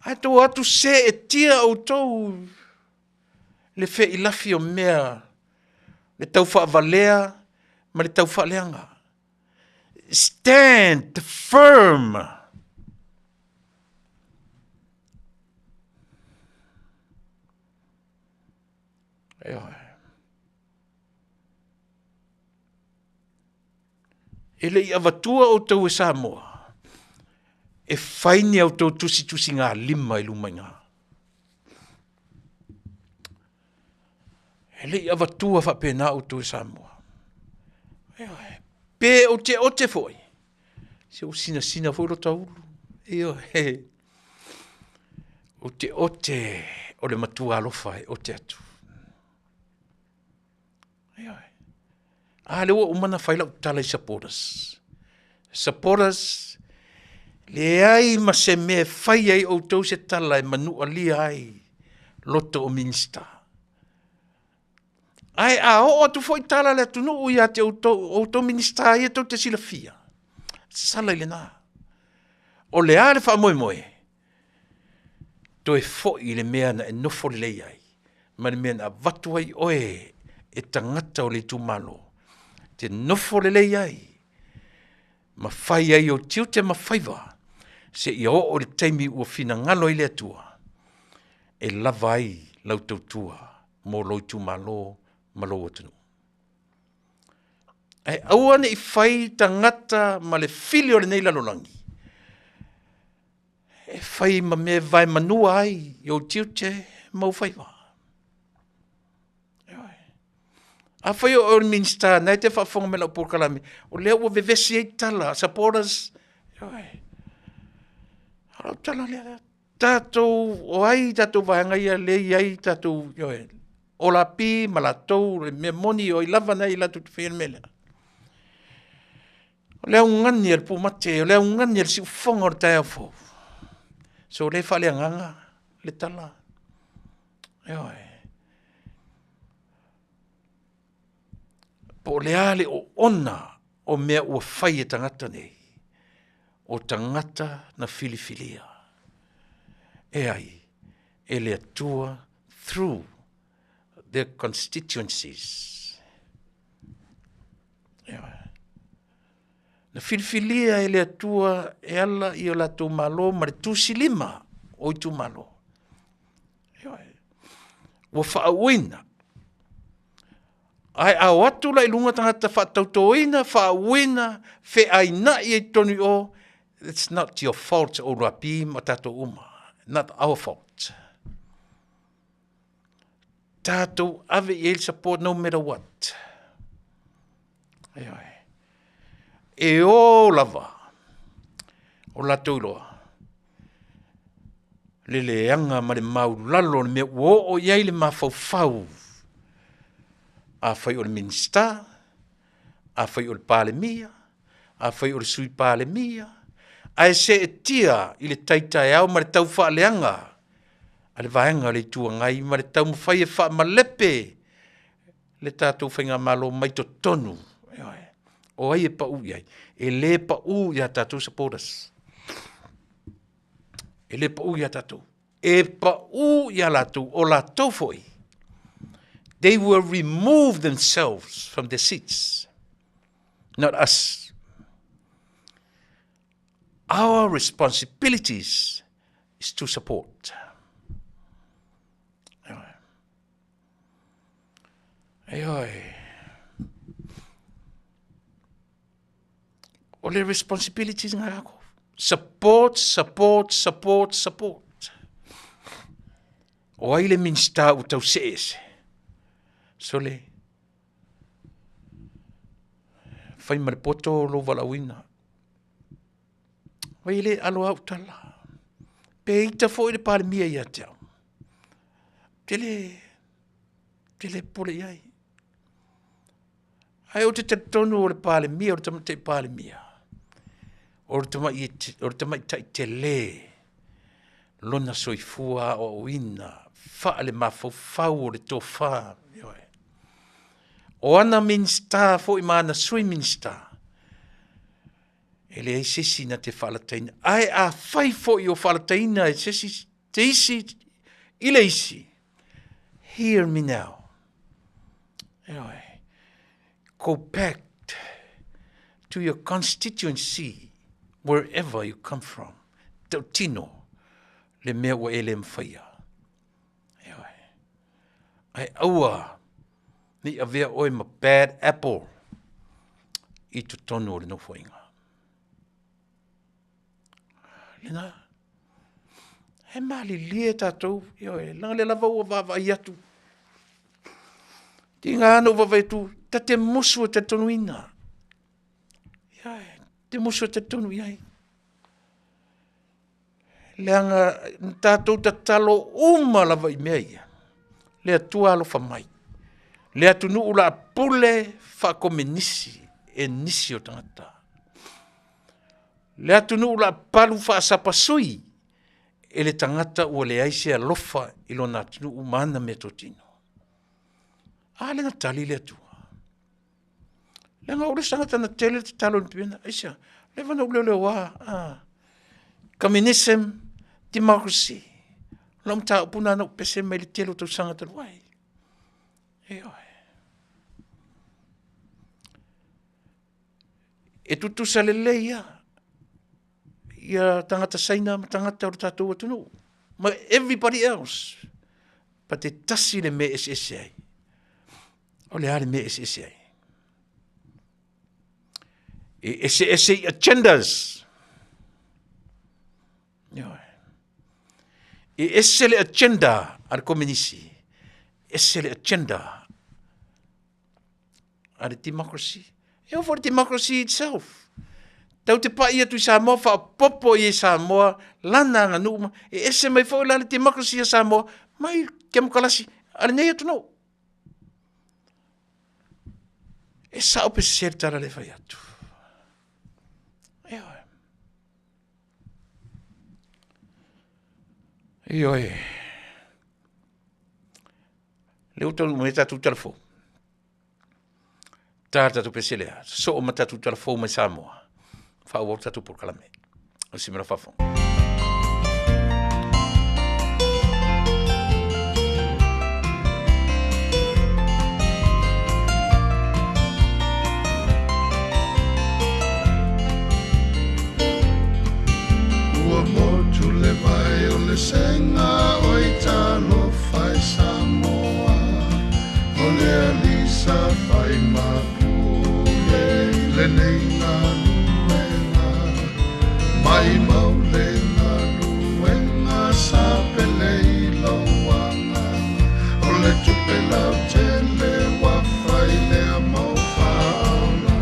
Ae tou atu seetia outou le feilafi o mea, le taufaavalea ma le taufaaleaga. Stand firm. Ioe. E le i avatua outou e Samoa e fai ni a outou tusitusigalima i luma i ina. E le i avatua faapena outou e Samoa. Ioe. Pe ou te ote foi, se ua sinasina foi lota ulu. Ioe. Ou te ote o le matua alofa e ote atu. Ioe. A lea ua uma ona fai lau tala i supporters. Supporters, leai ma se mea e fai ai outou se tala e manualia ai loto o Minista. Ae a oo atu foi tala a le atunuu ia te outou, outou Minista ia tou te silafia, sala i lena. O le a le faamoemoe? Toe foi i le mea na e nofo lelei ai, ma le mea na avatu ai oe e tagata o le itumalo, te nofo lelei ai, ma fai ai ou tiute ma faiva, seia oo i le taimi ua finagalo ai le Atua, e lava ai lau tautua mo lou itumalo ma lou atunuu. Ae aua ne i fai tagata ma le fili o lenei lalolagi e fai ma mea e vaemanua ai i ou tiute ma ou faiva. Afai o oe o le Minisita na e te faafofoga mai i lau polokalame, o lea ua vevesi ai tala, supporters, ioe. O lau tala lea, tatou, o ai tatou vaega ia lea e i ai tatou, ioe, Olapi ma latou, le mea moni o ai lava na e latou te faia le mea lea. O le augani a le pumate, o le augani a le siufofoga o le taeao fou. So o lea e faaleagaga le tala. Ioe. Po o le a le oona o mea ua fai e tagata nei, o tagata na filifilia e ai? E le Atua through their constituencies. Ioe. Na filifilia e le Atua e ala i o latou malo ma le tusilima o itumalo. Ioe. Ua faauuina. Ae a o atu la i luga tagata faatautoina, faauuina, feainai ai totonu i o, it's not your fault, Oluapi ma tatou uma. Not our fault. Tatou ave i ai le support no matter what. Ioe. E o lava o latou iloa le leaga ma le maulalo o le mea ua oo i ai le mafaufau. Afai o le Minisita, afai o le Palemia, afai o le Sui Palemia, ae seetia i le tai taeao ma le taufaaleaga a le vaega o le Itu Agai ma le taumafai e faamalepe le tatou faigamalo mai totonu. Ioe. O ai e pau i ai? E le pau ia tatou supporters. E le pau ia tatou. E pau ia latou, o latou foi. They will remove themselves from their seats, not us. Our responsibilities is to support. Ioe. O le responsibilities nga ako. Support, support, support, support. O ai le Minista ua tau see ese? Sole, fai ma le poto lou valaauina. Vai e le alo au tala. Pe ita foi le Palemia ia te au. Te le, te le pole i ai. Ae ou te talitonu o le Palemia, o le tamaitai Palemia, o le tamai, o le tamaitai tele lona soifua aoaoina faale-mafaufau o le tofa. Ioe. O ana Minisita foi ma ana Sui Minisita, e leai se isi na te faalataina. Ae afai foi o faalataina e se isi, te isi i le isi, hear me now. Ioe. Go back to your constituency wherever you come from. Tautino le mea ua e le mafaia. Ioe. Ae aua ne i avea oe ma bad apple i totonu o le nofoaiga. Lena, e malilie tatou, ioe, leaga lea lava ua vaavaai atu. Tiga na ou vaavaai atu, ta te musu e talitonuina. Ioe, te musu e talitonu i ai. Leaga na tatou tatalo uma lava i mea ia. Le Atua alofa mai. Le atunuu o le a pule faakomenisi e nisi o tagata. Le atunuu o le a palu faasapasui e le tagata ua leai se alofa i lona atunuu ma ana meatotino. A lea na tali le Atua. Leaga o le isi tagata na tele le tatalo i le pipina. Aisea? Leva na ou leoleoa. Ah. Communism, democracy. O lau mataupu na na ou pese mai le tele o tausaga talu ai. Ioe. E tutusa lelei ia ia tagata Saina ma tagata o le tatou atunuu ma everybody else. But e tasi le mea e eseese ai. O le a le mea e eseese ai? E eseese i agendas. Ioe. E ese le agenda a le Kominisi, ese le agenda a le democracy. E oo foi le democracy itself. Tau te pai atu i Samoa, faapopo i Samoa, lana aganuu ma, e ese mai foi la le democracy a Samoa, mai kemokalasi a lenei atunuu. E sao pe sese le tala lea e fai atu. Ioe. Ioe. Lea ua taunuu mai tatou tala fou. Ta le tatou pese lea, sosoo ma tatou tala fou mai Samoa. Faaauau le tatou polokalame. O le simela faafofoga. Ua motu le vai o le sega oi talofa e Samoa O le alii sa fai ma pule i lenei galuega Maimau le galuega sa pele i lou agaga O le tupe lautele ua fai lea mau faaola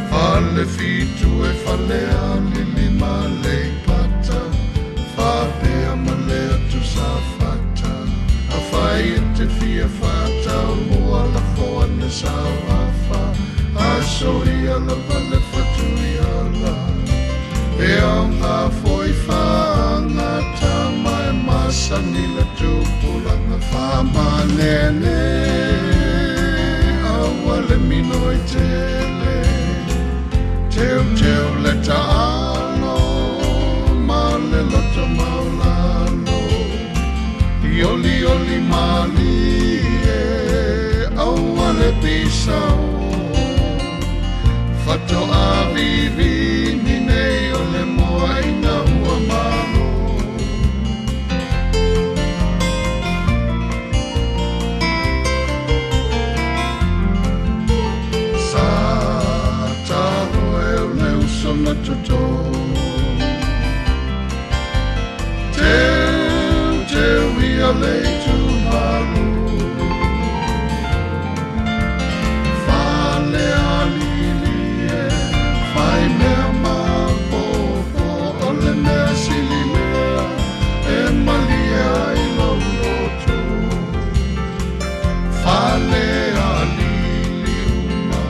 Fale fitu e fale alili ma Leipata Faapea ma le atu Safata Afai e te fia faatau mua lafo ane sau afa Aso ia lava le fatu iala E aoga foi faagata ma e masani le tupulaga Faamanene aua le minoi tele Teuteu le taalo ma le loto maulalo I olioli malie aua le pisao Fatoa vivini nei o le moa ina ua malo. Sa talo e o le uso na toto Teu teu ia le itumalo Fale alili e fai mea maopoopo O le mea sili lea e malie ai lou loto Fale alili uma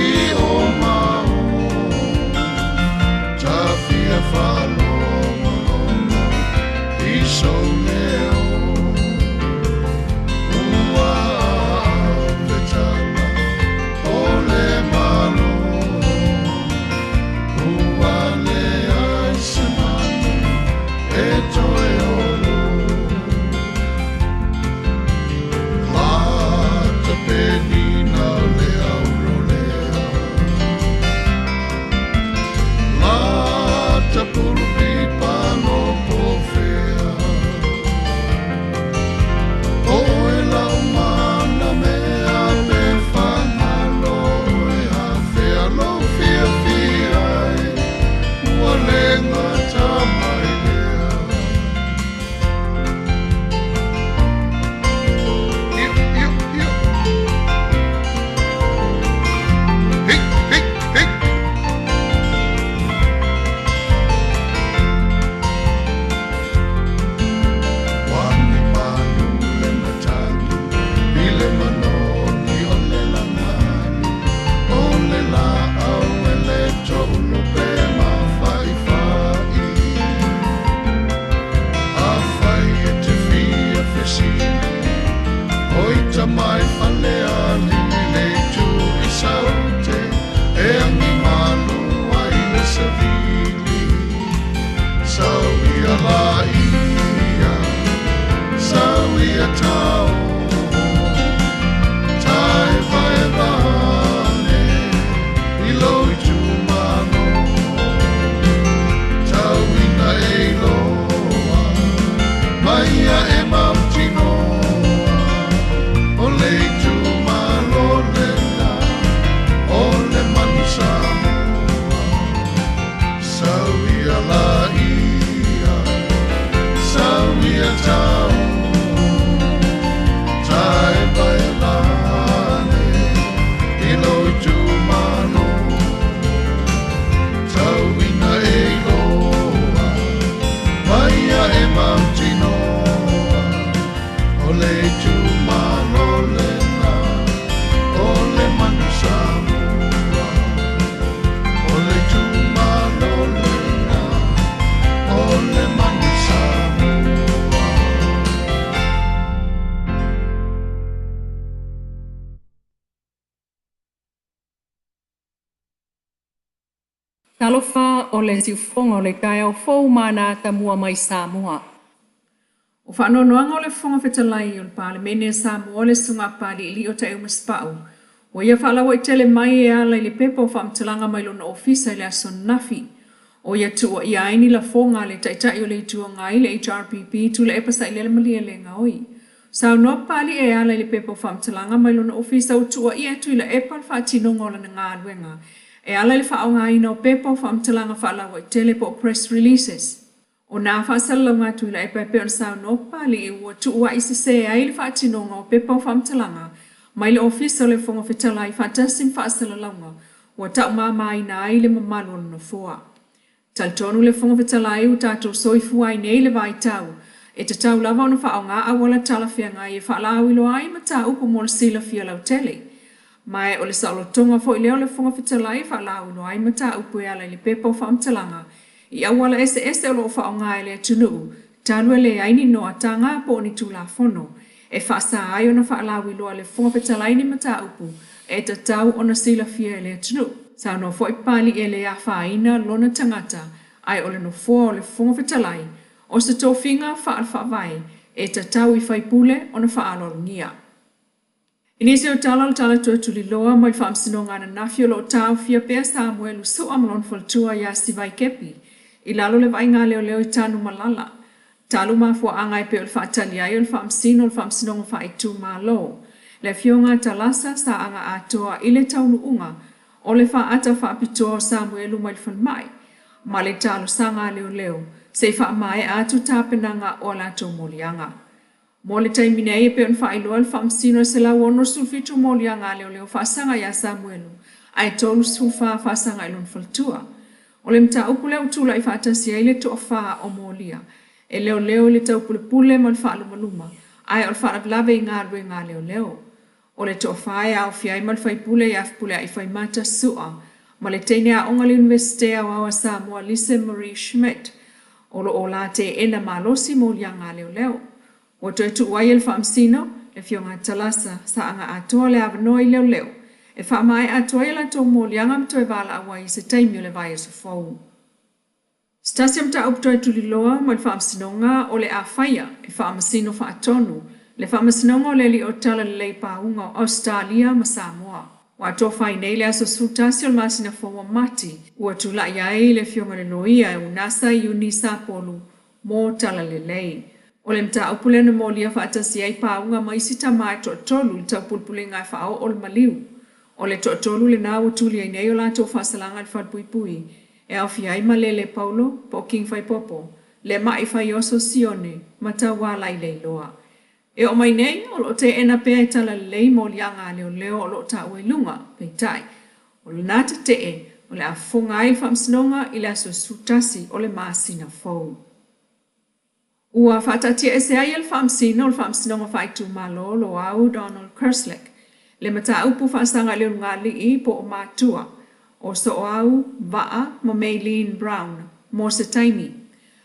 i o ma o Tafia faalogologo i sou leo. Talofa o le siufofoga o le taeao fou ma ana atamua mai Samoa. O faanoanoaga o le Fofoga Fetalai o le Palemene a Samoa le Susuga a Papaliilii o Taeumasepau, ua ia faalauaitele mai e ala i le pepa o faamatalaga mai lona ofisa i le aso ananafi, o ia tuuaia ai ni lafoga a le Taitai o le Itu Agai, le HRPP, Tuilaepa Sailele Malielegaoi. Saunoa Papalii e ala i le pepa o faamatalaga mai lona ofisa ua tuuaia e Tuilaepa le faatinoga o lana galuega e ala i le faaaogaina o pepa o faamatalaga faalauaitele po o press releases. O na faasalalauga a Tuilaepa e pei ona saunoa Papalii ua tuuai sese ai le faatinoga o pepa o faamatalaga mai le Ofisa o le Fofoga Fetalai faatasi ma faasalalauga ua taumamaina ai le mamalu o le Nofoa. Talitonu le Fofoga Fetalai ua tatou soifua ai nei i le vaitau e tatau lava ona faaaoga auala talafeagai e faalauiloa ai mataupu mo le silafia lautele. Ma o le saolotoga foi lea o le Fofoga Fetalai e faalauiloa ai mataupu e ala i le pepa o faamatalaga i auala eseese o lo o faaaoga e le atunuu talu e leai ni noataga po o ni tulafono e faasa ai ona faalauiloa e le Fofoga Fetalai ni mataupu e tatau ona silafia e le atunuu. Saunoa foi Papalii e le afaina lona tagata ae o le nofoa o le Fofoga Fetalai o se tofiga faale-faavae e tatau i faipule ona faaaloalogia. I nisi o tala o le tala toe tuliloa mai le faamasinoga ananafi o lo o taofia pea Samuelu Sua ma lona faletua ia Sivai Kepi i lalo o le vaaiga a leoleo i Tanumalala talu mafuaaga e pei o le faatali ai o le faamasino o le Faamasinoga Faaitumalo le Afioga a Talasa Saaga Atoa i le taunuuga o le faata faapitoa o Samuelu mai le falemai ma le talosaga a leoleo se i faamaea atu tapenaga o a latou moliaga. Mo le taimi nei e pei ona faailoa le Faamasino e 167 moliaga a leoleo faasaga ia Samuelu ae 34 faasaga i lona faletua. O le mataupu lea ua tulai faatasi ai le toafa o molia e leoleo i le taupulepule ma le faalumaluma ae o le faalavelave i galuega a leoleo. O le toafa e aofia ai ma le faipule ia Fepuleai Faimata Sua ma le teine aoga i le Iunivesite Aoao a Samoa Lise Marie Schmidt o lo o la teena malosi moliaga a leoleo. Ua toe tuu ai e le Faamasino, le Afioga a Talasa Saaga Atoa le avanoa i leoleo e faamaea atu ai a latou moliaga ma toe valaau ai i se taimi o le vaiaso fou. Se tasi o mataupu toe tuliloa mai le Faamasinoga o le a faia e Faamasino Faatonu le Faamasinoga o le Alii o Talalelei Pauga o Ausetalia ma Samoa. Ua atofa ai nei le aso 11 o le masina fou o Mati ua tulai ai le Afioga i le Loia Unasa Iuni Sapolu mo Talalelei. O le mataupu lea na molia faatasi ai Pauga ma isi tama e toatolu i le taupulepulega e faaoo le maliu. O le toatolu lena ua tuli ai nei o latou faasalaga i le falepuipui e aofia ai Malele Paulo po o King Faipopo, Lemai Faioso Sione ma Tauala i Leiloa. E oo mai nei, o lo o teena pea e Talalelei moliaga a leoleo o lo o taua i luga, peitai, o lena tetee o le a fofoga ai le Faamasinoga i le aso 11 o le masina fou. Ua faataatiaese ai e le Faamasino o le Faamasinoga Faaitumalo Loau Donald Kerslake le mataupu faasaga i le ulugalii po o matua o Sooau Vaa ma Maylene Brown mo se taimi,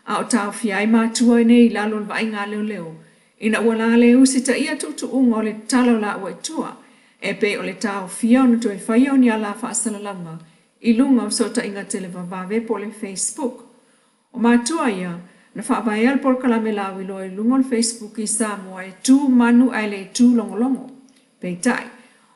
a o taofia ai matua nei i lalo o le vaaiga a leoleo ina ua la le usitaia tuutuuga o le tatala o laua i tua e pei o le taofia ona toe faia o ni ala faasalalauga i luga o fesootaiga televavave po o le Facebook. O matua ia, na faavaea le polokalame lauiloa i luga o le Facebook i Samoa e tu manu ae le tu logologo. Peitai,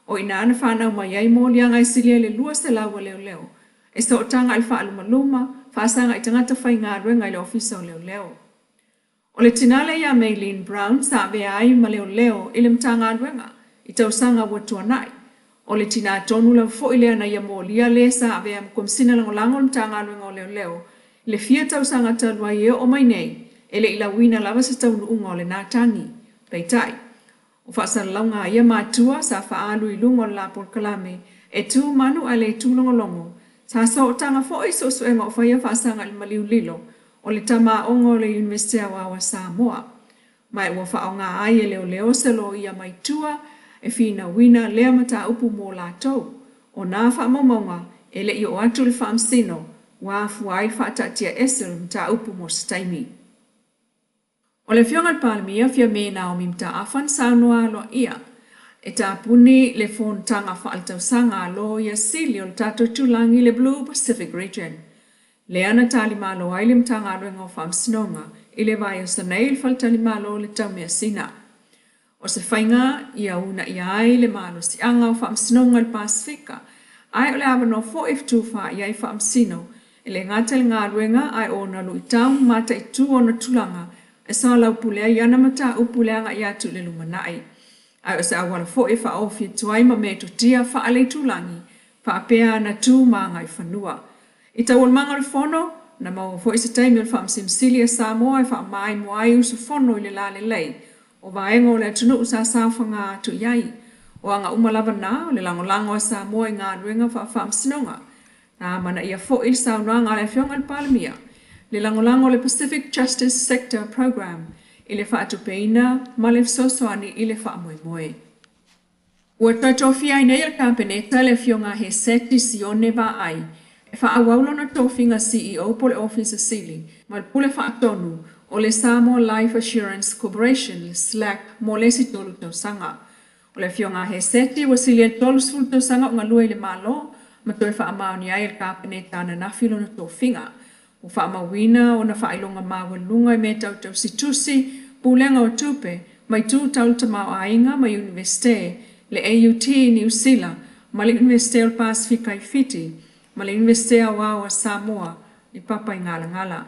o i ina na fanau mai ai moliaga e silia i le 200 a leoleo e sootaga i le faalumaluma, faasaga i tagata faigaluega i le Ofisa o Leoleo. O le tina lea ia Maylene Brown sa avea ai ma leoleo i le Matagaluega i tausaga ua tuanai. O le tina tonu lava foi lea na ia molia le sa avea ma Komesina Lagolago o le Matagaluega o Leoleo i le fia tausaga talu ai e oo mai nei e le i lauina lava se taunuuga o lena tagi. Peitai, o faasalalauga a ia matua sa faaalu i luga o le la polokalame e tu manu ae le tu logologo, sa sootaga foi i suesuega o faia faasaga i le maliu lilo o le tama aoga o le Iunivesite Aoao a Samoa. Ma ua faaaoga ai e leoleo se loia mai tua e finauina lea mataupu mo latou. O na faamaumauga e le i oo atu i le Faamasino ua afua ai le faataatiaese o le mataupu mo se taimi. O le Afioga i le Palemia, Fiame Naomi Mataafa na saunoa aloaia e tapuni le fonotaga faaletausaga a Loia Sili o le tatou itulagi le Blue Pacific Region. Lea na talimalo ai le Matagaluega o Faamasinoga i le vaiaso nei i le faletalimalo o le Taumeasina. O se faiga ia uunaia ai le malosiaga o Faamasinoga i le Pasefika, ae o le avanoa foi e fetufaai ai Faamasino e le gata i le galuega ae o ona luitau ma mataitu ona tulaga e soalaupule ai ana mataupu i le agai atu i le lumanai. Ae o se auala foi e faaofi atu ai ma metotia faale-itulagi faapea ana tu ma agaifanua. I taualumaga o le fono, na maua foi se taimi o le Faamasino Sili a Samoa e faamaimoa ai usufono i le lalelei o vaega o le atunuu sa saofaga atu i ai. O aga uma lava na o le lagolago a Samoa i galuega faa-Faamasinoga. Na amanaia foi i le saunoaga a le Afioga i le Palemia le lagolago a le Pacific Justice Sector Programme i le faatupeina ma le fesoasoani i le faamoemoe. Ua toe tofia ai nei e le Kapeneta le Afioga Heseti Sione Vaai e faaauau lona tofiga CEO po o le Ofisa Sili ma le Pule Faatonu o le Samoa Life Assurance Corporation, le SLAC, mo le isi 3 tausaga. O le Afioga a Heseti ua silia i le 30 tausaga o galue i le Malo ma toe faamaonia ai e le Kapeneta ananafi lona tofiga. Ua faamauina ona faailoga maualuluga i mea tau tausitusi, pulega o tupe, ma itu tau le tamaoaiga ma Iunivesite, le AUT i Niu Sila ma le Iunivesite o le Pasefika i Fiti, ma le Iunivesite Aoao a Samoa i Papaigalagala.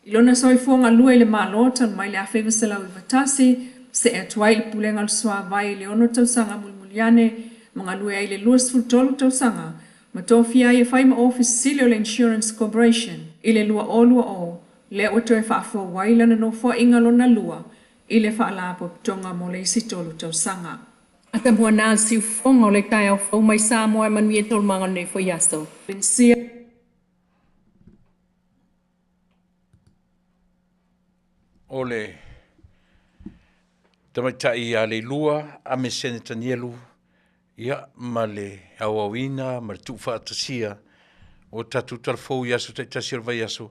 I lona soifua galue i le Malo talu mai le 1991, see atu ai i le Pulega o le Suavai i le 6 tausaga mulimuli ane ma galue ai i le 23 tausaga ma tofia ai e fai ma Ofisa Sili o le Insurance Corporation i le 2020, lea ua toe faafou ai lana nofoaiga lona lua i le Faalapotopotoga mo le isi 3 tausaga. Atamua na le siufofoga o le taeao fou mai Samoa e manuia taualumaga o lenei foi aso. O le tamaitai ia Leilua Amesene Tanielu, ia, ma le aoaoina ma le tuufaatasia o tatou talafou i aso taitasi o le vaiaso,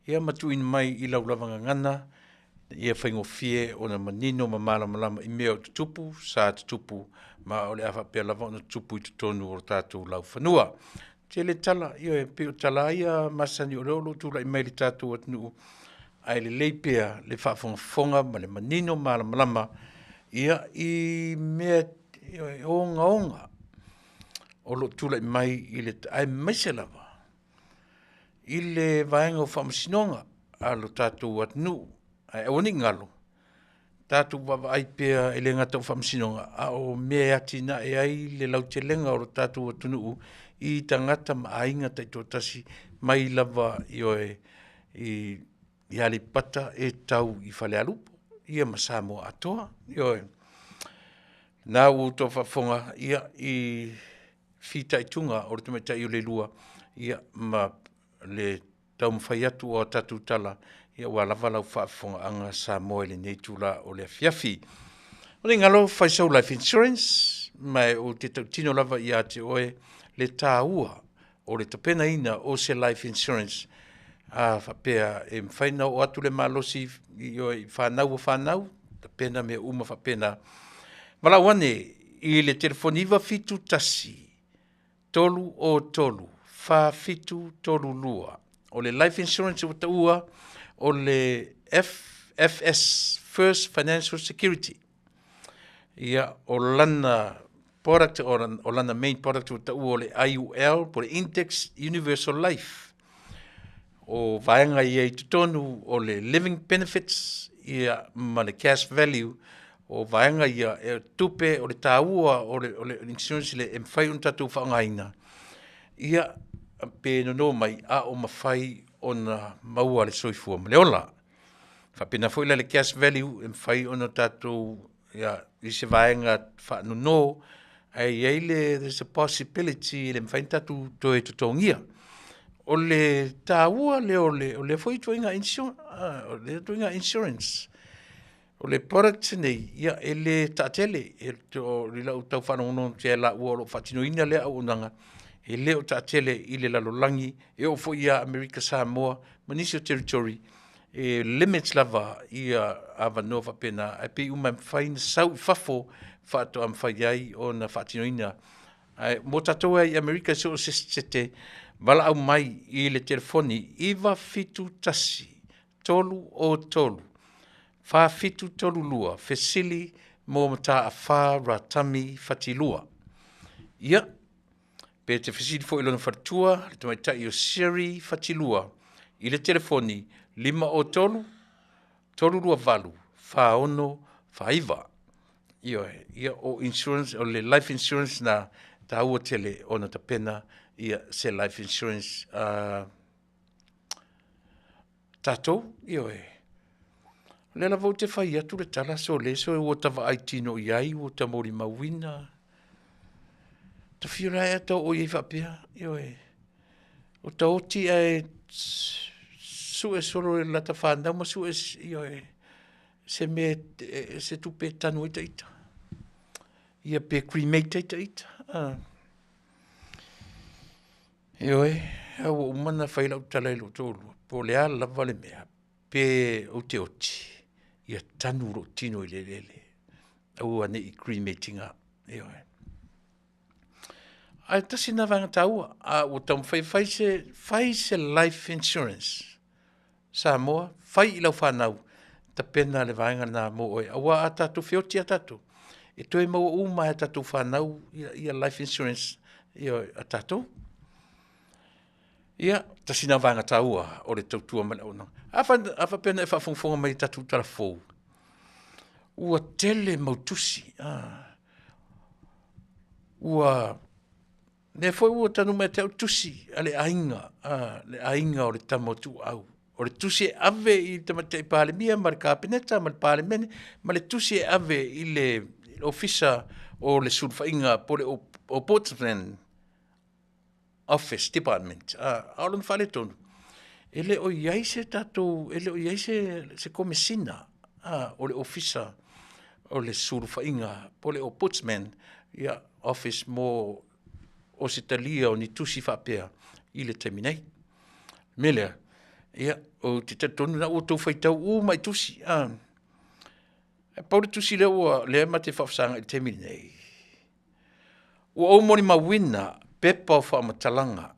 ia ma tuuina mai i lau lava gagana ia faigofie ona manino ma malamalama i mea o tutupu, sa tutupu, ma o le a faapea lava ona tutupu i totonu o tatou laufanua. Tele tala, ioe, pei o tala lava ia masani o lea o lo o tulai mai i le tatou atunuu, ae lelei pea le faafogafoga ma le manino malamalama ia i mea e ogaoga o lo o tulai mai i le aemaise lava i le vaega o faamasinoga a lo tatou atunuu. Ae aua ne i galo, tatou vaavaai pea e le gata o faamasinoga, a o mea e atinae ai le lautelega o lo tatou atunuu i tagata ma aiga taitoatasi mai lava ioe i Aleipata e tau i Falealupo, ia ma Samoa atoa. Ioe. Na ua outou faafofoga ia i fitaituga o le tamaitai o Leilua ia ma le taumafai atu o a tatou tala ia aua lava lau faafofogaaga Samoa i lenei itula o le afiafi. O le galo fai sau life insurance ma ou te tautino lava ia te oe le taua o le tapenaina o se life insurance a faapea e mafai ona oo atu le malosi i oe i fanau o fanau, tapena mea uma faapena. Valaau ane i le telefoni 971 303 4732. O le life insurance ua taua o le FFS, First Financial Security. Ia, o lana product, o lana main product ua taua o le IUL, po o le Index Universal Life. O vaega ia i totonu o le living benefits ia, ma le cash value, o vaega ia e tupe o le taua o le insurance le e mafai ona tatou faaaogaina, ia pe nono mai a o mafai ona maua le soifua ma le ola. Faapena foi la le cash value e mafai ona tatou ia, i se vaega faanono, ae i ai le there's a possibility e le mafai ona tatou toe totogia. O le taua lea o le, o lea foi ituaiga insurance, o lea ituaiga insurance. O le product nei, ia e le taatele, e o i lau tau faalogologo atu ia i laua o lo o faatinoina lea auaunaga, e le o taatele i le lalolagi, e oo foi ia Amerika Samoa ma nisi o territory, e limit lava ia avanoa faapena, ae pei uma e mafai ona sau i fafo faatoa mafai ai ona faatinoina. Ae mo tatou lava i Amerika i so o se sete, Valaau mai i le telefoni 971 303 4732 fesili mo Mataafa Ratami Fatilua. Ia, pe te fesili foi i lona faletua, le tamaitai o Siri Fatilua i le telefoni 503 328 4649. Ioe, ia o insurance, o le life insurance na taua tele ona tapena ia se life insurance tatou, ioe. O lea lava ou te fai atu le tala sole so ua ta vaai tino i ai, ua ta molimauina. Ta fio la ea ta oo i ai faapea, ioe. O ta oti ae sue solo le lata whanau ma sue, ioe, se mea, se tupe e tanu ai ta ita. Ia pe cremate ai ta ita. Ah. Ioe, a ua uma ona fai lau tala i lou toalua, po o le a lava le mea, pe ou te oti, ia tanu lou tino i le eleele, aua ne i cremate ina. Ioe. Ae tasi lena vaega taua, a ua taumafai e fai se, fai se life insurance. Samoa, fai i lau fanau, tapena le vaega lena mo oe. Aua a tatou feoti a tatou, e toe maua uma e tatou fanau ia, ia life insurance ia, a tatou. Ia, tasi na vaega taua o le tautua ma le auaunaga. A fa, a faapea na e faafogafoga mai i tatou tala fou, ua tele mau tusi, ah, ua Lea foi ua tanu mai te au tusi a le aiga, a le aiga o le tama o Tuuau. O le tusi e ave i le Tamaitai Palemia ma le Kapeneta ma le Palemene, ma le tusi e ave i le Ofisa o le Sulufaiga po o le Ombudsman Office Department. A, a o lona faaletonu, e le o i ai se tatou, e le o i ai se, se komesina a, o le Ofisa o le Sulufaiga po o le Ombudsman ia, Office mo Ausetalia o ni tusi faapea i le taimi nei. Me lea, ia, ou te talitonu na ua outou faitau uma i tusi. Ah. E pau le tusi lea ua lea ma te faafesaga i le taimi nei. Ua ou molimauina pepa o faamatalaga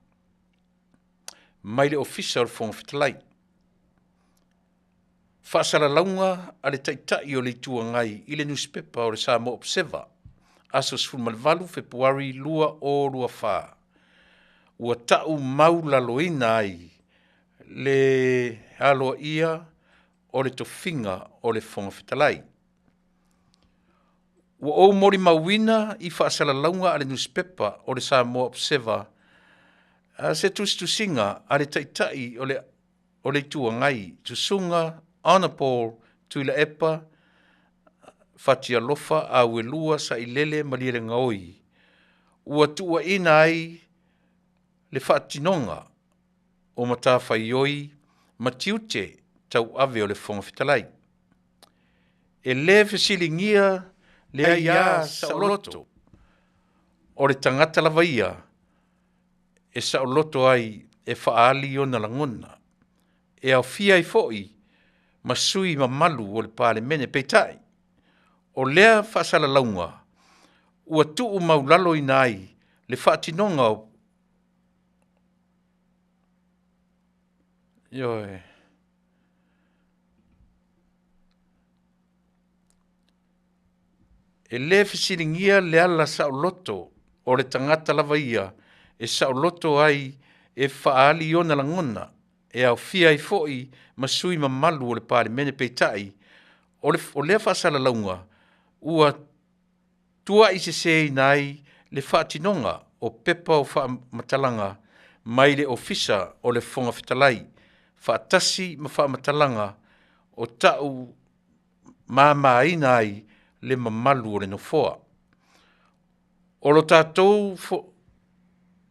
mai le Ofisa o le Fofoga Fetalai. Faasalalauga a le Taitai o le Itu Agai i le nusipepa o le Samoa Observer, aso 18 Fepuari 2024, ua ta'u maulaloina ai le aloaia o le tofiga o le Fofoga Fetalai. Ua ou molimauina i faasalalauga a le nusipepa o le Samoa Observer se tusitusiga a le Taitai o le o le Itu Agai, Susuga Honourable Tuilaepa Fatialofa Auelua Sailele Malielegaoi, ua tuuaina ai le faatinoga o matafaioi ma tiute tauave o le Fofoga Fetalai. E le fesiligia le aia saoloto o le tagata lava ia e saoloto ai e faaali ona lagona, e aofia ai foi ma sui mamalu o le Palemene. Peitai, o lea faasalalauga ua tuu maulaloina ai le faatinoga o Ioe. E le fesiligia le ala saoloto o le tagata lava ia e saoloto ai e faaali ona lagona, e aofia ai foi ma sui mamalu o le Palemene peitai, o, le, o lea faasalalauga ua tuuaiseseina ai le faatinoga o pepa o faamatalaga mai le Ofisa o le Fofoga Fetalai faatasi ma faamatalaga o ta'u mamaina ai le mamalu o le Nofoa. O lo tatou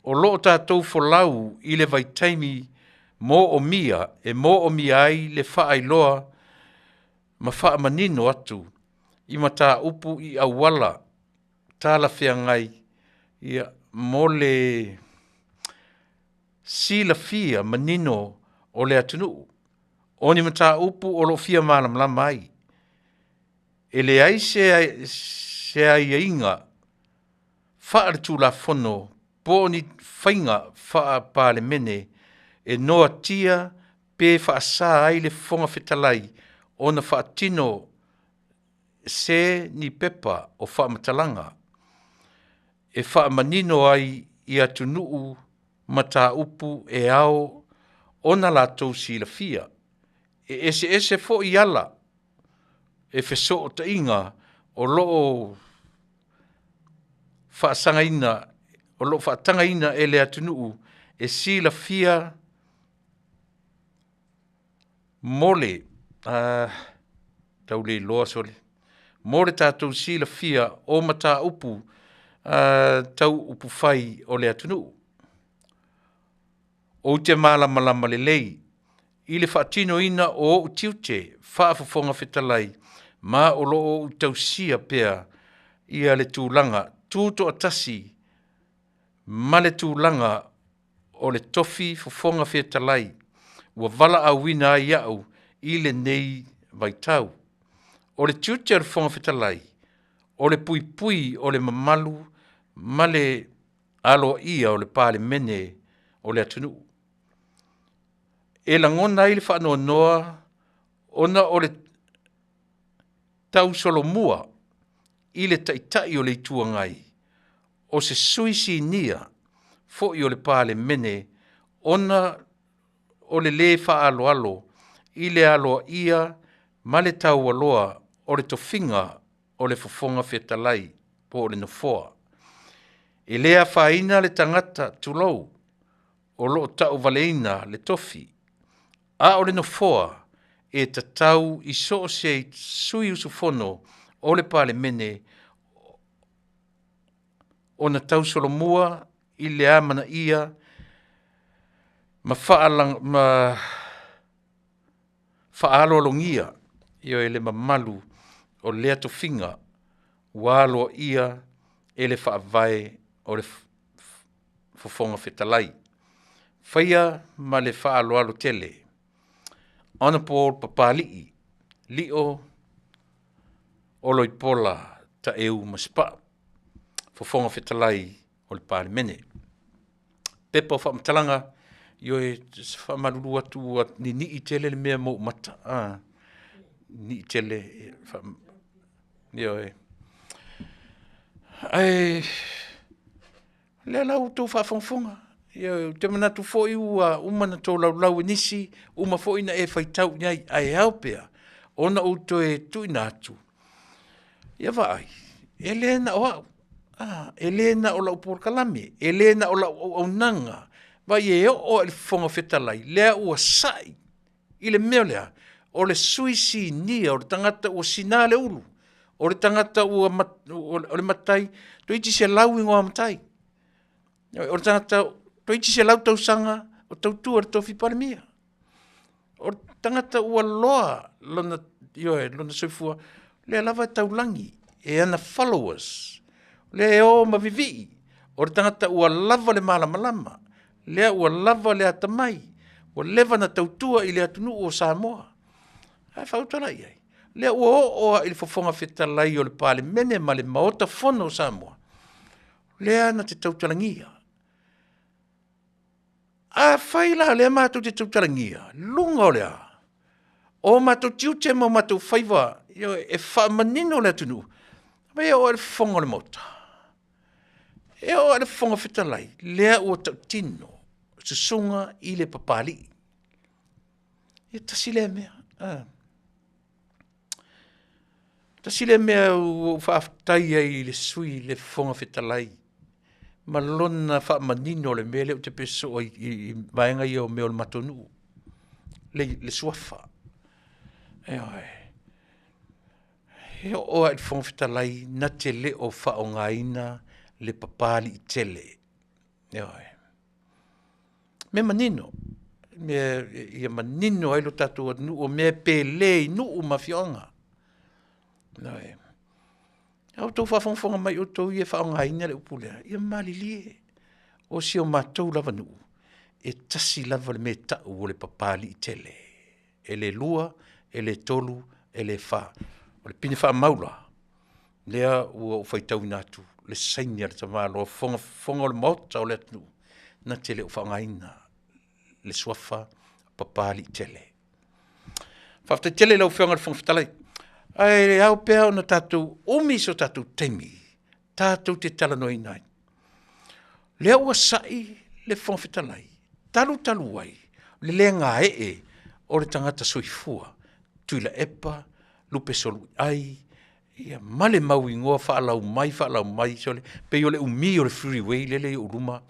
o lo o tatou folau i le vaitaimi moomia e moomia ai le faailoa ma faamanino atu i mataupu i auala talafeagai ia, mo le silafia manino o le atunuu o ni mataupu o lo o fia malamalama ai. E leai se, se aiaiga faaletulafono po o ni faiga faa-Palemene e noatia pe faasa ai le Fofoga Fetalai ona faatino se ni pepa o faamatalaga e faamanino ai i atunuu mataupu e ao ona latou silafia. E eseese foi ala e fesootaiga o lo o faasagaina o lo o faatagaina e le atunuu e silafia mo le tau le iloa sole, mo le tatou silafia o mataupu tau upufai o le atunuu. Ou te malamalama lelei i le faatinoina o ou tiute faa-Fofoga Fetalai ma o lo o ou tausia pea ia le tulaga tutoatasi ma le tulaga o le tofi Fofoga Fetalai ua valaauina ai au i lenei vaitau. O le tiute o le Fofoga Fetalai, o le puipui o le mamalu ma le aloaia o le Palemene o le atunuu. E lagona ai le faanoanoa ona o le tausolomua i le Taitai o le Itu Agai, o se sui sinia foi o le Palemene ona o le le faaaloalo i le aloaia ma le taualoa o le tofiga o le Fofoga Fetalai po o le Nofoa. E le afaina le tagata, tulou, o lo o tauvaleina le tofi, a o le Nofoa e tatau i so o se sui usufono o le Palemene ona tausolomua i le amanaia ma faaaloalogia, ioe, le mamalu o lea tofiga ua aloaia e le Faavae o le Fofoga Fetalai. Faia ma le faaaloalo tele. Honorable Papalii Lio Oloipola Taeu Masepau, Fofoga Fetalai o le Palemene. Pepa o Faamatalaga, ioe, e faamalulu atu ua ninii tele le mea mo ou mata, ninii tele, ioe. Ae o lea la ua outou faafogafoga, ioe, ou te manatu foi ua uma ona tolaulau e nisi, uma foi ona e faitau i ai, ae ao pea ona ou toe tuuina atu, ia vaai, e le na o au, e le na o lau polokalame, e le na o lau auaunaga, vaai e oo lava i le Fofoga Fetalai, lea ua sai i le mea o le a? O le sui sinia, o le tagata ua sina le ulu, o le tagata ua o le matai, toeitiiti 100 igoa matai. O le tagata toeitiiti 100 tausaga o tautua i le tofi Palemia. O le tagata ua loa lona, ioe, lona soifua, lea lava e taulagi e ana followers, lea e o ma vivii, o le tagata ua lava le malamalama, lea ua lava le atamai, ua leva ona tautua i le atunuu o Samoa. Ae faautala i ai, lea ua oo lava i le Fofoga Fetalai o le Palemene ma le Maota Fono o Samoa, lea na te tautalagia. Afai la o lea matou te tautalagia, luga o le a? O matou tiute ma o matou faiva, ioe, e faamanino le atunuu, vaai e oo lava i le Fofoga o le Maota, e oo lava i le Fofoga Fetalai, lea ua tautino susuga i le Papalii. E tasi lea mea, tasi lea mea ua ou faafetai ai i le sui le Fofoga Fetalai ma lona faamanino o le mea lea ou te pese soo ai i vaega ia o mea o le matou nuu, le suafa. Ioe. E oo lava i le Fofoga Fetalai na te le o faaaogaina le Papalii tele. Ioe. Mea manino, mea ia manino ai lo tatou atunuu, o mea e pele i nuu ma afioaga. Ioe. A outou faafogafoga mai outou ia e faaaogaina le upu lea, ia malilie, o si o matou lava nuu, e tasi lava le mea e tau o le Papaliitele, e le lua, e le tolu, e le fa. O le pine faamau la, lea ua ou faitauina atu. le saini a le tamaloa fofoga o le Maota o le atunuu na te le o faaaogaina le suafa Papaliitele. Faafetai tele i lau Afioga i le Fofoga Fetalai. Ae ao pea ona tatou umi so tatou taimi tatou te talanoaina ai. Lea ua sai le Fofoga Fetalai, talu talu ai le le gaee o le tagata soifua Tuilaepa Lupesoluiai ia ma le mau igoa faalau mai faalau mai sole pei o le umi o le freeway lele i ou luma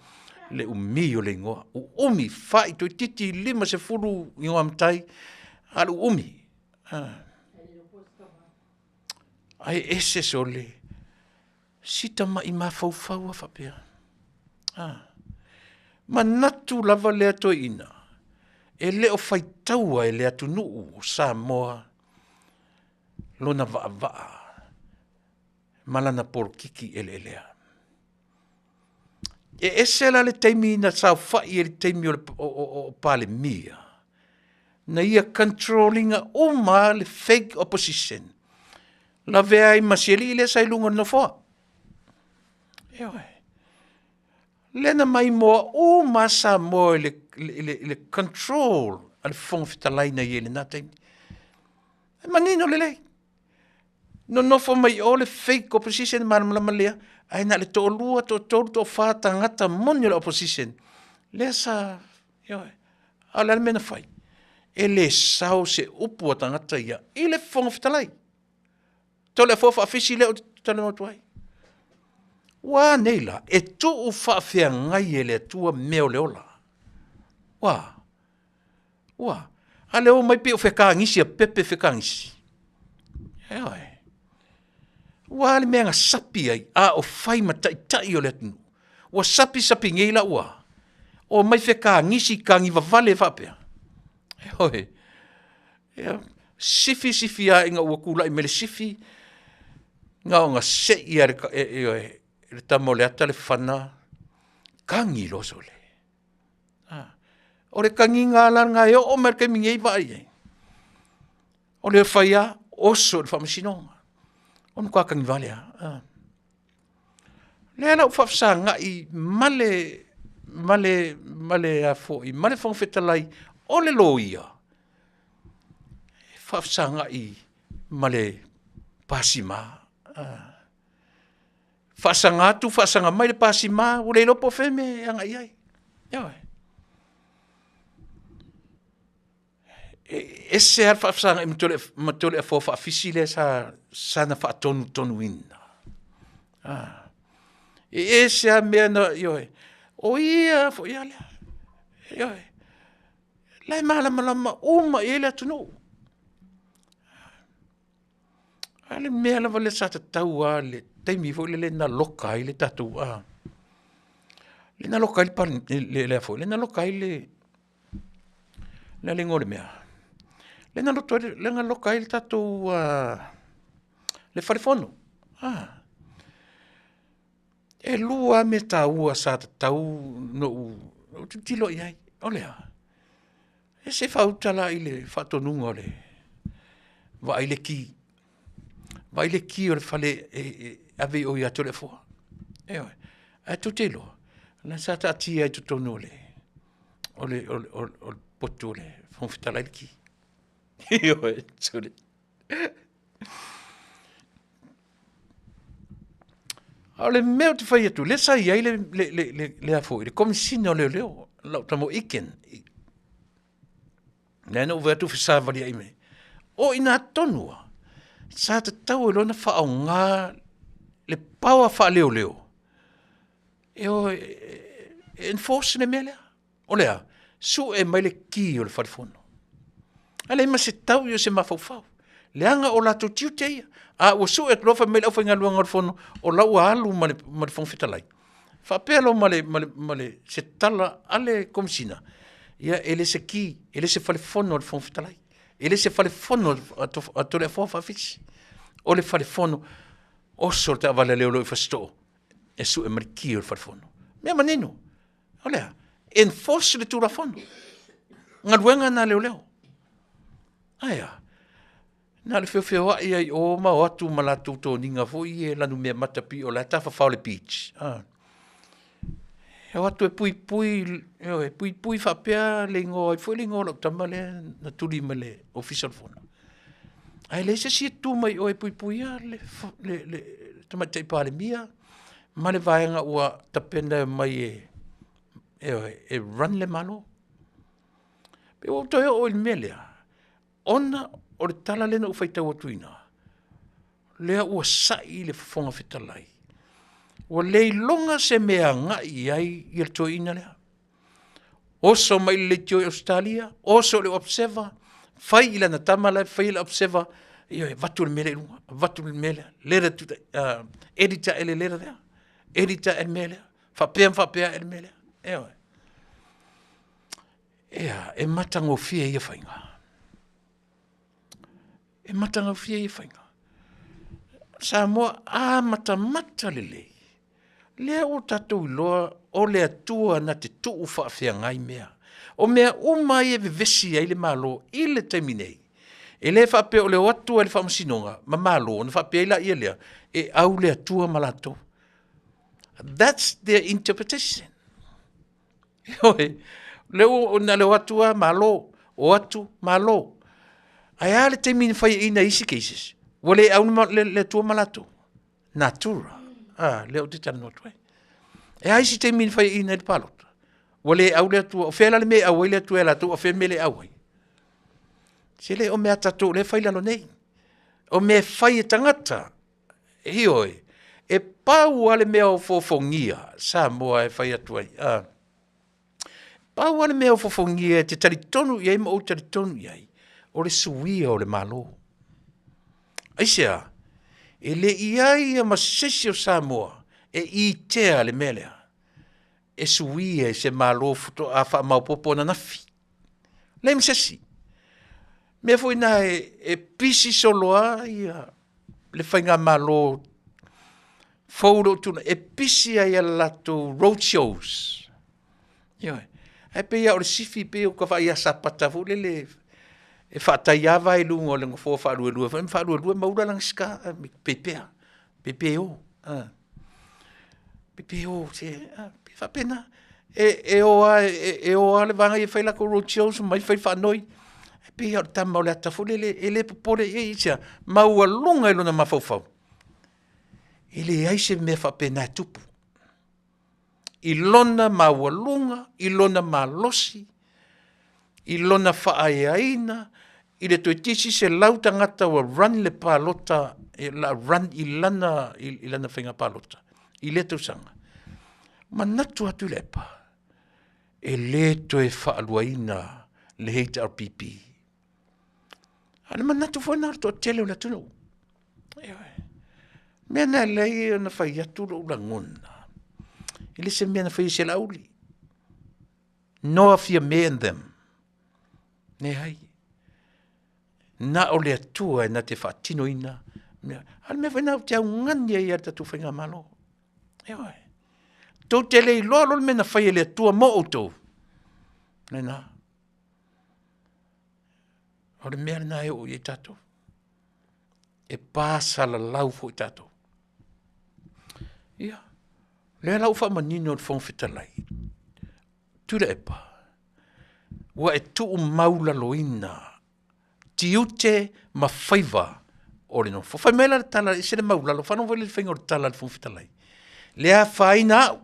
le umi o le igoa uumi fai toeitiiti 50 igoa matai a o le uumi. Ae ese sole si tamai mafaufau a faapea. Manatu lava lea toeaina e le o faitaua e le atunuu o Samoa lona vaavaa ma lana polokiki eleelea. E ese la le taimi na saofai ai i le taimi o Palemia, na ia control ina uma lava le fake opposition, lavea ai ma si alii lea sa i luga o le nofoa. Ioe. Lea na maimoa uma lava Samoa i le control a le Fofoga Fetalai na i ai i lena taimi. E manino lelei. Nonofo mai o le fake opposition malamalama lea, ae na o le toalua, toatolu, toafa tagata moni o le opposition lea sa, ioe. A o le a le mea na fai? E le sao se upu a tagata ia i le Fofoga Fetalai. Toleafoa Faafisi lea ou te talanoa atu ai. Ua a nei la? E tuu faafeagai e le Atua mea o le ola. Ua a? Ua a? A le omai pei o fekagisi a pepe fekagisi. Ioe. Ua a le mea na sapi ai a o fai ma taitai o le atunuu? Ua sapi sapi nei la ua omai fekagisi kagivavale faapea. Ioe. Ia, sifi sifi lava ina ua tulai mai le sifi, na ona sei lava e le tama o le ata le fana, kagi loa sole. O le kagiga la lena e oo mai i le taimi nei vaai i ai. O le fai lava, oso i le faamasinoga. Ua matua tagivale lava. Lea la ua faafesagai ma le ma le ma le a foi ma le Fofoga Fetalai o le loia, e faafesagai ma le pasima. Faasaga atu faasaga mai le pasima, ua le iloa po o fea le mea e agai i ai. Ioe. E ese lava le faafesagai ma Toleafoa Faafisi lea sa sana faatonutonuina. E ese lava mea na, ioe, o ia foi lava lea, ioe, la e malamalama uma i ai le atunuu. A o le mea lava lea sa tatau lava i le taimi foi lele na loka ai le tatou, lea na loka ai le le a foi, lea na loka ai le, o le a le igoa o le mea? Lea na loto ai, lea na loka ai le tatou le fale fono. E lua lava mea taua sa tatau ona ou tilotilo i ai, o le a? E se faauta la i le faatonuga o le vaai le ki, vaai le ki o le fale e ave i o ia Toleafoa. Ioe. Ae tou te iloa, o lena sa taatia i totonu o le o le o le o le potu o le Fofoga Fetalai le ki. Ioe, sole. A o le mea ou te fai atu, lea sa i ai le, le, le, le, le a foi, le Komesina o Leoleo, lau tama o Iken. Lea na ou vaai atu fesavaliai mai. O i ina tonu lava, sa tatau ai loa ona faaaoga le power faaleoleo e o e enforce le mea lea. O le a? Sue mai le ki o le fale fono. Ae leai ma se tau i o se mafaufau. Leaga o latou tiute ia. A ua sue atu loa fai mai le aufaigaluega o le fono, o la ua alu ma le, ma le Fofoga Fetalai. Faapea loa ma le, ma le, ma le, se tala a le Komesina, ia e le se ki, e le se fale fono a le Fofoga Fetalai. E le se fale fono a Toleafoa Faafisi. O le fale fono, oso le taavale a leoleo i Fasitoo, e sue mai le ki o le fale fono. Mea manino. O le a? Enforce le Tulafono. Galuega na leoleo. Ae a? Na o le feofeoai ai o ma o atu ma latou toniga foi e lanu mea mata pei o la e tafafao i le beach. Ah. E o atu e puipui, e puipui faapea le igoa ai foi le igoa o lau tama lea na tuli mai le Ofisa o le Fono. Ae leai se isi e tu mai i o e puipuia le, le, le Tamaitai Palemia ma le vaega ua tapena e omai e, e, e run le Malo. Pe ua ou toe oo i le mea lea, ona o le tala lea na ou faitau atu i ina, lea ua sai le Fofoga Fetalai, ua le iloga se mea e agai i ai ia le toeaina lea. Oso mai le leitio i Ausetalia, oso i le Observer, fai i lana tama la e fai le Observer, ia e avatu le mea lea i luga, avatu le mea lea, letter to the uh, editor e le letter lea, editor e le mea lea, faapea ma faapea e le mea lea. Ioe. Ea, e matagofie ia faiga. E matagofie ia faiga. Samoa a matamata lelei. Lea ua tatou iloa o le Atua na te tuu faafeagai mea. O mea uma ai e vevesi ai le Malo i le taimi nei. E le faapea o le o atu ai le faamasinoga ma Malo ona faapea ai laia lea e au le Atua ma latou. That's their interpretation. Ioe, lea ua na le o atu lava malo, o atu malo. Ae a le taimi na faiaina ai isi cases, ua le au le, le Atua ma latou. Natura, ah, lea ou te talanoa atu ai. E a isi taimi na faiaina ai le palota, ua le au le Atua, o fea la le mea e au ai le Atua e latou, o fea le mea e le au ai. Se le o mea a tatou lea e fai lalo nei. O mea e fai e tagata, Ioe, e pau lava le mea ofoofogia Samoa e fai atu ai. Ah. Pau lava le mea ofoofogia e te talitonu i ai ma ou talitonu i ai, o le suia o le Malo. Aisea? E le i ai ia ma se isi o Samoa e itea le mea lea e suia i se Malo faatoa faamaopoopo ananafi. Leai ma se isi. Mea foi na e, e pisi solo lava ia le faigamalo fou lou tulaga e pisi ai a latou road shows. Ioe. Ae pei lava o le sifi pei o ka vaai Sapata foi lele e faataiava ai luga o le nofoa faaluelue foi ma faaluelue ma ula lana sika pepea pepe o ah. Pepe o se ah, faapena e, e o a e, e o a le vaega ia fai latou road shows mai fai faanoi e pei o le tama o le ata foi lele e le popole i ai isia maualuga i lona mafaufau e leai se mea faapena e tupu i lona maualuga i lona malosi i lona faaeaina i le toeitiiti 100 tagata ua run le palota e la run i lana i lana faiga palota i lea tausaga manatu a Tuilaepa e le toe faaluaina le HRPP a le manatu foi na o le toatele o le atunuu Ioe. Mea na lelei ona fai atu lou lagona e le se mea na faia e se Laauli no Fiame and them. Leai. Na o le Atua e na te faatinoina mea. A le mea foi na ou te augani ai ia le tatou faigamalo. Ioe. Tou te le iloa loa le mea na fai e le Atua mo outou. Lena. O le mea lena e oo i ai tatou. E pasalalau foi tatou. Ia, lea la ua faamanino e le Fofoga Fetalai, Tuilaepa, ua e tuumaulaloina tiute ma faiva o le nofo. Fai mai la le tala, e ese le maulalo, faalogo foi le faiga o le tala a le Fofoga Fetalai. Le afaina au.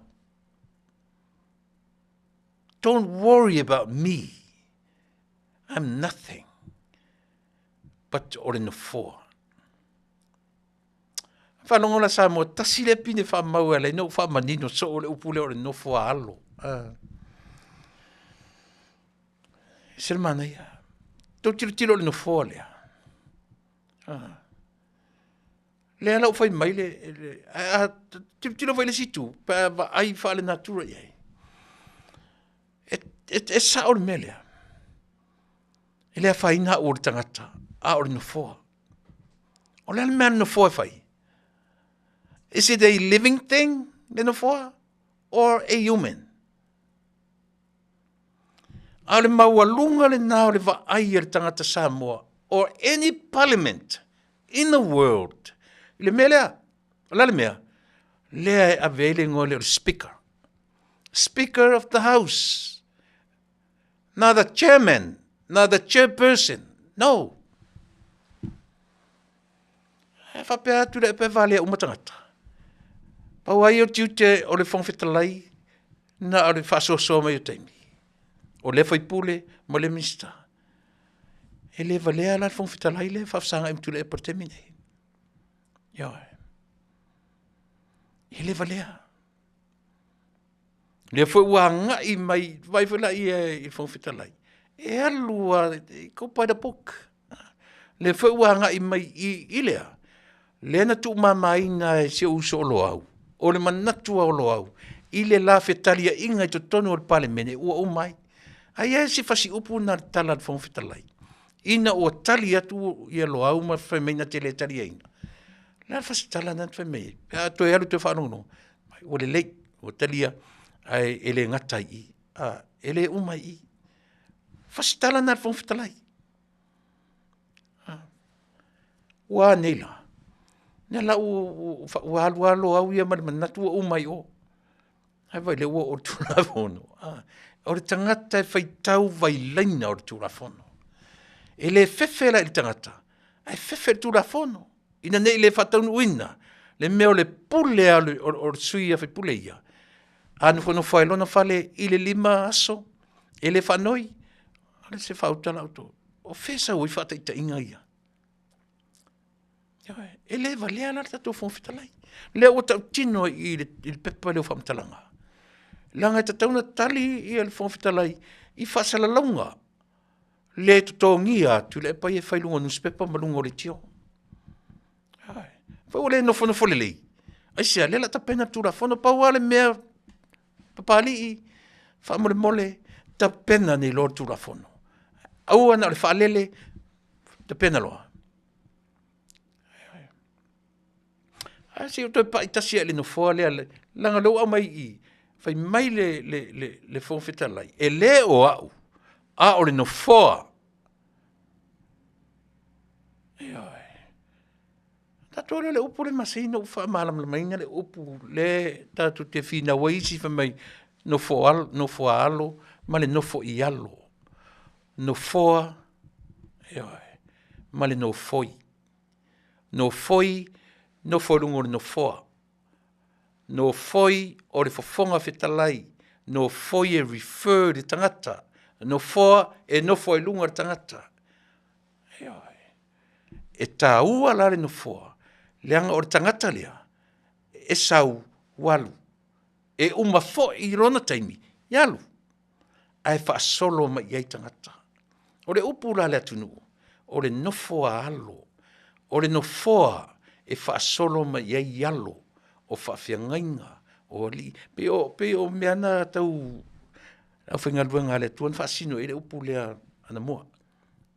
Don't worry about me. I'm nothing. But o le nofoa. Faalogo la Samoa, tasi lea pine faamau e ala ai na ou faamanino soo le upu lea o le nofo a alo. Uh. Se le manaia. Tou tilotilo o le nofoa lea. Uh. Lea la ua fai mai le, le a, a tilotilo foi le isi itu, pe a vaai faale-natura i ai. E, e, e sao le mea lea. E le afaina au o le tagata, a o le nofoa. O le a le mea a le nofoa e fai? Is it a living thing, le nofoa, or a human? A o le maualuga lena o le vaai a le tagata Samoa, or any parliament in the world i le mea lea. O le a le mea? Lea e ave ai le igoa lea o le Speaker. Speaker of the House. Not the chairman, not the chairperson. No. E faapea atu le pe valea uma tagata. Pau ai o tiute o le Fofoga Fetalai na o le faasoasoa mai o taimi. O lea faipule ma le Minista. E le valea la le Fofoga Fetalai lea e faafesagai ma Tuilaepa i le taimi nei. Ioe. E le valea. Lea foi ua agai mai, vai foi laia i le Fofoga Fetalai, e alu a, go by the book. Lea foi ua agai mai i, i lea, lea na tuumamaina e si ou uso o Loau, o le manatu o Loau, i le la fetaliaiga i totonu o le Palemene, ua uma ai. Ai e se fasi upu na le tala a le Fofoga Fetalai, ina ua tali atu ia Loau ma fai mai na te le taliaina. Le a le fasi tala na fai mai ai? Pe a toe alu toe faalogologo, ua lelei, ua talia, ae e le gata i i, a, e le uma i i. Fasi tala na le Fofoga Fetalai. A, ua a nei la? Nea la ua alu alo au ia ma le manatu ua uma i o. Ae vaai lea ua oo le Tulafono. A, o le tagata e faitau vailaina o le Tulafono. E le fefe la i le tagata, ae fefe i le Tulafono. Ina ne i le faataunuuina le mea o le pule a le, o, o le sui a faipule ia. A nofonofo ai lona fale i le 5 aso, e le faanoi, o le se faauta la outou. O fea sau ai faataitaiga ia? E le valea la le tatou Fofoga Fetalai. Lea ua tautino i le, i le pepa lea o faamatalaga. Leaga e tatau ona tali ia le Fofoga Fetalai i faasalalauga le totogia atu le epa ia e fai luga o newspaper ma luga o leitio. Fai ua le nofonofo lelei. Aisea, lea la tapena le Tulafono, pau lava le mea Papalii, faamolemole, tapena nei loa le Tulafono. Aua na o le faalele, tapena loa. Ae se i ou toe pai tasi i le nofoa lea, leaga o lea ua aumai i i, fai mai le, le, le, le Fofoga Fetalai, e le o au, a o le nofoa. Ioe. Tatou lea le upu le masei na ou faamalamalamaina le upu le tatou te finau ai isi fai mai nofo alo, nofoa alo ma le nofo i alo. Nofoa, ioe, ma le nofoi. Nofoi, nofo i luga o le nofoa. Nofoi o le Fofoga Fetalai, nofoi e refer le tagata, nofoa e nofo ai luga le tagata. Ioe. E taua la le nofoa, leaga o le tagata lea, e sau, ua alu. E uma foi i lona taimi, e alu. Ae faasolo mai i ai tagata. O le upu la a le atunuu, o le nofo a alo, o le nofoa e faasolo mai i ai alo o faafeagaiga o alii. Pei o, pei o mea na tau aufaigaluega a le Atua na faasino i ai le upu lea anamua.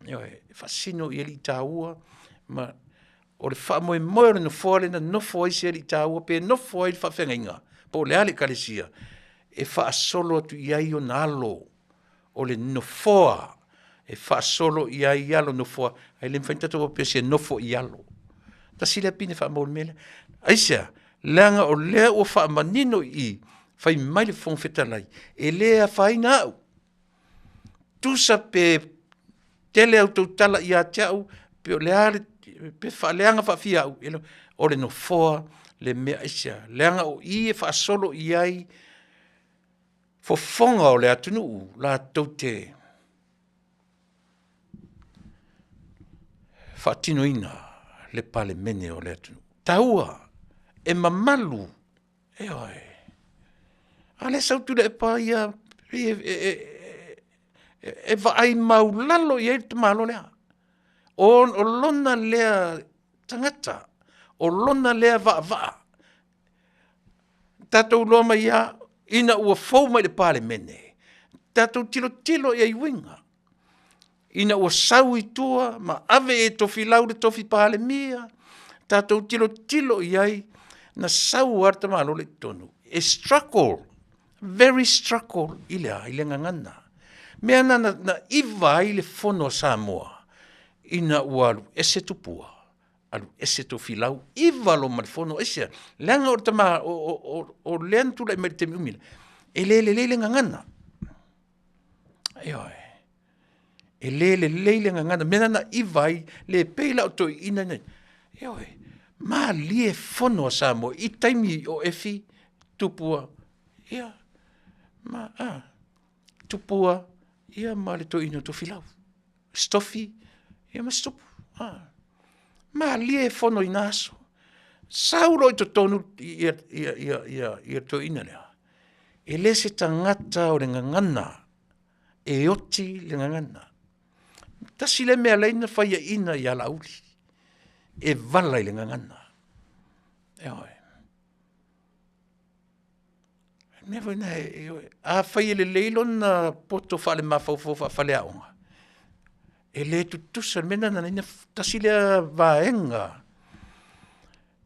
Ioe, e faasino i alii taua ma o le faamoemoe o le nofoa lea na nofo ai se alii taua pe nofo ai le faafeagaiga po o le a le ekalesia e faasolo atu i ai ona alo o le nofoa e faasolo i ai alo nofoa ae le mafai ona tatou faapea se nofo i alo. Tasi lea pine faamau i le mea lea. Aisea? Leaga o lea ua faamanino i i, fai mai le Fofoga Fetalai, e le afaina au. Tusa pe tele au tou tala ia te au, pe o le a le, pe faaleaga faafia au, e o le nofoa le mea aisea? Leaga o i e faasolo i ai fofoga o le atunuu latou te faatinoina le Palemene o le atunuu. Taua, e mamalu, ioe. A lea sau Tuilaepa ia e, e, e, e, e vaai maulalo i ai le tamaloa lea. O, o lona lea tagata, o lona lea vaavaa. Tatou iloa mai lava ina ua fou mai le Palemene, tatou tilotilo i ai uiga. Ina ua sau i tua ma ave e Tofilau le tofi Palemia, tatou tilotilo i ai, na sau lava le tamaloa lea i totonu, e struggle, very struggle i le a, i le gagana. Mea na, na, na iva ai le fono a Samoa. Ina ua alu ese Tupua, alu ese Tofilau, iva loa ma le fono, aisea? Leaga o le tama, o, o, o, o lea na tulai mai i le taimi umi lea, e le lelei le gagana. Ioe. E le lelei le gagana, mea lena na iva ai, le pei la o toeaiina nei. Ioe, malie fono a Samoa i taimi o Efi, Tupua, ia, ma, a, Tupua, ia ma le toeaina o Tofilau. Sitofi, ia ma Sitopu. A. Malie fono i na aso. Sau loa i totonu ia, ia, ia, ia, ia toeaina lea, e le se tagata o le gagana, e oti le gagana. Tasi lea mea lea na faiaina ia Laauli, e vala i le gagana. Ioe. Mea foi na e, afai e lelei lona poto faalemafaufau faafaleaoga, e le tutusa le mea lena na tasi lea vaega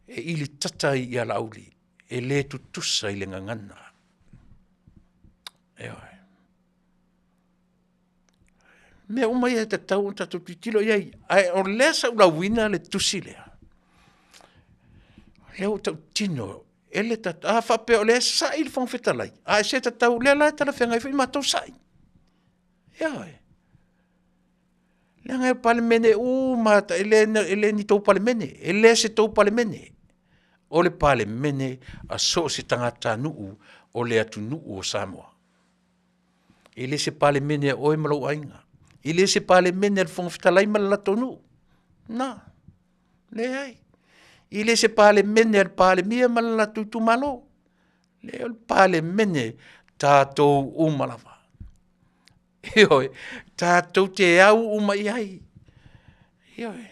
e ilitata ai ia Laauli, e le tutusa i le gagana. Ioe. Mea uma ia e tatau ona tatou tilotilo i ai, ae o lea sa ou lauina le tusi lea, o lea ua tautino e le a faapea o lea e sa'i le Fofoga Fetalai, ae se tatau, o lea la e talafeagai foi matou sa'i. Ioe. Leaga e Palemene uma lava, e le ni tou Palemene, e le se tou Palemene. O le Palemene a so o se tagatanuu o le atunuu o Samoa. E le se Palemene a oe ma lou aiga. E le se Palemene a le Fofoga Fetalai ma le latou nuu. Na, leai. E le se Palemene a le Palemia ma le latou itumalo. Leai, o le Palemene tatou uma lava. Ioe, tatou te au uma i ai. Ioe.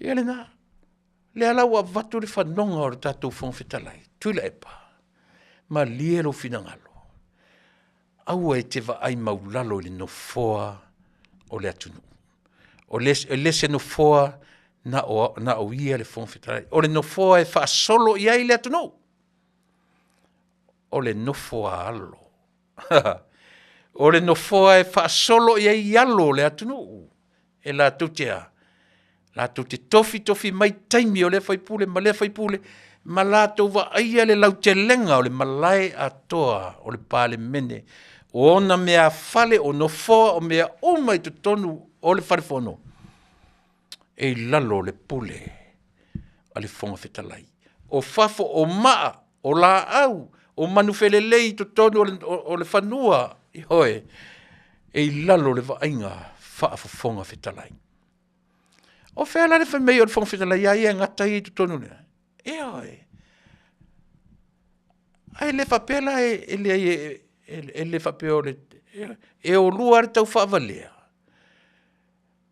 Ia lena. Lea la ua avatu le fanoga o le tatou Fofoga Fetalai, Tuilaepa, malie lou finagalo, aua e te vaai maulalo i le nofoa o le atunuu. O le, e le se nofoa na o, na o ia le Fofoga Fetalai. O le nofoa e faasolo i ai le atunuu, o le nofo a alo. O le nofoa e faasolo i ai alo o le atunuu, e latou te a? Latou te tofitofi mai taimi o lea faipule ma lea faipule, ma latou vaaia le lautelega o le malae atoa o le Palemene, o ona meafale, o nofoa, o mea uma i totonu o le Fale Fono, e i lalo o le pule a le Fofoga Fetalai. O fafo o maa, o laau, o manufelelei i totonu o le, o, o le fanua, ioe, e i lalo o le vaaiga faafofoga fetalai. O fea la le fai mai o le Fofoga Fetalai a ia e gata ia i totonu lea? Ioe. Ae le faapea la e, e leai e, e, e le faapea o le e o lua le tau faavalea.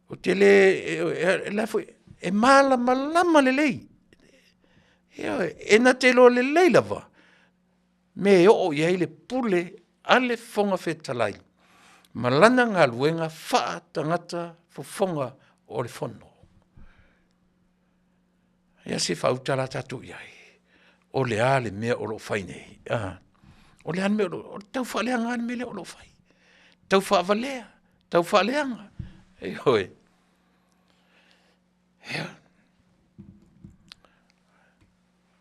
O te le e, e, e, la foi e malamalama lelei. Ioe, e na te iloa lelei lava me e oo i ai le pule a le Fofoga Fetalai ma lana galuega faatagata fofoga o le Fono. Ia se faauta la tatou i ai. O le a le mea o lo o fai nei? Ah. O le a le mea o lo o tau faaleaga le mea lea o lo o fai. Tau faavalea, tau faaleaga. Ioe. Ia.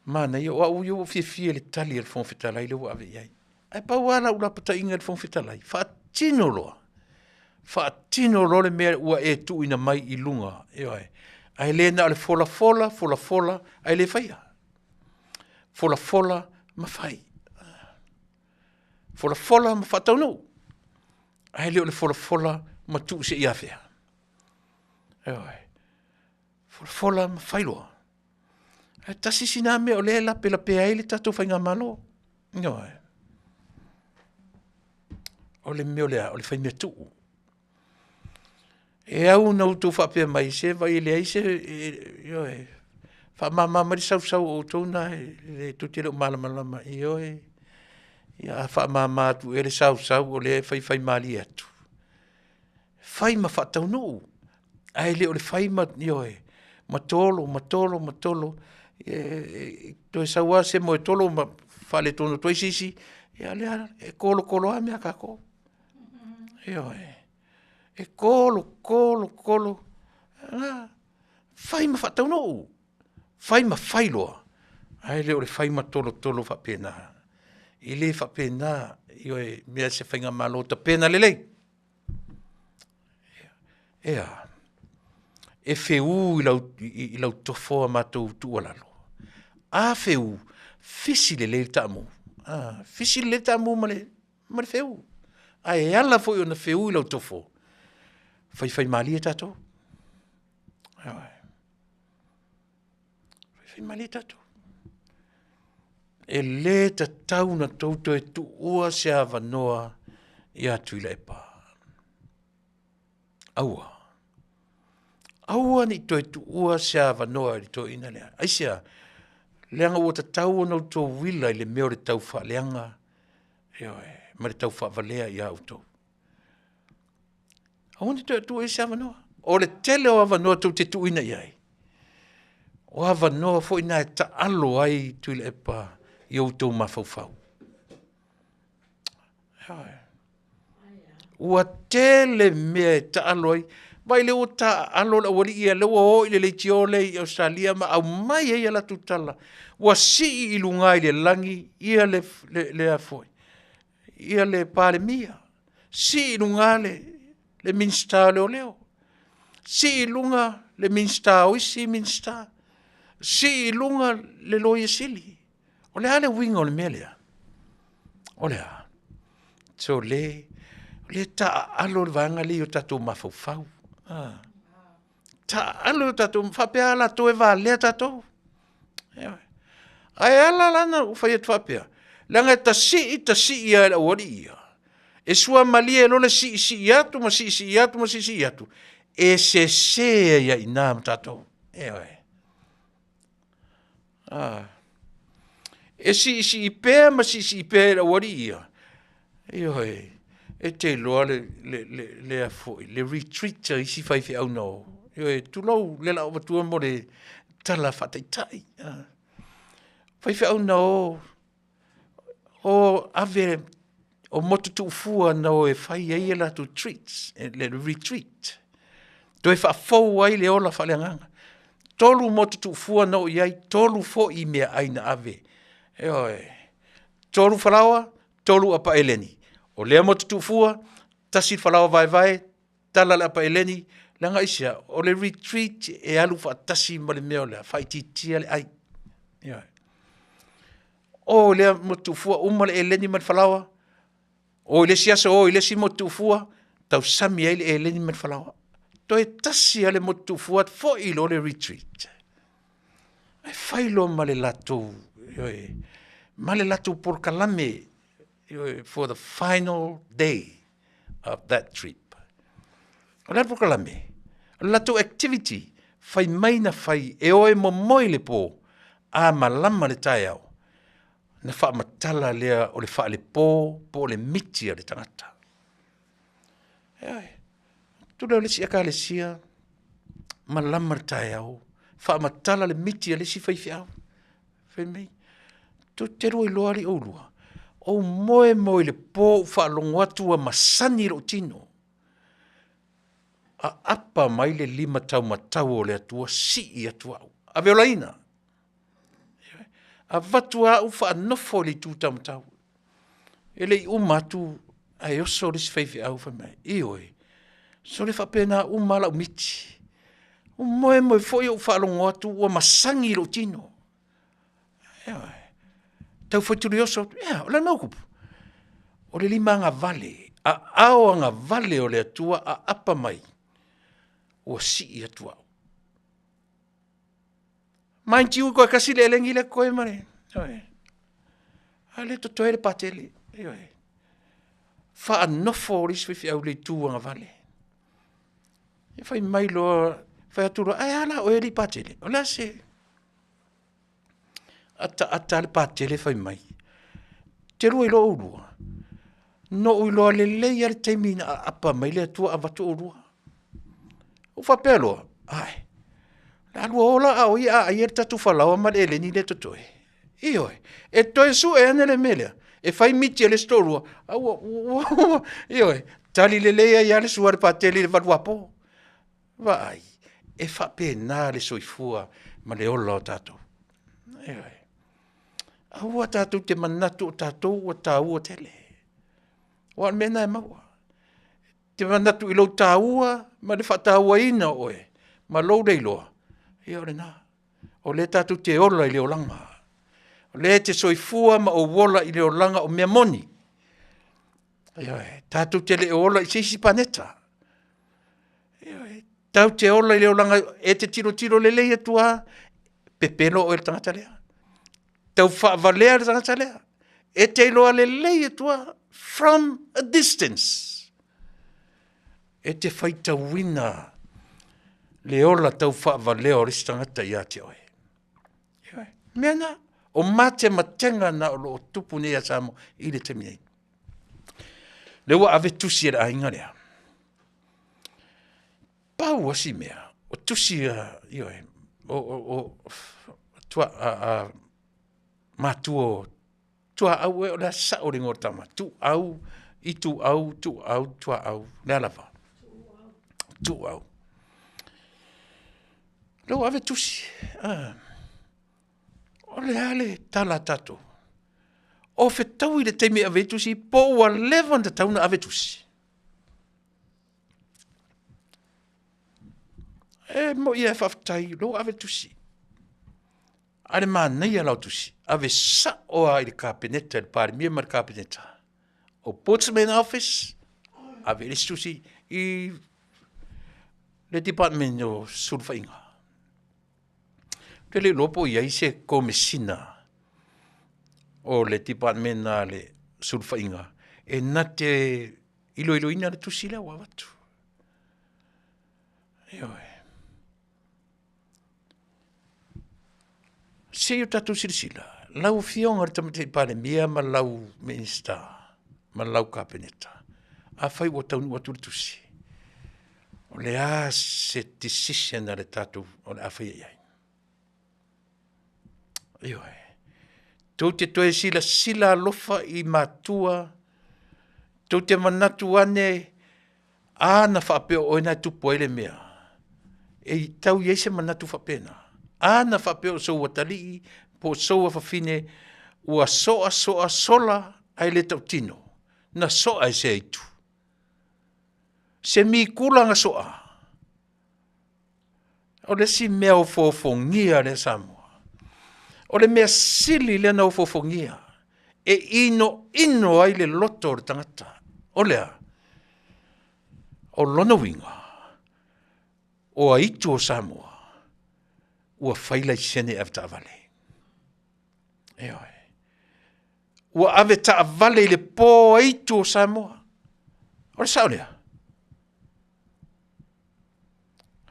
Manaia, o au ia ua fiafia i le tali a le Fofoga Fetalai lea ua ave i ai. Ae pau lava lau lapataiga i le Fofoga Fetalai, faatino loa, faatino loa le mea ua e tuuina mai i luga, ioe. Ae le na o le folafola, folafola, ae le faia. Folafola ma fai. Folafola ma faataunuu. Ae le o le folafola ma tuu se i afea. Ioe. Folafola ma fai loa. Ae tasi sina mea o lea e lapelapea ai le tatou faigamalo. Ioe. O le mea o le a, o le faimea tuu. E au na outou faapea mai, se vai e leai se, ioe, faamama mai le sausau o outou na, e tou te le o malamalama, ioe. Ia a faamama atu ea le sausau o lea e faifai malie atu. Fai ma faataunuu, ae le o le fai ma, ioe, ma tolo, ma tolo, ma tolo, e, e, toe sau lava se moe tolo ma faaletonu atu ai se isi, ia lea e kolokolo lava mea a tatou. Ioe. E kolo, kolo, kolo. Na, fai ma faataunuu, fai ma fai loa, ae le o le fai ma tolotolo faapena. E le faapena, ioe, mea se faigamalo tapena lelei. E a? E feū i lau, i, i lau tofo a matou tuualalo. A feū, fisi lelei le taamu. A, fisi lelei le taamu ma le, ma le feū. Ae ala foi ona feū i lau tofo, faifaimalie tatou. Ioe. Faifaimalie tatou. E lē tatau ona tou toe tuua se avanoa ia Tuilaepa. Aua. Aua ne i toe tuua se avanoa i le toeaina lea. Aisea? Leaga ua tatau ona outou uila i le mea o le taufaaleaga, ioe, ma le taufaavalea ia outou. Aua ne i toe tuu i ai se avanoa. O le tele o avanoa tou te tuuina i ai, o avanoa foi na e taalo ai Tuilaepa i outou mafaufau. Ua tele mea e taalo ai. Vaai lea ua taaalo le aualii ia, lea ua o i le leitio lea i Ausetalia ma aumai ai a latou tala. Ua sii i luga i le lagi ia le, le, le a foi, ia le Palemia, sii i luga le, le Minisita o Leoleo, sii i luga le Minisita o isi Minisita, sii i luga le Loia Sili. O le a le uiga o le mea lea? O le a? So le, le taaalo le vaega lea i o tatou mafaufau. Ah. Taaalo i o tatou, faapea a latou e valea tatou. Ae ala la na ou fai atu faapea, leaga e tasii tasii lava e le aualii ia, e suamalie loa le siisii atu ma siisii atu ma siisii atu, e sese ai lava i ina ma tatou. Ioe. Ah. E siisii pea ma siisii pea e le aualii ia, ioe, e te iloa le, le, le, le, foi, le retreat a isi faifeau na o. Ioe, tulou le lau avatua mo le tala faataitai. Ah. Faifeau na o, o ave, o motu tuufua na o e fai ai e latou treats, le retreat. Toe faafou ai le ola faaleagaga. Tolu motu tuufua na o i ai, tolu foi meaai na ave. Ioe. Tolu falaoa, tolu apa eleni. O lea motu tuufua, tasi le falaoa vaevae, tala le apa eleni, leaga aisea, o le retreat e alu faatasi ma le mea o le a, faaitiitia le ai. Ioe. O lea motu tuufua, uma le eleni ma le falaoa, o i le isi aso o i le isi motu tuufua, tausami ai le eleni ma le falaoa. Toe tasi lava le motu tuufua, foi loa le retreat. Ae fai loa ma le latou, ioe, ma le latou polokalame, ioe, for the final day of that trip. O le a le polokalame? O le latou activity, fai mai na fai e o e momoe i le po, a malama le taeao, na faamatala lea o le faalepo po o le miti a le tagata. Ioe. Tu lea o le isi ekalesia, malama le taeao, faamatala le miti a le isi faifeau. Fai mai, tou te lua iloa alii oulua, ou moe moe i le po ou faalogo atu ua masani lou tino. Aapa mai le lima taumatau o le Atua, sii atu au, aveolaina. Avatu au faanofo i le itu taumatau. E le i uma atu ae oso le isi faifeau fai mai, ioe, sole faapena uma lava lau miti. Ua moemoe foi ou faalogo atu ua masagi lou tino. Ioe. Tau fai tuli oso atu, ea, o le a le mea ua tupu? O le lima agavale, aao agavale o le Atua aapa mai, ua sii atu au. Mind you, koe kasi le elegi le koe ma le, ioe. A le totoe le patele, ioe. Faanofo le isi faifeau le itu agavale. E fai mai loa, fai atu loa, ae a la oe alii patele? O le a se ataata le patele fai mai. Te lua iloa oulua, na ou iloa lelei lava le taimi na aapa mai le Atua avatu oulua. Ou faapea loa, ae, o le a lua o la a o ia a aia le tatou falaoa ma le eleni lea e totoe. Ioe, e toe sue ane le mea lea, e fai miti a le isi toalua, a ua, ua, ua, ioe, tali lelei ai lava le sua a le patele i le valuapo. Vaai, E faapena le soifua ma le ola o tatou. Ioe. Aua tatou te manatu o tatou ua taua tele. Aua o le mea lena e maua. Te manatu i lou taua ma le faatauaina o oe ma lou le iloa, ia o lena. O lea tatou te ola i le olaga. O lea e te soifua ma ou ola i le olaga o mea moni. Ioe, tatou te le o ola i se isi paneta. Ioe, tatou te ola i le olaga e te tilotilo lelei atu lava, pepelo oe i le tagata lea. Tau faavalea le tagata lea. E te iloa lelei atu lava from a distance. E te faitauina le ola tau faavalea o le isi tagata ia te oe. Ioe, mea na, o matematega na o lo o tupu nei ia Samoa i le taimi nei. Lea ua ave tusi e le aiga lea. Pau lava si mea, o tusi a, ioe, o tua, a, matua o Tuaau ea, o le a sao le igoa o le tama? Tuau, Ituau, Tuau, Tuaau, le a lava? Tuau. Lea ua ave tusi. Ah. O le a le tala a tatou? O fetaui le taimi e ave ai tusi, po ua leva ona tatau ona ave tusi. E moi e faafetai, lea ua ave tusi. A le manaia lau tusi, ave sao lava i le Kapeneta, i le Palemia ma le Kapeneta. Ombudsman Office, ave i le isi tusi i le Department o Sulufaiga. Ou te le iloa po o i ai se Komesina o le Department a le Sulufaiga e na te iloiloina le tusi lea ua avatu. Ioe. Se i o tatou silasila, lau Afioga i le Tamaitai Palemia ma lau Minisita ma lau Kapeneta, afai ua taunuu atu le tusi, o le a se decision a le tatou o le a faia i ai? Ioe. Tou te toe silasila alofa i matua, tou te manatu ane, a na faapea o oe na e tupu ai le mea, e tau i ai se manatu faapena. A na faapea o sou atalii po o sou afafine ua soa soa sola ae le tautino, na soa e se aitu. Se mikula na soa. O le isi mea ofoofogia lea Samoa. O le mea sili lea na ofoofogia e inoino ai le loto o le tagata. O le a? O lona uiga, o aitu o Samoa ua fai laisene avetaavale. Ioe. Ua ave taavale i le po aitu o Samoa. O le sao lea?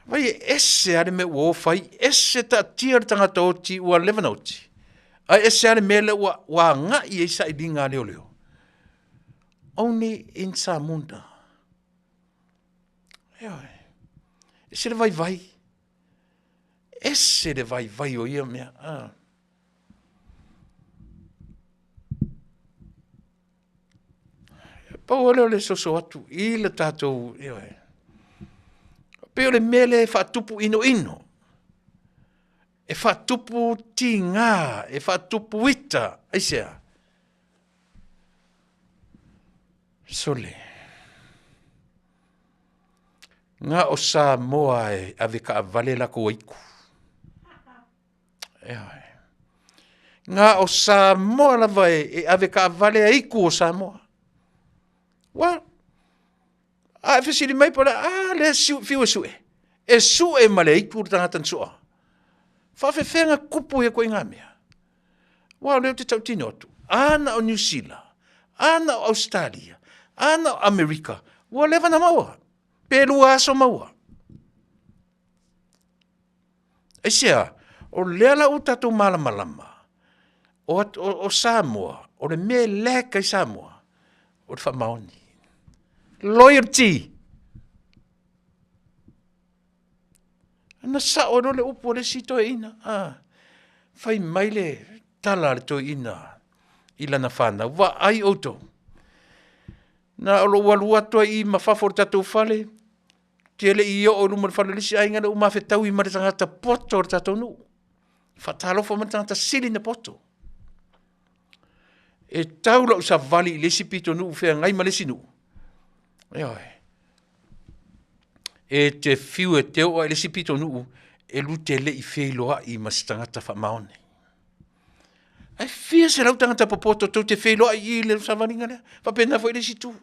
Vai e ese lava le mea ua o fai, ese taatia le tagata oti ua leva ona oti, ae ese lava le mea lea ua, ua agai ai sailiga a leoleo. Only in Samunda. Ioe. Ese le vaivai. Ese le vaivai o ia mea. Ah. Pau lea o le soso atu i le tatou, ioe. Pei o le mea lea e faatupu inoino, e faatupu tiga, e faatupu ita, aisea? Sole. Na o Samoa e ave taavale latou aitu. Ioe. Na o Samoa lava e, e ave taavale aitu o Samoa. Ua, a e fesili mai po o le a lea fiu e sue. E sue ma le aitu le tagata na sua. Faafefea tupu ia ituaiga mea. Aua o lea ou te tautino atu, a na o Niu Sila, a na o Ausetalia, a na o Amerika, ua leva na maua, pe 2 aso maua. Aisea, o lea la ua tatou malamalama, o, o, o Samoa, o le mea e lack ai Samoa, o le faamaoni. Loyalty. Na sao ai loa le upu a le isi toeaina. Ah, fai mai le tala a le toeaina i lana fanau, vaai outou. Na o lou alu atu ai i ma fafo o le tatou fale, te le i oo i luma o le fale o le isi aiga lea ua mafetaui ma le tagata poto o le tatou nuu. Faatalofa ma le tagata sili na poto. E tau lau savali i le isi pitonuu feagai ma le isi nuu. Ioe. E te fiu e te oo i le isi pitonuu e lu te le i feiloai ma se tagata faamaoni. Ae fia selau tagata popoto tou te feiloai i le savaliga lea. Faapena foi le isi itu.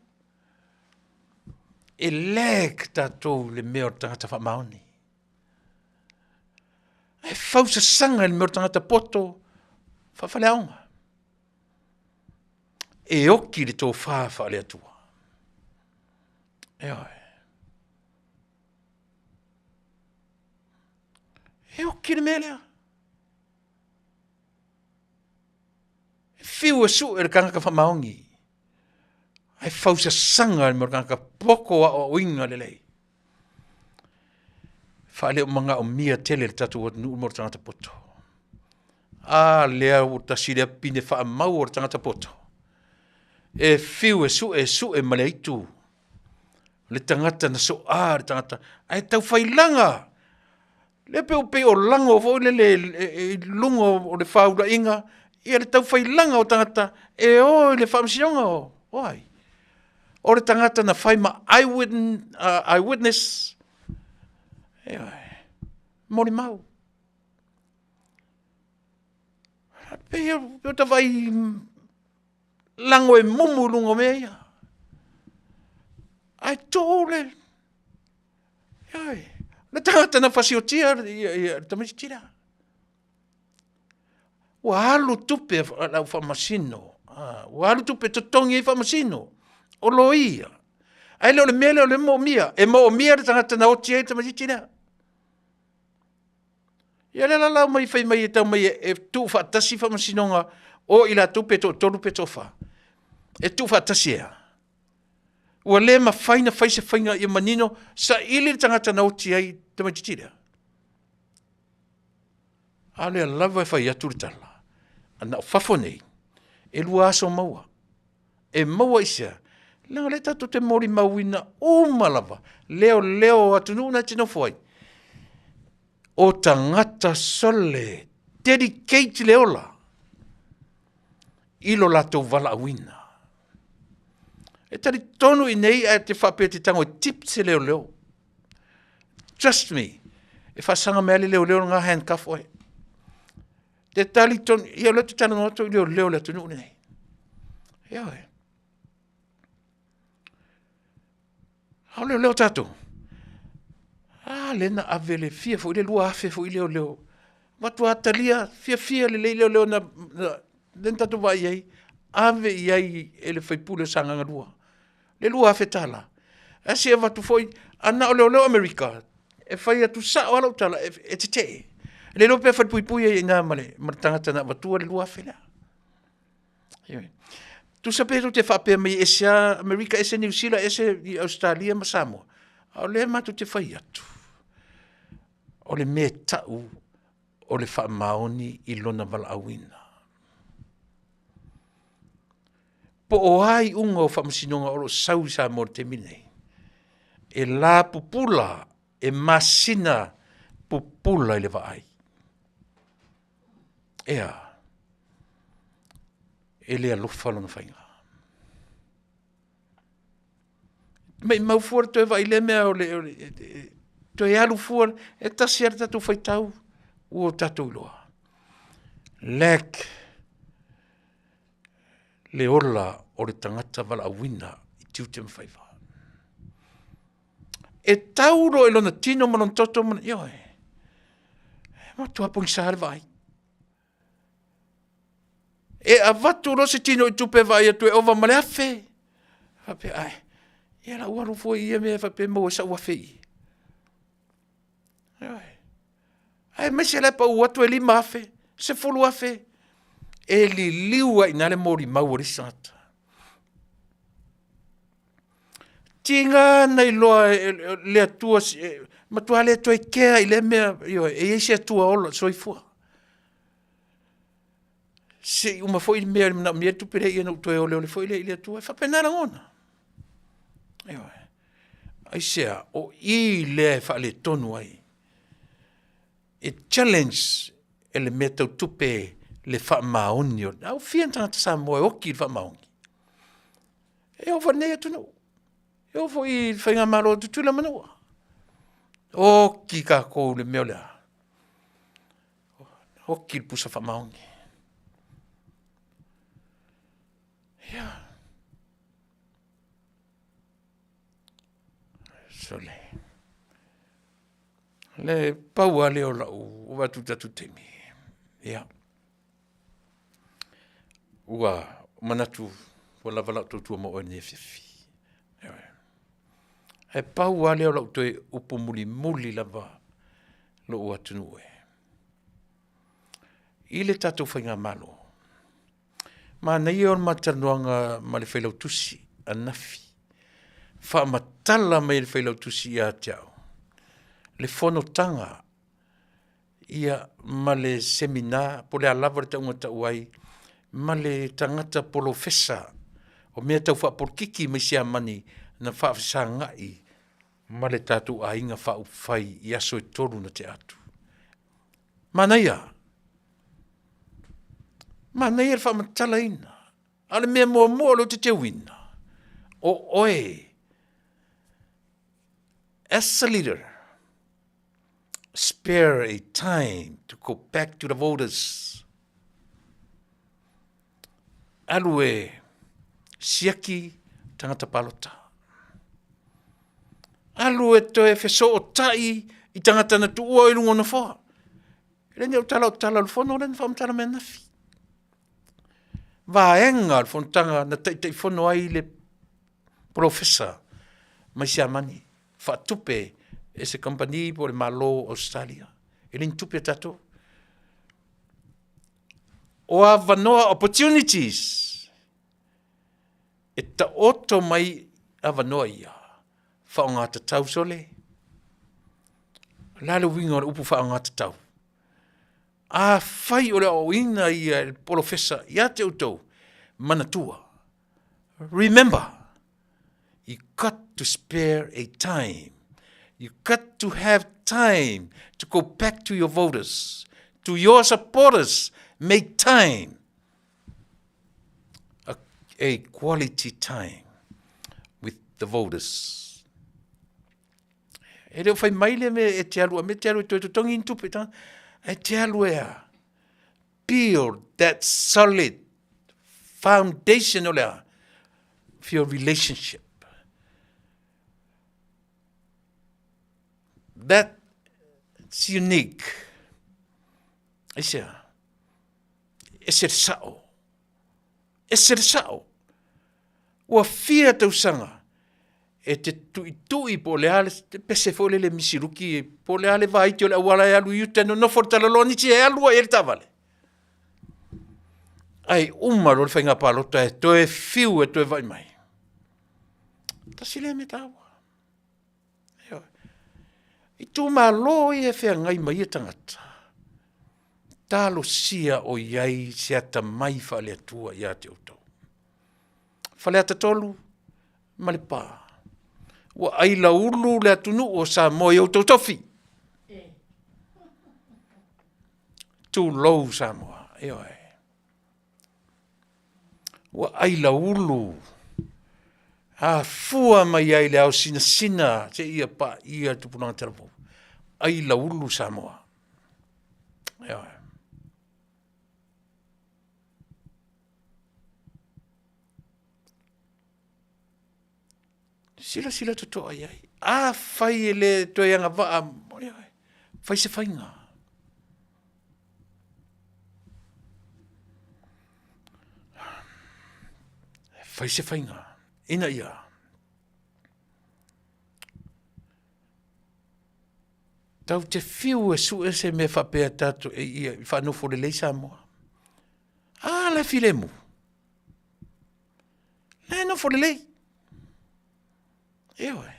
E lag tatou i le mea o le tagata faamaoni. Ae fausasaga i le mea o le tagata poto faafaleaoga. E oki le tofa faale-Atua. Ioe. E oki le mea lea. E fiu e sue le kanaka faamaoni. Ae fausasaga le mea o le kanaka poko aoaoina lelei. Faaleomanaomia tele le tatou atunuu mo le tagata poto. A lea ua tasi lea pine faamau o le tagata poto. E fiu e sue, e sue ma le aitu. Le tagata na soa le tagata. Ae taufailaga Lea pei pei o lago foi lele i luga o le faulaiga ia le taufailaga o tagata e o i le faamasinoga o, o ai? O le tagata na fai ma eyewitness, ioe, molimau. Pei o ta vaai lago e mumu i luga o mea ia. Ae tuu le, Ioe, le tagata na fasiotia ia le tamaitiiti lea. Ua alu tupe a le au faamasino, ua alu tupe e totogi ai faamasino, o loia. Ae le o le mea lea o lea e moomia, e moomia le tagata na oti ai le tamaitiiti lea. Ia lea la lau mai fai mai e tau mai e tuufaatasi faamasinoga o i latou pe toatolu pe toafa. E tuufaatasi e a? Ua le mafai na fai se faiga ia manino, saili le tagata na oti ai le tamaitiiti lea. A o lea lava e fai atu le tala, na o fafo nei, e 2 aso maua. E maua i sea? Leaga o lea tatou te molimauina uma lava leoleo o atunuu na e te nofo ai. O tagata sole, dedicate le ola i lo latou valaauina. E talitonu i nei ae te faapea e te tago e tip se leoleo. Trust me, e faasaga mai lava le leoleo lena handcuff oe. Te talitonu, ia o lea ou te talanoa atu i leoleo o le atunuu lenei. Ioe. A o leoleo tatou. A lea na ave le fia foi le 2000 foi leoleo. Matua talia fiafia lelei leoleo na, na, lea na tatou vaai ai, ave i ai e le faipule o Sagaga 2. Le 2000 tala. Ae se avatu foi, a na o leoleo Amerika, e fai atu sao lava lau tala, e, e tetee. E le iloa pe falepuipui ai i ina ma le, ma le tagata na avatua le 2000 lea. Ioe. Tusa pe tou te faapea mai e ese lava Amerika, ese Niu Sila, ese i Ausetalia ma Samoa, a o lea matou te fai atu, o le mea e tau o le faamaoni i lona valaauina. Po o a iuga o faamasinoga o lo o sau i Samoa i le taimi lenei, e la pupula, e masina pupula i le vaai. Ea, e le alofa lona faiga. Maimau fua le toe vaai i lea mea o le, o le toe alu fua, e tasi lava le tatou faitau ua o tatou iloa. Lack le ola o le tagata valaauina i tiute ma faiva. E tau loa i lona tino ma lona toto ma, ioe, e matua pogisa le vaai. E avatu loa se tino i tupe e vaai atu e ova ma le 1000. Faapea, ai, ia la ua alu fua i ia mea faapea e maua ai sau 1000 i i. Ioe. Aemaise la e pau atu e 5000, 10,000, e liliu ai i ina le molimau a le isi tagata. Tiga na iloa e le Atua, matua le toe kea i lea mea, ioe, e i ai se Atua ola soifua. Se i uma foi le mea e manaomia le tupe lea, ia ona ou toe oleole foi lea i le Atua. E faapena lagona. Ioe. Aisea, o i lea e faaletonu ai. E challenge e le mea tau tupe le faamaoni o le... Au fia ni tagata Samoa e oki i le faamaoni. E oo foi i lenei atunuu. E oo foi i le faigamalo a Tutuila ma Manua. Oki tatou i le mea o le a? Oki le pusa faamaoni. Ia. Sole. Le pau lava lea o lau ua vaai atu i le tatou taimi, ia, ua manatu ua lava lau tautua mo oe i lenei afiafi. Ioe. Ae pau lava lea o lau toe upu mulimuli lava lou atunuu e, i le tatou faigamalo, manaia o le ma talanoaga ma le Failautusi ananafi, faamatala mai e le Failautusi ia te au le fonotaga ia ma le seminar po o le a lava le tauga na tau ai ma le tagata polofesa o mea tau faapolokiki mai Siamani na faafesagai ma le tatou Aiga Faaupufai i aso e tolu na tea atu. Manaia, manaia le faamatalaina, a o le mea muamua o lea ou te teuina, o oe as a leader, spare a time to go back to the voters. Alu e siaki tagata palota. Alu e toe fesootai i tagata na tuua i luga o nofoa. E le ni au tala o tala o le fono lea na faamatala mai ananafi. Vaega o le fonotaga na Taitaifono ai le Polofesa mai Siamani, faatupe e se kamupani po o le Malo o Ausetalia. E le ni tupe a tatou. O avanoa opportunities e taoto mai avanoa ia, faaaogatatau sole. O le a le uiga o le upu faaaogatatau? Afai o le aoaoina ia e le polofesa ia te outou, manatua, remember, you got to spare a time. You got to have time to go back to your voters, to your supporters, make time. A, a quality time with the voters. E le o fai mai le mea e te alu a me te alu e toe totogi ni tupe ta. E te alu e a. Build that solid foundation o le a of your relationship. That's unique. Aisea? Ese le sao. Ese le sao. Ua fia tausaga e te tuitui po o le a le pese foi lele misiluki po o le a le vaiti o le auala e alu i uta e nonofo le talaloa nisi e alu ai i le taavale. Ai uma loa le faiga palota e toe fiu e toe vaai mai. Tasi lea mea taua. Ioe. Itumalo ia e feagai ma ia tagata, talosia o i ai se atamai faale-Atua ia te outou. Faleata 3 ma Lepa. Ua ailaulu le atunuu o Samoa i outou tofi. Tulou Samoa. Ioe. Ua ailaulu afua mai ai le ao sinasina seia paia le tupulaga talavou. Ailaulu Samoa. Ioe. Silasila totoa i ai. Afai e le toe agavaa, fai se faiga. Fai se faiga ina ia tau te fiu e sue se mea faapea tatou e ia faanofo lelei Samoa. A la e filemu. La e nofo lelei. Ioe.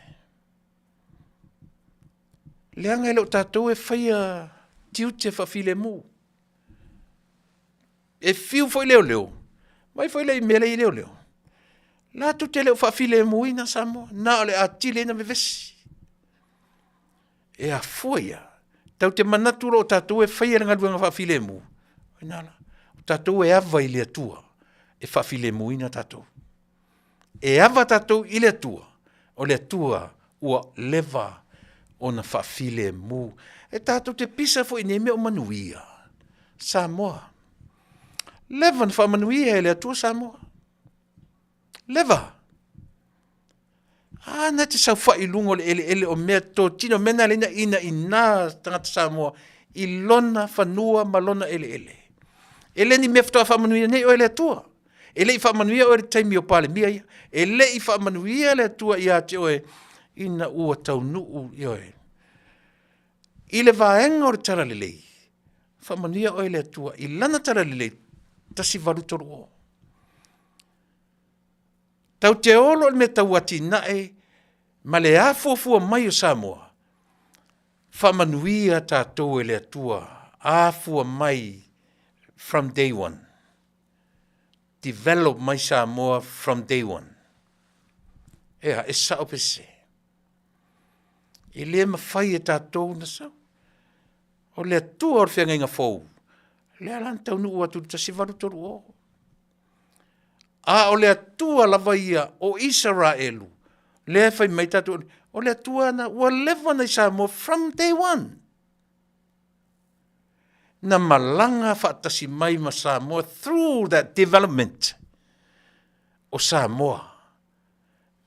Leaga e le o tatou e faia tiute faafilemu. E fiu foi leoleo, vai foi le i mea lea i leoleo. Latou te le o faafilemuina Samoa, na o le atili ai na vevesi. E afua ia, tatou te manatu loa o tatou e faia le galuega faafilemu, ina la, o tatou e ava i le Atua e faafilemuina tatou. E ava tatou i le Atua, o le Atua ua leva ona faafilemu. E tatou te pisa foi i nei mea o manuia, Samoa. Leva ona faamanuia e le Atua Samoa. Leva. A na te saofai i luga o le eleele o mea totino, o mea na ala ai ona inaina tagata Samoa i lona fanua ma lona eleele. E le ni mea faatoa faamanuia nei oe e le Atua. E le i faamanuia oe i le taimi o Palemia ia. E le i faamanuia le Atua ia te oe ina ua taunuu, ioe, i le vaega o le talalelei, faamanuia oe e le Atua i lana talalelei 1830. Tatou te o loa i le mea tau atinae ma le afuafua mai o Samoa, faamanuia tatou e le Atua, afua mai from day one. Develop mai Samoa from day one. Ea, e sao pe sese? E le mafai e tatou ona sau. O le Atua o le feagaiga fou, lea la na taunuu atu i le 1830. A o le Atua lava ia o Isaraelu, lea e fai mai tatou, o le Atua na ua leva ona i Samoa from day one. Na malaga faatasi mai ma Samoa through that development o Samoa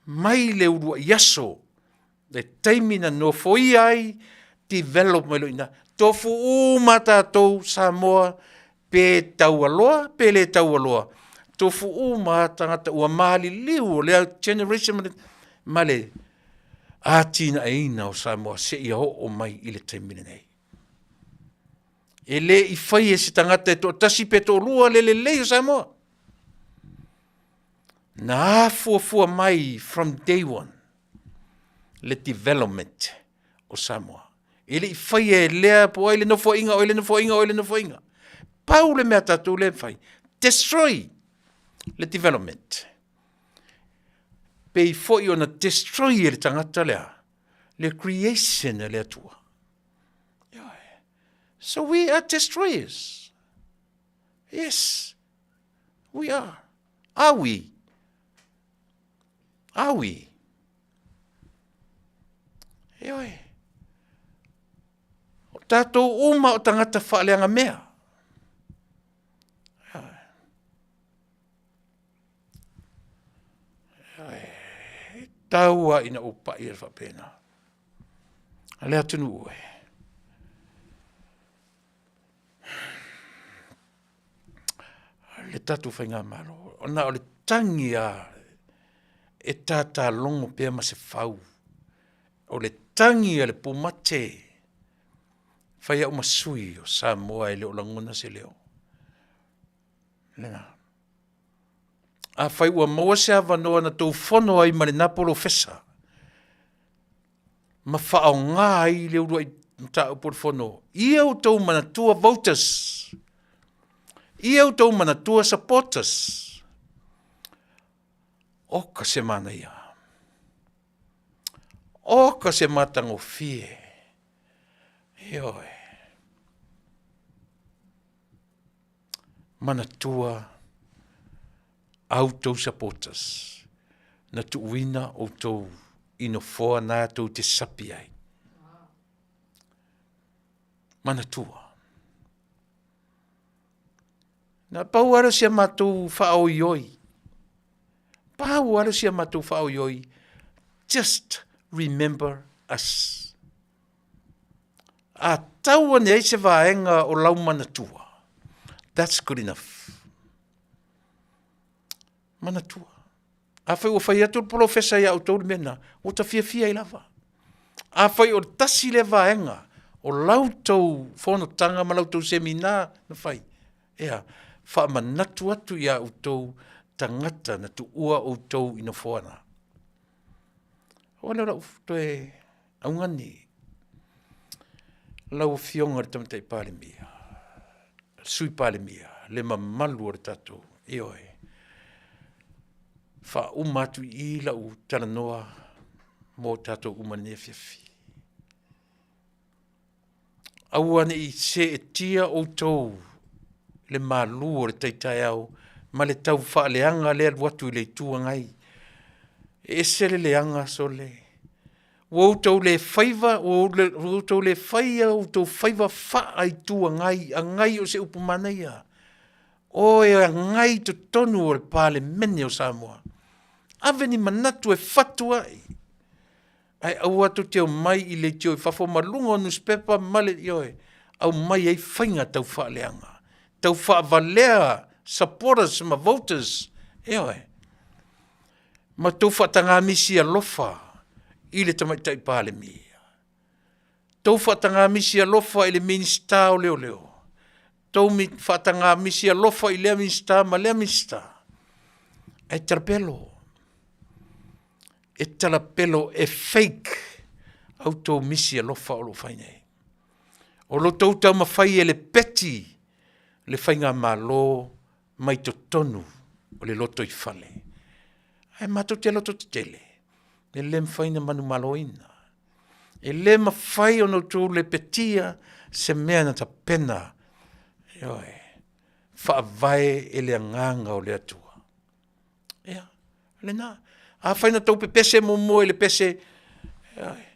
mai le uluai aso le taimi na nofoia ai develop mai loa i ina. Tofu uma tatou Samoa pe taualoa pe le taualoa, tofu uma lava tagata ua maliliu o lea generation ma le atinaeina o Samoa seia oo mai i le taimi lenei. E le i faia e se tagata e toatasi pe toalua le lelei o Samoa. Na afuafua mai from day one le development o Samoa. E le i faia e lea po o ai le nofoaiga, o ai le nofoaiga, o ai le nofoaiga. Pau le mea a tatou lea e fai, destroy le development. Pei foi ona destroy e le tagata lea le creation a le Atua. So we are destroyers. Yes, we are. Are we? Are we? Ioe. O tātou uma o tagata faaleaga mea. Ioe. E tau ina ou pai e faapena. A le atunuu e. Le tatou faigamalo, ona o le tagi a e tatalogo pea ma se fau. O le tagi a le pumate, fai au ma sui o Samoa e le o lagona se leo. Lena. Afai ua maua se avanoa na tou fono ai ma lena polofesa ma faaaoga ai le uluai mataupu o le fono, ia outou manatua voters, ia outou manatua supporters. Oka se manaia, oka se matagofie, ioe. Manatua a outou supporters na tuuina outou i nofoa na tou te sapi ai. Manatua. Na pau lava lea o si a matou faaoioi. Pau lava lea o si a matou faaoioi. Just remember us. A tau ane ai se vaega o lau manatua, that's good enough. Manatua. Afai ua fai atu le polofesa ia outou le mea lena, ua ta fiafia ai lava. Afai o le tasi lea vaega o la outou fonotaga ma la outou semina na fai, ea, faamanatu atu ia outou tagata na tuua outou i nofoa na. O lea o lau toe augani lau Afioga i le Tamaitai Palemia, le Sui Palemia, le mamalu o le tatou, ioe. Faauma atu i i lau talanoa mo tatou uma i lenei afiafi. Aua ne i seetia outou le malu o le tai taeao ma le tau faaleaga le alu atu i le Itu Agai. E ese le leaga sole, ua outou le faiva, ua outou le faia outou faiva faa-Itu Agai, agai o se upu manaia, o e agai i totonu o le Palemene o Samoa. Ave ni manatu e fatu ai, ae aua tou te omai i leitio i fafo ma luga o nusipepa ma le, ioe, aumai ai faiga taufaaleaga, taufaavalea supporters ma voters, ioe, ma tou faataga misi alofa i le Tamaitai Palemia, tou faataga misi alofa i le Minisita o Leoleo, tou faataga misi alofa i lea Minisita ma lea Minisita, ae talapelo, e talapelo, e fake a outou misi alofa o lo o fai nei. O lo outou taumafai e lepeti le Faigamalo mai totonu o le lotoifale. Ae matou te lototetele, e le mafai ona manumaloina, e le mafai ona outou lepetia se mea na tapena, ioe, faavae e le Agaga o le Atua. Ia, o lena. Afai na outou pepese muamua i le pese, ioe,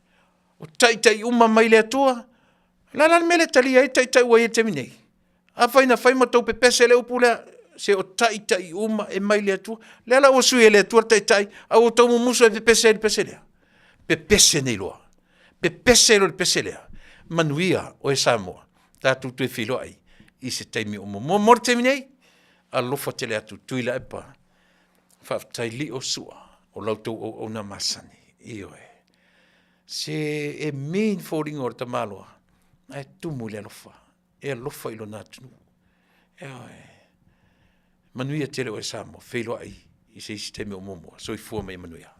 o taitai uma mai le Atua, o le a la le mea e le talia ai taitai ua i ai i le taimi nei? Afai na fai ma outou pepese i le upu lea, se o taitai uma e mai le Atua. Lea la ua sui e le Atua le Taitai ae ua outou mumusu e pepese ai i le pese lea? Pepese nei loa, pepese loa i le pese lea, manuia oe Samoa. Tatou toe feiloai i se taimi o muamua. Mo le taimi nei, alofa tele atu Tuilaepa, faafetai Lio Sua o la outou auauna masani, ioe. Se e mi ni foliga o le tamaloa ae tumu i le alofa, e alofa i lona atunuu. Ioe. Manuia tele oe Samoa, feiloai i se isi taimi o muamua. Soifua ma ia manuia.